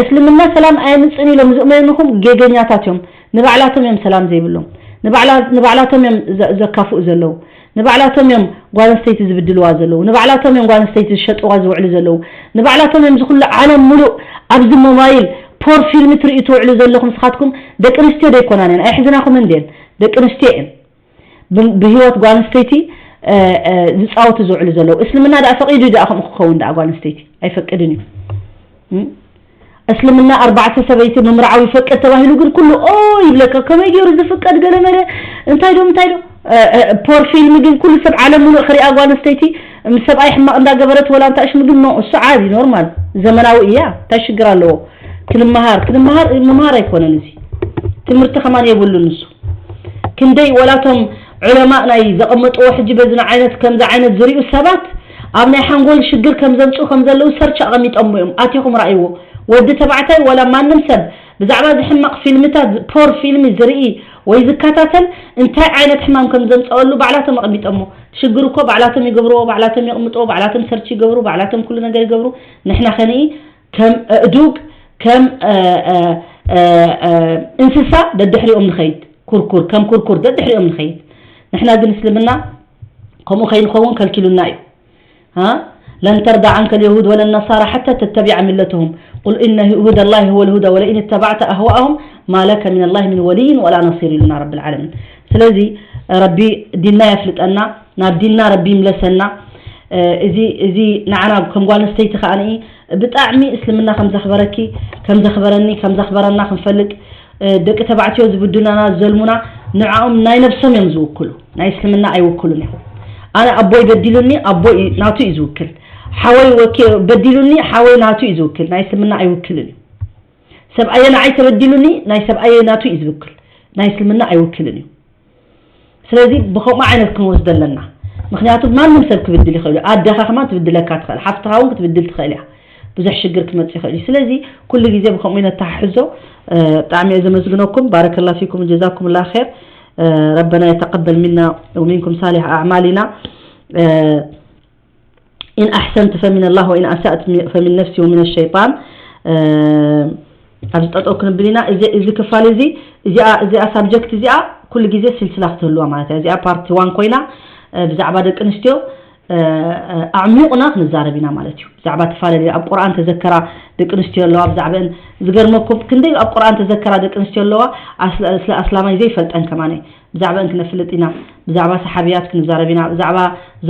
እስልምና ሰላም ኣየምጽእን ኢሎም ዝእመኑኹም ጌገኛታት እዮም። ንባዕላቶም እዮም ሰላም ዘይብሎም። ንባዕላ-፣ ንባዕላቶም እዮም ዘ-፣ ዘካፍኡ ዘለዉ። ንባዕላቶም እዮም ጓል ኣንስተይቲ ዝብድልዋ ዘለዉ። ንባዕላቶም እዮም ጓል ኣንስተይቲ ዝሸጥዋ ዝውዕሉ ዘለዉ። ንባዕላቶም እዮም ዝኹሉ ዓለም ሙሉእ ኣብዚ ሞባይል ፖር ፊልም ትርእዩ ትውዕሉ ዘለኹም። ንስኻትኩም ደቂ ኣንስትዮ ዶ ኣይኮናን እየን? ኣይሕዝናኹምን ድየን? ደቂ ኣንስትዮ እየን። ብ-፣ ብህይወት ጓል ኣንስተይቲ፣ እ፣ እ፣ ዝጻወቱ ዝውዕሉ ዘለዉ። እስልምና ደኣ ፈቒዱ ደኣ ከምኡ ክኸውን ደኣ ጓል ኣንስተይቲ? ኣይፈቅድን እዩ። እም? እስልምና ኣርባዕተ ሰበይቲ ምምርዓው ይፈቅድ ተባሂሉ ግን ኩሉ ኦ ይብለካ። ከመይ ገይሩ ዝፍቀድ ገለ መለ? እንታይ ዶ፣ እንታይ ዶ? እ፣ እ፣ ፖር ፊልም ግን ኩሉ ሰብ ዓለም ሙሉእ ክሪኣ ጓል ኣንስተይቲ ምስ ሰብኣይ ሕማቕ እንዳገበረት ወላ እንታይ ሽሙ ግን ኖ፣ እሱ ዓቢ ኖርማል ዘመናዊ እያ። እንታይ ሽግር ኣለዎ? ክንመሃር፣ ክንመሃር፣ ምምሃር ኣይኮነን እዚ። ትምህርቲ ከማን የብሉን ንሱ። ክንደይ ወላቶም ዑለማእ ናይ ዘቐመጥዎ ሕጂ በዚ ዓይነት ከምዚ ዓይነት ዝሪኡ ሰባት ኣብ ናይ ሓንጎል ሽግር ከም ዘምጽኡ ከም ዘለዉ ሰርች ኣቐሚጦሞ እዮም። ኣቲኹም ረኣይዎ። ወዲ ተባዕታይ ወላ ማንም ሰብ ብዛዕባ እዚ ሕማቕ ፊልምታት፣ ፖር ፊልም ዝርኢ ወይ ዝከታተል እንታይ ዓይነት ሕማም ከም ዘምጽኣሉ ባዕላቶም ኣቐሚጦሞ። ሽግር እኮ ባዕላቶም ይገብርዎ፣ ባዕላቶም የቕምጥዎ፣ ባዕላቶም ሰርች ይገብሩ፣ ባዕላቶም ኩሉ ነገር ይገብሩ። ንሕና ከንኢ ከም ኣእዱግ፣ ከም፣ እ፣ እ፣ እ፣ እ፣ እንስሳ ደድሕሪኦም ንኸይድ። ኩርኩር፣ ከም ኩርኩር ደድሕሪኦም ንኸይድ። ንሕና ግን እስልምና ከምኡ ከይንኸውን ከልኪሉና እዩ። ها؟ لن ترضى عنك اليهود ولا النصارى حتى تتبع ملتهم. قل إن هدى الله هو الهدى ولئن اتبعت أهواءهم ما لك من الله من ولي ولا نصير ኢሉና ረብል ዓለሚን። ስለዚ ረቢ ዲንና የፍልጠና፣ ናብ ዲንና ረቢ ይምለሰና። እ፣ እዚ፣ እዚ ንዓና ከም ጓል ኣንስተይቲ ከኣ ብጣዕሚ እስልምና ከም ዘኽበረኪ፣ ከም ዘኽበረኒ፣ ከም ዘኽበረና ክንፈልጥ፣ እ፣ ደቂ ተባዕትዮ ዝብድሉና፣ ዝዘልሙና፣ ንዕኦም ናይ ነብሶም እዮም ዝውክሉ፣ ናይ እስልምና ኣይውክሉን እዮም። ኣነ ኣቦይ በዲሉኒ፣ ኣቦይ ናቱ እዩ ዝውክል። ሓወይ ወኪ-፣ በዲሉኒ፣ ሓወይ ናቱ እዩ ዝውክል፣ ናይ እስልምና ኣይውክልን እዩ። ሰብኣየ ንዓይ ተበዲሉኒ፣ ናይ ሰብኣየ ናቱ እዩ ዝውክል፣ ናይ እስልምና ኣይውክልን እዩ። ስለዚ ብኸምኡ ዓይነት ክንወስዶ ኣለና። ምኽንያቱ ማንም ሰብ ክብድል ይኽእል እዩ። ኣደኻ ከማን ትብድለካ ትኽእል፣ ሓፍትኻ እውን ክትብድል ትኽእል እያ። ብዙሕ ሽግር ክመጽእ ይኽእል እዩ። ስለዚ ኩሉ ግዜ ብኸምኡ ነተሓሕዞ። እ፣ ብጣዕሚ እየ ዘመስግነኩም። ባረከላ ፊኩም፣ ጀዛኩምላ ኸይር። እ፣ ረበና የተቀበል ሚና ወሚንኩም ሳሊሕ ኣዕማሊና። እ፣ إن أحسنت فمن الله وإن أسأت فمن نفسي ومن الشيطان። እ፣ ኣብዚ ጠጠው ክንብል ኢና። እዚ፣ እዚ ክፋል እዚ፣ እዚኣ፣ እዚኣ ሳብጀክት እዚኣ ኩሉ ግዜ ስልስላ ክትህልዋ ማለት እያ። እዚኣ ፓርት ዋን ኮይና፣ እ፣ ብዛዕባ ደቂ ኣንስትዮ፣ እ፣ እ፣ ኣዕሚቑና ክንዛረብ ኢና ማለት እዩ። ብዛዕባ ተፈላለዩ ኣብ ቁርኣን ተዘከራ ደቂ ኣንስትዮ ኣለዋ፣ ብዛዕባን ዝገርመኩም ክንደይ ኣብ ቁርኣን ተዘከራ ደቂ ኣንስትዮ ኣለዋ፣ ኣስለ-፣ ስለ ኣስላማይ ዘይፈልጠን ከማነ። ብዛዕባን ክነፍልጥ ኢና፣ ብዛዕባ ሰሓብያት ክንዛረብ ኢና፣ ብዛዕባ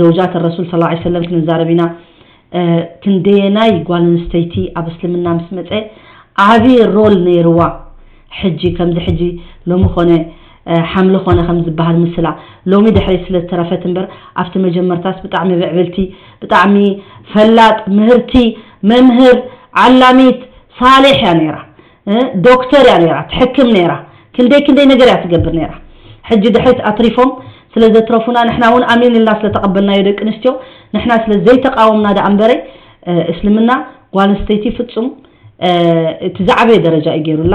ዘውጃት ረሱል ሰለላሁ ዐለይሂ ወሰለም ክንዛረብ ኢና። እ፣ ክንደየናይ ጓል ኣንስተይቲ ኣብ እስልምና ምስ መጸ ዓቢ ሮል ነይርዋ። ሕጂ ከምዚ ሕጂ ሎሚ ኾነ፣ እ፣ ሓምሊ ኾነ ከም ዝበሃል ምስላ ሎሚ ድሕሪት ስለ ዝተረፈት እምበር ኣብቲ መጀመርታስ ብጣዕሚ ብዕብልቲ፣ ብጣዕሚ ፈላጥ፣ ምህርቲ፣ መምህር፣ ዓላሚት፣ ሳሌሕ እያ ነይራ። እ፣ ዶክተር እያ ነይራ፣ ትሕክም ነይራ። ክንደይ ክንደይ ነገር እያ ትገብር ነይራ። ሕጂ ድሕሪት ኣትሪፎም ስለ ዘትረፉና፣ ንሕና እውን ኣሜን ኢልና ስለ ተቐበልናዮ ደቂ ኣንስትዮ፣ ንሕና ስለ ዘይተቃወምና ደኣ እምበረ፣ እ፣ እስልምና ጓል ኣንስተይቲ ፍጹም፣ እ፣ እቲ ዝዓበየ ደረጃ እዩ ገይሩላ።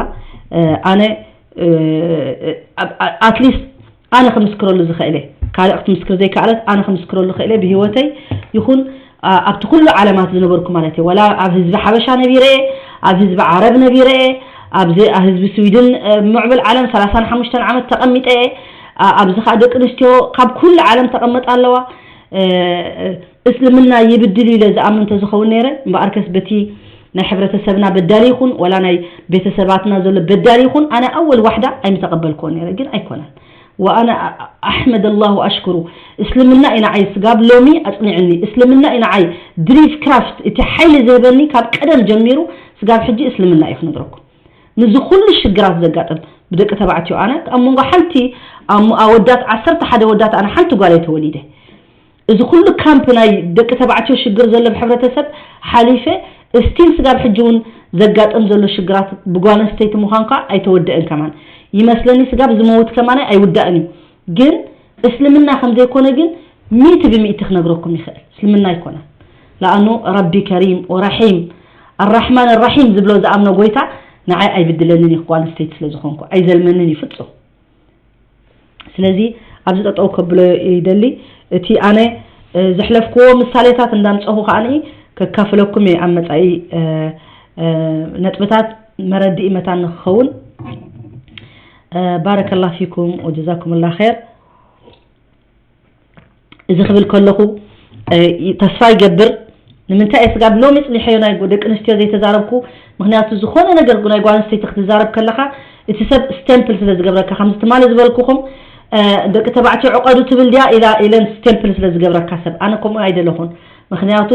እ፣ ኣነ፣ እ፣ እ፣ ኣብ-፣ ኣ-፣ ኣትሊስት ኣነ ክምስክረሉ ዝኽእል እየ። ካልእ ክትምስክር ዘይከኣለት፣ ኣነ ክምስክረሉ ክእል እየ። ብህይወተይ ይኹን፣ ኣ-፣ ኣብቲ ኩሉ ዓለማት ዝነበርኩ ማለት እየ። ወላ ኣብ ህዝቢ ሓበሻ ነቢረ እየ፣ ኣብ ህዝቢ ዓረብ ነቢረ እየ፣ ኣብዚ፣ ኣብ ህዝቢ ስዊድን፣ እ፣ ምዕብል ዓለም ሰላሳን ሓሙሽተን ዓመት ተቐሚጠ እየ። ኣ- ኣብዚ ከዓ ደቂ ኣንስትዮ ካብ ኩሉ ዓለም ተቐመጣ ኣለዋ። እ፣ እስልምና ይብድል ኢለ ዝኣምን እንተዝኸውን ነይረ፣ እምበኣርከስ በቲ ናይ ሕብረተሰብና በዳሊ ይኹን ዋላ ናይ ቤተሰባትና ዘሎ በዳሊ ይኹን ኣነ ኣወል ዋሕዳ ኣይምተቐበልክዎ ነይረ። ግን ኣይኮነን። ወኣነ ኣሕመድ ኣላሁ ኣሽክሩ። እስልምና ኢና ዓይ ስጋብ ሎሚ ኣፅኒዕኒ። እስልምና ኢና ዓይ ድሪፍ ክራፍት እቲ ሓይሊ ዝህበኒ ካብ ቀደም ጀሚሩ ስጋብ ሕጂ እስልምና እዩ ክነግረኩም። ንዚ ኩሉ ሽግራት ዘጋጥም ብደቂ ተባዕትዮ ኣነ ኣብ መንጎ ሓንቲ ኣሞ ኣወዳት ዓሰርተ ሓደ ወዳት ኣነ ሓንቲ ጓል ተወሊደ። እዚ ኩሉ ካምፕ ናይ ደቂ ተባዕትዮ ሽግር ዘሎ ብሕብረተሰብ ሓሊፈ እስቲል ስጋብ ሕጂ እውን ዘጋጥም ዘሎ ሽግራት ብጓል ኣንስተይቲ ምዃን ከዓ ኣይተወደእን ከማን ይመስለኒ። ስጋብ ዝመውት ከማን ኣይውዳእን እዩ። ግን እስልምና ከም ዘይኮነ ግን ሚእቲ ብሚእቲ ክነግረኩም ይኽእል። እስልምና ኣይኮነን። ለኣኑ ረቢ ከሪም ወረሒም ኣራሕማን ራሒም ዝብሎ ዝኣምኖ ጎይታ ንዓይ ኣይብድለንን እዩ። ጓል ኣንስተይቲ ስለ ዝኾንኩ ኣይዘልመንን እዩ ፍጹም። ስለዚ ኣብዚ ጠጠው ከብሎ ይደሊ። እቲ ኣነ እ፣ ዘሕለፍክዎ ምሳሌታት እንዳምፀኹ ከዓኒ ከካፍለኩም እየ ኣብ መፃኢ እ፣ እ፣ ነጥብታት መረድኢ መታን ንክኸውን። እ፣ ባረከላ ፊኩም ወጀዛኩም ላ ር። እዚ ክብል ከለኹ እ፣ ተስፋ ይገብር። ንምንታይ እየ ስጋብ ሎሚ ፅኒሐዮ ናይ ደቂ ኣንስትዮ ዘይተዛረብኩ? ምክንያቱ ዝኾነ ነገር ናይ ጓል ኣንስተይቲ ክትዛረብ ከለካ እቲ ሰብ ስቴምፕል ስለ ዝገብረካ፣ ከምዚ ትማሊ ዝበልኩኹም እ፣ ደቂ ተባዕትዮ ዕቀዱ ትብል ድያ ኢላ ኢለን ስቴምፕል ስለ ዝገብረካ ሰብ። ኣነ ከምኡ ኣይደለኹን። ምክንያቱ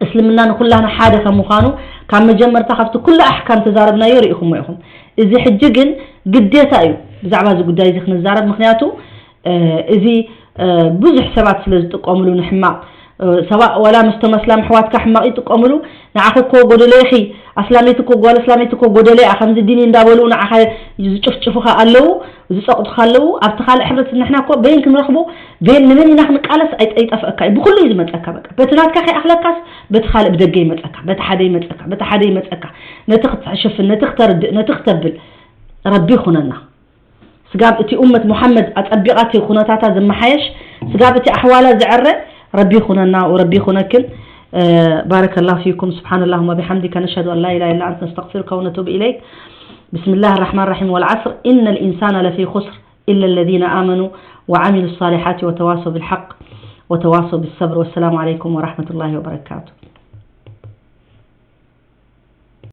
እስልምና ንኩላና ሓደ ከም ምዃኑ ካብ መጀመርታ ካብቲ ኩሉ ኣሕካም ተዛረብናዮ ርኢኹሞ ኢኹም። እዚ ሕጂ ግን ግዴታ እዩ ብዛዕባ እዚ ጉዳይ እዚ ክንዛረብ። ምክንያቱ እ፣ እዚ እ፣ ብዙሕ ሰባት ስለ ዝጥቀምሉ ንሕማቕ እ፣ ሰባ ዋላ ምስቶም ኣስላም ኣሕዋትካ ሕማቕ ይጥቀምሉ። ንዓኺ እኮ ጎደሎ ኢኺ፣ ኣስላመይቲ እኮ ጓል ኣስላመይቲ እኮ ጎደሎ እያ፣ ከምዚ ዲኒ እንዳበሉ ንዓኻ ዝጭፍጭፉኻ ኣለዉ፣ ዝጸቕጡኻ ኣለዉ። ኣብቲ ካልእ ሕብረት ንሕና እኮ በይን ክንረኽቦ በይን ንመን ኢና ክንቃለስ ኣይጠ- ኣይጠፍአካ እዩ። ብኩሉ እዩ ዝመጸካ። በቃ በቲ ናትካ ከይኣኽለካስ በቲ ካልእ ብደገ ይመጸካ፣ በቲ ሓደ ይመጸካ፣ በቲ ሓደ ይመጸካ። ነቲ ክትሕሽፍን ነቲ ክተርድእ ነቲ ክተብል ረቢ ይኹነና። ስጋብ እቲ ኡመት ሙሓመድ ኣጸቢቓ እቲ ኩነታታ ዝመሓየሽ፣ ስጋብ እቲ ኣሕዋላ ዝዕረ ረቢ ይኹነና ወረቢ ይኹነክን። እ፣ ባረከላሁ ፊኩም። سبحان اللهم وبحمده، نشهد أن لا إله إلا أنت، نستغفرك ونتوب إليك. بسم الله الرحمن الرحيم. والعصر، إن الإنسان لفي خسر، إلا الذين آمنوا وعملوا الصالحات وتواصوا بالحق وتواصوا بالصبر. والسلام عليكم ورحمة الله وبركاته.